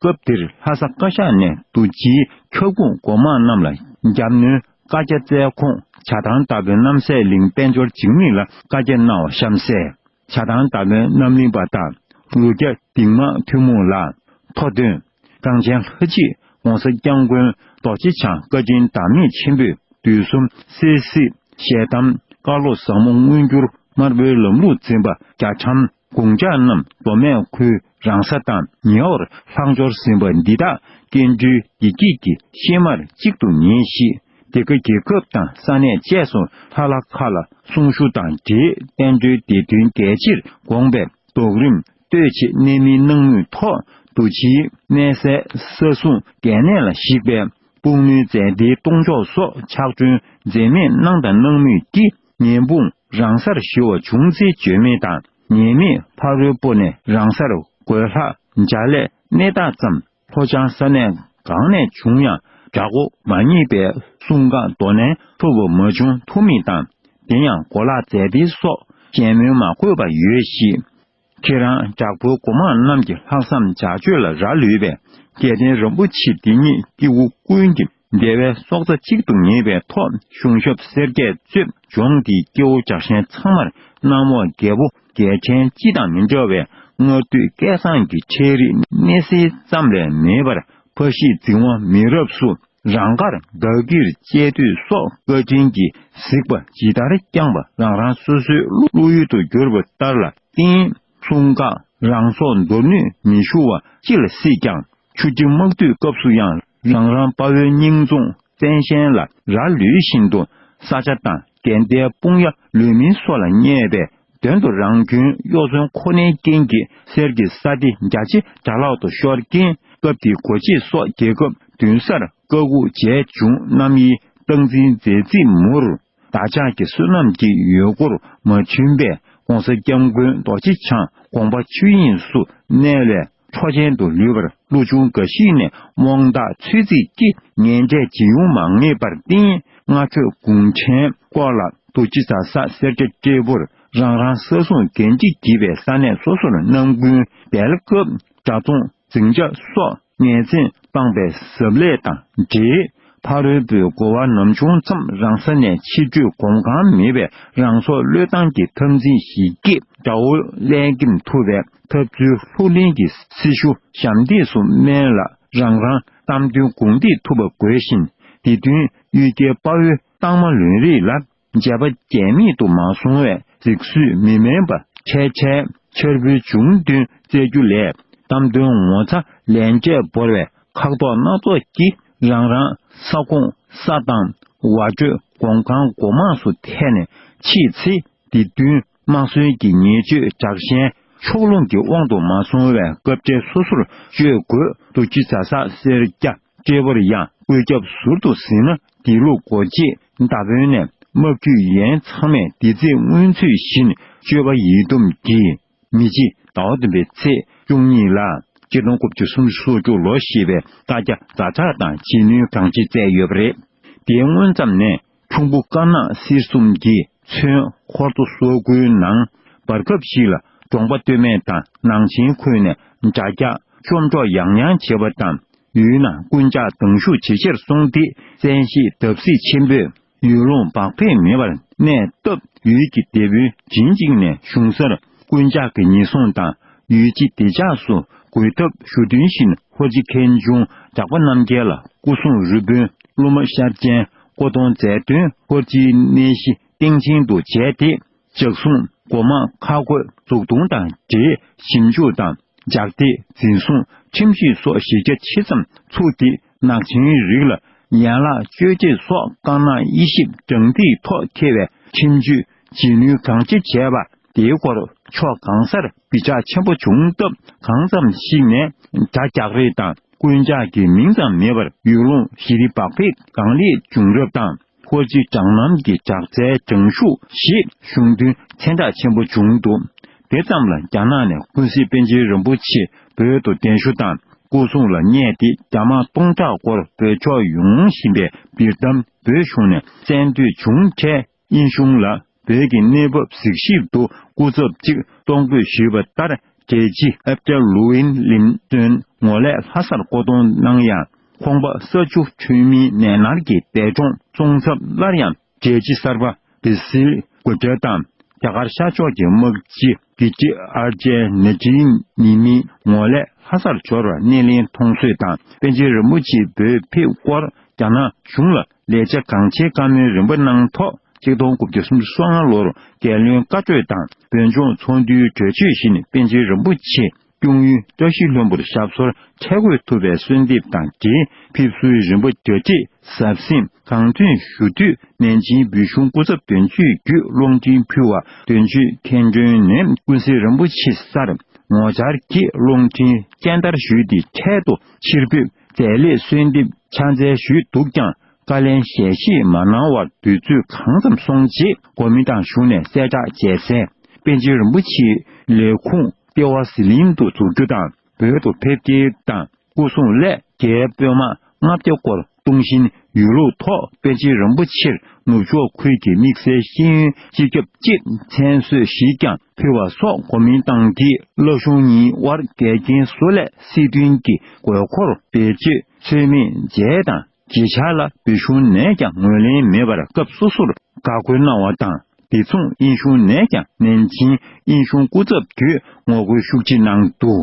སྐབས་དེར་ལྷ་ས་བཀའ་ཤག་ནས་རྡོ་རྗེའི་འཁྱག་ཁུང་སྒོ་དམག་རྣམས་ལ་རྒྱབ་གནོན་བཀའ་རྒྱ་སྩལ་ཁོངས་བྱ་ཐང་ལྟ་བུའི་རྣམ་སྲས་གླིང་དཔལ་འབྱོར་འཇིགས་མེད་ལ་བཀའ་རྒྱ་གནང་བ་གཤམ་གསལ། བྱ་ཐང་ལྟ་བུའི་རྣམ་གླིང་པ་དང་ལུ་རྒྱ་ལྡིང་དམག་ཐུན་མོང་ལ་ཐོ་འདོན། གངས་ཅན་ལྷ་རྗེ་ྋགོང་ས་ྋསྐྱབས་མགོན་རྡོ་རྗེ་འཆང་བཀའ་དྲིན་བདག་མེད་ཆེན་པོས་དུས་གསུམ་གསལ་གཟིགས་ཞལ་གདམས་བཀའ་སློབ་ཟབ་མོ་མངོན་གྱུར་དམར་པོའི་ལམ་ལུགས་འཛིན་པ་རྒྱ་ཁྲམ་དགུང་ཇག་རྣམས་མདོ་སྨད་ཁུལ་རང་ས་དང་ཉེ་བར་ལྷག་འབྱོར་ཟིན་པ་འདི་དག་སྐྱེ་འགྲོའི་བདེ་སྐྱིད་ཀྱི་གཤེད་མར་གཅིག་ཏུ་ངེས་ཤིང་། དེ་ག་རྒྱལ་ཁབ་དང་ས་གནས་བཅས་སུ་ལྷ་ལ་ཁ་ལ་གསུང་ཞུ་དང་འབྲེལ་བསྟན་འགྲོའི་བདེ་དོན་གལ་ཆེར་དགོངས་པའི་རྡོག་རིམ་ལྟོས་ཆེད་གནད་སྨིན་གནང་མུས་ཐོག་རྡོ་རྗེའི་གནས་སའི་ས་སྲུང་གལ་གནད་ལ་གཞིགས་པའི་དཔུང་ནུས་མཛད་དེའི་གཏོང་ཕྱོགས་སོགས་ཕྱག་སྒྲོན་འཛེམ་མེད་གནང་དང་གནང་མུས་ཀྱིས། ཉེ་འབུངས་རང་སར་ཞི་བ་བྱུང་ཚེ་བརྗོད་མེད་དང་། ཉེས་མེད་ཕ་རོལ་པོ་ནས་རང་སར་ གོས་ལྷག་འཇའ་ལས་སྣེ་ཐག་ཙམ་ལྷོ་བྱང་ས་གནས་གང་ནས་བྱུང་ཡང་དགྲ་མགོ་མ་རྙེད་པའི་གསུང་ཁག་དོ་ནན་ཐུབ་པ་མ་བྱུང་ཐུབ་མིན་དང་། དེ་ཡང་གོ་ལག་རྫས་སྤེལ་སོགས་གཞན་སྨོས་མ་དགོས་པ་ཡོད་གཤིས། ཁྱེད་རང་དྲག་པོའི་གོ་མང་རྣམས་ཀྱི་ལྷག་བསམ་བྱ་སྤྱོད་ལ་རག་ལུས་པས། རྒྱལ་བསྟན་རིན་པོ་ཆེ་འདི་ཉིད་སྐྱེ་བོ་ཀུན་གྱི་བདེ་བའི་སྲོག་རྩ་གཅིག་ཏུ་ངེས་པའི་ཐོག་གཞུང་ཞབས་སེར་སྐྱས་གཙོས་ལྗོངས་འདིའི་སྐྱེ་བོ་ཇག་གཞན་ཚང་མར་གནམ་འོག་རྒྱལ་པོ་རྒྱལ་ཕྲན་སྤྱི་དང་མི་འདྲ་བའི་སྔར་དུས་སྐལ་བཟང་གི་འཕྲེད་རིས་སྣེ་སྲིད་ཙམ་ལས་མེད་པར་ཕ་གཞིས་འཛིན་དབང་མི་རབས་སུ་རང་དགར་བདག་གིར་བཅས་དུས་སོགས་བཀའ་དྲིན་གྱིས་གཟིགས་པ་ཇི་ལྟར་བསྐྱངས་པ་རང་རང་སོ་སོའི་བློ་ཡུལ་དུ་གྱུར་པ་ལྟར་ལ་བརྟེན། གསུང་ཁག་རང་སྲོག་འདོར་ནུས་མི་ཞུ་བ་ཅི་ལ་སྲིད་ཀྱང་། ཆུ་སྐྱིབས་དམག་དུས་སྐབས་སུ་ཡང་རང་རང་དཔའ་བོའི་སྙིང་རྫོང་བཙན་ཞེན་ལ་ར་ལུད་བཞིན་དུ་ས་ཆ་དང་རྒྱལ་ཟླའི་དཔུང་གཡབ་ལུས་མིན་སོགས་ལ་བརྙས་པའི་དོན་དུ་རང་སྐྱོན་གཡོ་ཟོན་ཁོ་ནའི་རྐྱེན་གྱིས་གསེར་གྱི་ས་སྡེ་རྒྱ་ཆེ་དགྲ་ལག་ཏུ་ཤོར་རྐྱེན། སྐབས་དེའི་གོ་འབྱེད་སོགས་རྒྱལ་ཁབ་བདུན་སར་བཀའ་འགུག་བྱས་བྱུང་རྣམ་དབྱེའི་སྟངས་འཛིན་མཛད་རྩིས་མུར། བདག་ཅག་གི་བསོད་ནམས་ཀྱི་འོད་སྐོར་མ་ཆུན་པས་༸གོང་ས་༸སྐྱབས་མགོན་རྡོ་རྗེ་འཆང་དགོངས་པ་ཆོས་དབྱིངས་སུ་གནས་པའི་འཕྲོ་ཅན་དུ་ལུས་པར་བློ་ཆུང་འགའ་ཞིག་ནས་རྨོངས་དག་ཚོད་རྩིས་ཀྱིས་ངན་འབྲས་ཇི་ཡོང་མ་ངེས་པར་བརྟེན། སྔ་ཕྱོགས་གུང་ཁྲན་སྐོར་ལ་རྡོ་རྗེ་ཟ་ས་སེར་སྐྱ་སྤྲེལ་པོར་རང་རང་ས་སྲུང་འགན་འཁྲི་བགྱིས་པའི་ས་གནས་སོ་སོར་རྣམ་ཀུན་སྦལ་སྐབས་དགྲ་མཐོང་འཛིང་ཆ་སོགས་ངན་མཚན་སྤངས་པའི་ཟབ་ལས་དང་འབྲེལ། ཕ་རོལ་པོའི་གོ་བ་ནམ་བྱུང་མཚམས་རང་ས་ནས་ཕྱིར་སྤྲོད་གོམ་གང་མེད་པའི་རང་སྲོག་བློས་བཏང་གི་འཐབ་འཛིང་ཞིག་གིས་དགྲ་བོ་ཀླད་འགེམས་ཐུབ་པའི་འཐབ་རྩོད་ལྷུར་ལེན་གྱི་སྲི་ཞུ་ཞབས་འདེགས་སུ་སྨན་ལ་རང་རང་གཏམ་དོན་གུང་འདེགས་ཐུབ་པ་དགོས་ཤིང་། དེ་དོན་གཡུལ་རྒྱལ་དཔའ་བོའི་རྟགས་མ་ལུས་རིགས་ལ། མཇལ་པ་རྒྱས་མེད་དུ་མ་སོང་བས་གཟིགས་སུ་མི་དམན་པ་འཕྲལ་འཕྲལ་འཆར་བུའི་འབྱུང་དོན་བཙལ་རྒྱུ་ལས་གཏམ་དོན་ངོ་ཚ་ལན་འཕྲལ་བོར་བའི་ཁག་ཐོག་སྣ་ཚོགས་ཀྱིས་རང་རང་ས་ཁོངས་ས་དང་བ་སྤྲོད་གོམ་གང་སྒོ་མང་སུ་ཐད་ནས་མཆེད་ཚེ། དེ་བསྟུན་དམག་ཟོན་གྱི་ཉེས་སྤྱོད་དྲག་ཞན་ཕྱོགས་ལྷུང་གི་དབང་དུ་མ་སོང་བས་སྐབས་འཕྲལ་སོ་སོར་བཅོས་དགོས། རྡོ་རྗེ་ཟ་ས་སེར་སྐྱ་སྤྲེལ་པོར་ཡང་བཀོད་ཁྱབ་ཟུར་དུ་ཟིན་ན། དེ་ལུགས་སྒོ་འབྱེད་མདའ་དཔོན་ནས་དམག་བརྒྱུད་ཡན་ཚང་མས་འདི་ཚེས་སྔོན་ཚུད་བཞིན་སྤྱོད་པ་ཡིད་འདོམས་ཀྱིས་མི་རྗེ་ཟླ་བ་བདུན་པའི་ཚེས་བཅུ་གཉིས་ལ་ཆིག་སྟོང་དགུ་བརྒྱ་སུམ་ཅུ་སོ་དྲུག་ལོ་ཞེས་པའི་བཀའ་རྒྱ་ཛ་དྲག་དང་བྱིན་ནུས་གང་ཆེ་བསྩལ་ཡོད་པ་རེད། དེའི་སྔོན་ཙམ་ནས་ཁྱུང་པོ་དཀར་ནག་སེར་གསུམ་གྱིས་མཚོན་ཧོར་མདོ་སོག་ཁུལ་ནང་བར་སྐབས་ཤིག་ལ་གྲོང་པ་སྟོད་སྨད་དང་ནང་ཆེན་ཁུལ་ནས་དགྲ་རྒྱག་བཅོམ་འཕྲོག་ཡང་ཡང་བྱེད་པ་དང་། ཡུལ་ནང་རྐུན་ཇག་སྡང་ཤུགས་ཇེ་ཆེར་སོང་སྟེ། བཙན་ཤེད་བརྡབ་གསིག་ཆེན་པོས་ཡུལ་ལུང་བག་ཕེབས་མེད་པར་གནས་སྟབས། ཡུལ་གྱི་སྡེ་དཔོན་བྱིན་ཅིག་ནས་གཞུང་སར་རྐུན་ཇག་གི་ཉེན་སྲུང་དང་ཡུལ་སྤྱི་བདེ་འཇགས་སུ་འགོད་ཐབས་ཞུ་དོན་བཞིན་ཧོར་རྗེ་མཁན་ཆུང་ཇག་པ་རྣམ་རྒྱལ་ལ་སྐུ་སྲུང་རི་དཔོན་ཀླུ་མོ་ཤར་ཅན་སྐུ་གདུང་མཛད་དོན་ཧོར་རྗེའི་གནས་གཞི་སྟེང་ཆེན་དུ་བྱས་ཏེ། ཇག་སྲུང་སྒོ་མང་ཁག་བགོས་འཛུགས་གཏོང་དང་འབྲེལ་ཞིབ་འཇུག་དང་ཇག་སྡེ་འཛིན་བཟུང་ཁྲིམས་ཞིབ་སོགས་གཞི་རྒྱ་ཆེ་ཙམ་ཚུགས་ཏེ། ནག་ཆེན་རིགས་ལ་ཡན་ལག་བཅོས་བྱེད་སོགས་དཀར་ནག་དབྱེ་ཞིབ་རང་འགྲིག་ཐོག་འཁེལ་བའི་ཁྲིམས་གཅོད་བྱེད་ནུས་གང་ཆེ་བྱས་པ། དེའི་སྐོར་ཕྱོགས་གང་སར་བེད་སྤྱོད་ཆེན་པོ་བྱུང་སྟབས། གང་ཙམ་ཞིག་ནས་དགྲ་རྒྱག་རེས་དང་རྐུན་ཇག་གི་མིང་ཙམ་མེད་པར་ཡུལ་ལུང་ཞི་བདེ་བག་ཕེབས་གང་ལེགས་བྱུང་རབས་དང་། ཧོར་རྗེ་གྲངས་རྣམས་ཀྱི་ཇག་རྩལ་སྦྱང་ཤུགས་ཞེས་གཞུང་དོན་མཚན་གྲགས་ཆེན་པོ་བྱུང་འདུག་དེ་ཙམ་ལ་རྒྱ་ནག་ནས་ཀུན་གཟིགས་པཎ་ཆེན་རིན་པོ་ཆེ་བོད་དུ་གདན་ཞུ་དང་སྐུ་སྲུང་ལ་བསྙད་དེ་རྒྱ་དམག་སྟོང་ཕྲག་སྐོར་བོད་ཕྱོགས་ཡོང་བཞིན་པའི་བིར་ཏམ་བོད་གཞུང་ནས་གསན་འདོད་བྱུང་འཕྲལ། དབྱིན་གཞུང་ལ་བོད་ཀྱི་གནས་བབ་གཟིགས་ཞིབ་ཏུ་སྐུ་ཚབ་ཅིག་གཏོང་དགོས་ཞུས་པ་ལྟར། འབྲས་སྤྱི་ཨབ་ཏྲ་ལུ་ཝིན་ལིམ་སོན་ངོ་ལས་ལྷ་སར་བསྐོ་གཏོང་གནང་ཡང་། ཁོང་པ་ས་ཆུ་ཁྲོན་མིའི་ནད་མནར་གྱི་འདས་གྲོངས་སོང་ཚབ། སླར་ཡང་འབྲས་སྤྱི་གསར་པ་བི་སིལ་གུ་ཏྲ་དང་རྒྱ་གར་ཤར་ཕྱོགས་ཀྱི་དམག་སྤྱི་གི་ཅི་ཨར་ཇེ་ནེ་ཏྲིན་ནི་མི་ངོ་ལས་ལྷ་སར་འབྱོར་བར་སྣེ་ལེན་མཐོང་གསོལ་དང་། པཎ་ཆེན་རིན་པོ་ཆེ་བོད་ཕེབས་སྐོར་རྒྱ་ནག་གཞུང་ལ་ལས་བྱ་གང་བྱེད་བཀའ་མོལ་རིམ་པ་གནང་ཐོག་ཆིག་སྟོང་དགུ་བརྒྱ་སུམ་ཅུ་སོ་ལྔ་ལོར་རྒྱལ་བློན་བཀའ་གྲོས་དང་བོད་ལྗོངས་ཚོགས་འདུའི་གྲོས་ཆོད་བཞིན་པཎ་ཆེན་རིན་པོ་ཆེ་སྐྱོང་ཡུལ་བཀྲ་ཤིས་ལྷུན་པོར་ཞབས་སོར་འཁྲལ་དགོས་ཐུག་པའི་གསོལ་འདེབས་དང་འབྲེལ། ཕེབས་བསུའི་རིམ་པ་གྲ་སྒྲིག་གཟབ་གཟིམ་གང་ཐོན་ཞུ་དུས། ནན་ཅིང་བོད་གཞུང་སྐུ་ཚབ་དོན་གཅོད་བརྒྱུད་རླུང་འཕྲིན་ཕུལ་བ། དོན་གཅོད་མཁན་སྒྲོན་ནས་ཀུན་གཟིགས་རིན་པོ་ཆེ་སར་ངོ་བཅར་གྱིས་རླུང་འཕྲིན་སྤྱན་བསྟར་ཞུས་ཏེ། འཕྲལ་དུ་ཕྱིར་ཕེབས་མཛད་སླད་གསོལ་འདེབས་ཕྱག་འཚལ་ཞུས་འདུག་ཀྱང་། བཀའ་ལན་ཞལ་བཞེས་མ་གནང་བར་དུས་ཚོད་གང་ཙམ་སོང་རྗེས། གོ་མི་དང་གཞུང་ནས་གསལ་བསྒྲགས་བྱས་གསལ། པཎ་ཆེན་རིན་པོ་ཆེའི་ལས་ཁུངས་ ལྟེ་བ་ཟི་ལིང་དུ་འཛུགས་རྒྱུ་དང་། བོད་དུ་ཕེབས་སྐྱེལ་དང་སྐུ་སྲུང་སླད་རྒྱའི་དཔོན་དམག་ལྔ་བརྒྱ་སྐོར་གཏོང་བཞིན་ཡོད་ལུགས་ཐོག་པཎ་ཆེན་རིན་པོ་ཆེར་ནུབ་ཕྱོགས་ཁུལ་གྱི་དམིགས་བསལ་ཤེས་ཡོན་སྤྱི་ཁྱབ་ཅེས་མཚན་གསོལ་ཞིག་ཀྱང་ཕུལ་བ་སོགས་གོ་མིན་ཏང་གིས་བླ་གཞུང་གཉིས་དབར་འགལ་རྐྱེན་བཟོ་སླད་སྲིད་དོན་གྱི་དགོས་མཁོར་བེད་སྤྱོད་ཚུལ་མིན་བྱས་དང་། རྗེས་ཆར་ལ་བོད་གཞུང་ནས་ཀྱང་ངོས་ལེན་མེད་པར་སྐབས་སོ་སོར་བཀའ་བཀོད་གནང་བ་དང་། དེ་མཚུངས་དབྱིན་གཞུང་ནས་ཀྱང་ནན་ཅིང་དབྱིན་གཞུང་སྐུ་ཚབ་བརྒྱུད་ངོ་རྒོལ་ཤུགས་ཆེ་གནང་འདུག་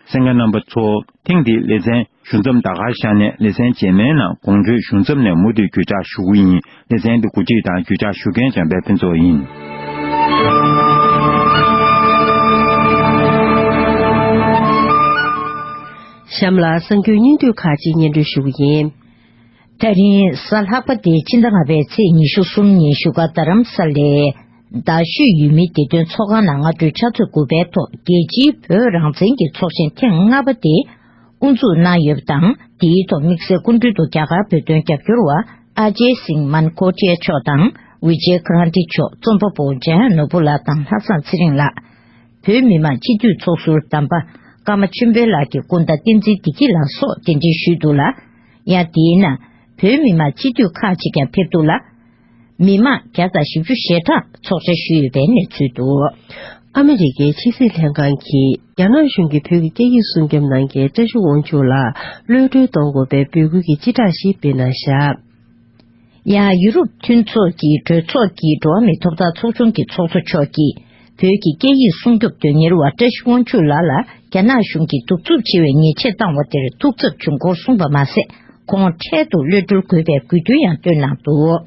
གསན་མཁན་རྣམ་པ་ཚོ། ཐེངས་འདིའི་ལེ་ཚན་ཞུ་མཚམས་ད་གར་བཞག་ནས། ལེ་ཚན་རྗེས་མའི་ནང་དགོངས་འཁྲོལ་ཞུ་མཚམས་ནས་མུ་མཐུད་བརྒྱུད་བསྒྲགས་ཞུ་གི་ཡིན། ལེ་ཚན་འདི་གོ་སྒྲིག་དང་བརྒྱུད་བསྒྲགས་ཞུ་མཁན་བྱམས་པའི་ཕུན་ཚོགས་ཡིན། གཤམ་ལ་གསར་འགྱུར་སྙིང་བསྡུས་ཁག་ཅིག་སྙན་སྒྲོན་ཞུ་གི་ཡིན། ད་རིང་གཟའ་ལྷག་པ་སྟེ་ཕྱི་ཟླ་ལྔ་པའི་ཚེས་ཉི་ཤུ་གསུམ་ཉིན་བཞུགས་སྒར་རྡ་རམ་ས་ལའི་རྡ་ཤོད་ཡུལ་མིའི་བདེ་དོན་ཚོགས་ཁང་ནང་སྔ་དྲོའི་ཕྱག་ཚོད་དགུ་པའི་ཐོག་རྒྱལ་སྤྱིའི་བོད་རང་བཙན་གྱི་ཚོགས་ཆེན་ཐེངས་ལྔ་པ་དེ་དབུ་འཛུགས་གནང་ཡོད་པ་དང་། དེའི་ཐོག་དམིགས་བསལ་སྐུ་མགྲོན་དུ་རྒྱ་གར་བོད་དོན་རྒྱབ་སྐྱོར་བ་ཨ་ཇེ་སིང་མན་ཀོ་ཊི་ཡ་མཆོག་དང་། ཝི་ཇེ་ཀ་རན་ཏི་མཆོག་རྩོམ་པ་པོ་འཇམ་དབྱངས་ནོར་བུ་ལགས་དང་ལྷག་བསམ་ཚེ་རིང་ལགས། བོད་མི་མང་སྤྱི་འཐུས་ཚོགས་ཟུར་དམ་པ་ཀརྨ་ཆོས་འཕེལ་ལགས་ཀྱི་སྐུ་ཟླ་བསྟན་འཛིན་བདེ་སྐྱིད་ལགས་སོགས་གདན་འདྲེན་ཞུས་འདུག་ལ། ཡང་དེའི་ནང་བོད་མི་མང་སྤྱི་འཐུས་ཁག་ཅིག་ཀྱང་ཕེབས་འདུག་ལ། མི་མང་བརྒྱ་དང་བཞི་བཅུ་ཞེ་གྲངས་ཚོགས་བཅར་ཞུས་ཡོད་པའི་གནས་ཚུལ་འདུག། ཨ་མི་རི་ཀའི་ཕྱི་སྲིད་ལྷན་ཁང་གིས་རྒྱ་ནག་གཞུང་གིས་བོད་ཀྱི་སྐད་ཡིག་སྲུང་སྐྱོབ་གནང་མཁན་བཀྲ་ཤིས་དབང་ཕྱུག་ལ་གློད་གྲོལ་གཏོང་དགོས་པའི་འབོད་སྐུལ་གྱི་སྤྱི་བསྒྲགས་ཤིག་སྤེལ་གནང་བཞག། ཡང་ཡུ་རོབ་མཐུན་ཚོགས་ཀྱི་གྲོས་ཚོགས་ཀྱི་འགྲོ་བ་མིའི་ཐོབ་ཐང་ཚོགས་ཆུང་གི་ཚོགས་གཙོ་མཆོག་གིས་བོད་ཀྱི་སྐད་ཡིག་སྲུང་སྐྱོབ་དོན་གཉེར་བ་བཀྲ་ཤིས་དབང་ཕྱུག་ལགས་ལ་རྒྱ་ནག་གཞུང་གིས་གདུག་རྩུབ་ཆེ་བའི་ཉེས་ཆད་བཏང་བ་དེར་ཐུགས་འཚབ་བྱུང་སྐོར་གསུངས་པ་མ་ཟད། ཁོང་འཕྲལ་དུ་གློད་གྲོལ་དགོས་པའི་དགོས་འདུན་ཡང་བཏོན་གནང་འདུག།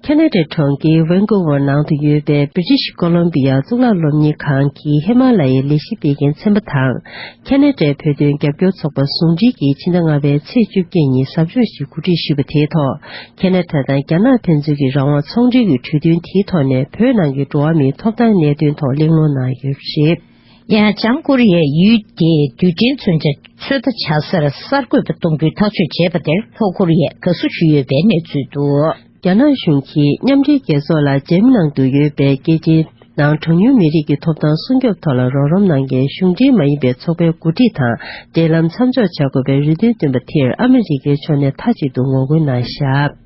ཁེ་ན་ཌའི་གྲོང་ཁྱེར་ཝན་ཀུ་ཝར་ནང་དུ་ཡོད་པའི་British Columbia་གཙུག་ལག་སློབ་གཉེར་ཁང་གི་ཧི་མ་ལ་ཡའི་ལས་གཞི་སྤེལ་མཁན་ཚན་པ་དང་། ཁེ་ན་ཌའི་བོད་དོན་རྒྱབ་སྐྱོར་ཚོགས་པ་ཟུང་འབྲེལ་གྱིས་ཕྱི་ཟླ་ལྔ་པའི་ཚེས་བཅོ་བརྒྱད་ཉིན་ཟབ་སྦྱོང་ཞིག་གོ་སྒྲིག་ཞུས་པ་དེའི་ཐོག་ཁེ་ན་ཌ་དང་རྒྱ་ནག་ཕན་ཚུན་གྱི་རང་དབང་ཚོང་འབྲེལ་གྱི་གྲོས་མཐུན་དེའི་ཐོག་ནས་བོད་ནང་གི་འགྲོ་བ་མིའི་ཐོབ་ཐང་གནད་དོན་ཐོག་གླེང་སློང་གནང་ཡོད་པ་རེད། ཡང་བྱང་ཀོ་རི་ཡས་ཡུལ་དེའི་རྡུལ་ཕྲན་མཚོན་ཆ་ཚོད་ལྟ་བྱ་སར་གསར་འགོད་པ་གཏོང་རྒྱུའི་ཐག་གཅོད་བྱས་པ་དེར་ལྷོ་ཀོ་རི་ཡས་དགའ་བསུ་ཞུས་ཡོད་པའི་གནས་ཚུལ་འདུག། རྒྱ་ནག་གཞུང་གིས་མཉམ་འབྲེལ་རྒྱལ་ཚོགས་ལ་འཇར་མ་ནང་དུ་ཡོད་པའི་རྒྱལ་སྤྱིའི་ནང་གྲངས་ཉུང་མི་རིགས་ཀྱི་ཐོབ་ཐང་སྲུང་སྐྱོབ་ཐོག་ལ་རོགས་རམ་གནང་མཁན་གཞུང་འབྲེལ་མ་ཡིན་པའི་ཚོགས་པའི་འགོ་ཁྲིད་དང་འབྲེལ་ལམ་མཚམས་འཇོག་བྱ་དགོས་པའི་རེ་འདུན་བཏོན་པ་དེར་ཨ་མི་རི་ཀའི་ཕྱོགས་ནས་མཐའ་གཅིག་ཏུ་ངོ་རྒོལ་གནང་བཞག།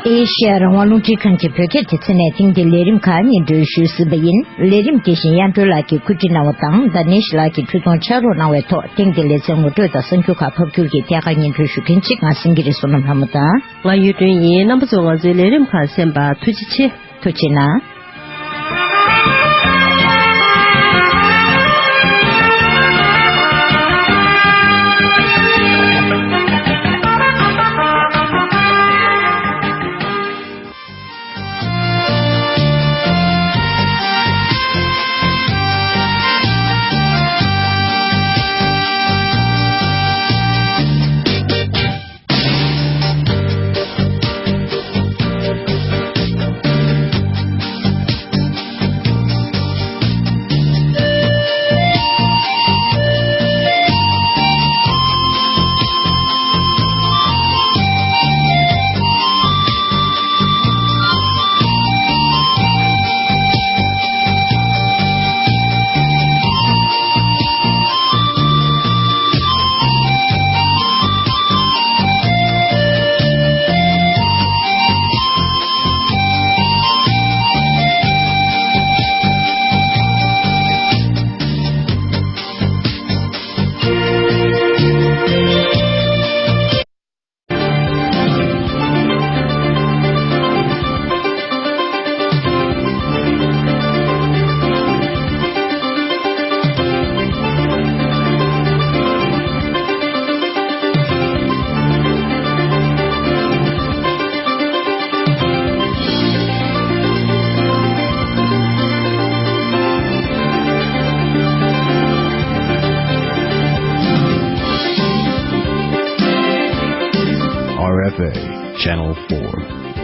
ཨེ་ཤེ་ཡ་རང་དབང་རླུང་འཕྲིན་ཁང་གི་བོད་སྐད་སྡེ་ཚན་ནས་ཐེངས་འདིའི་ལས་རིམ་ཁག་སྙན་སྒྲོན་ཞུས་ཟིན་པ་ཡིན། ལས་རིམ་དེ་བཞིན་དབྱངས་སྒྲོལ་ལགས་ཀྱིས་བཀོད་སྒྲིག་གནང་བ་དང་། དཱ་ནེ་ཤི་ལགས་ཀྱིས་འཕྲུལ་གཏོང་ཕྱག་རོགས་གནང་བའི་ཐོག་ཐེངས་འདིའི་ལེ་ཚན་ངོ་སྤྲོད་དང་གསར་འགྱུར་ཁག་ཕབ་སྒྱུར་གྱིས་ཐད་ཀར་སྙན་སྒྲོན་ཞུ་མཁན་གཅིག་ང་སེང་གེ་རི་བསོད་ནམས་ལྷ་མོ་དང་། ང་གཡུ་སྒྲོན་ཡིན། རྣམ་པ་ཚོས་ང་ཚོའི་ལས་རིམ་ཁག་གསན་པར་ཐུགས་རྗེ་ཆེ། ཐུགས་རྗེ་གནང་། R F A, Channel four.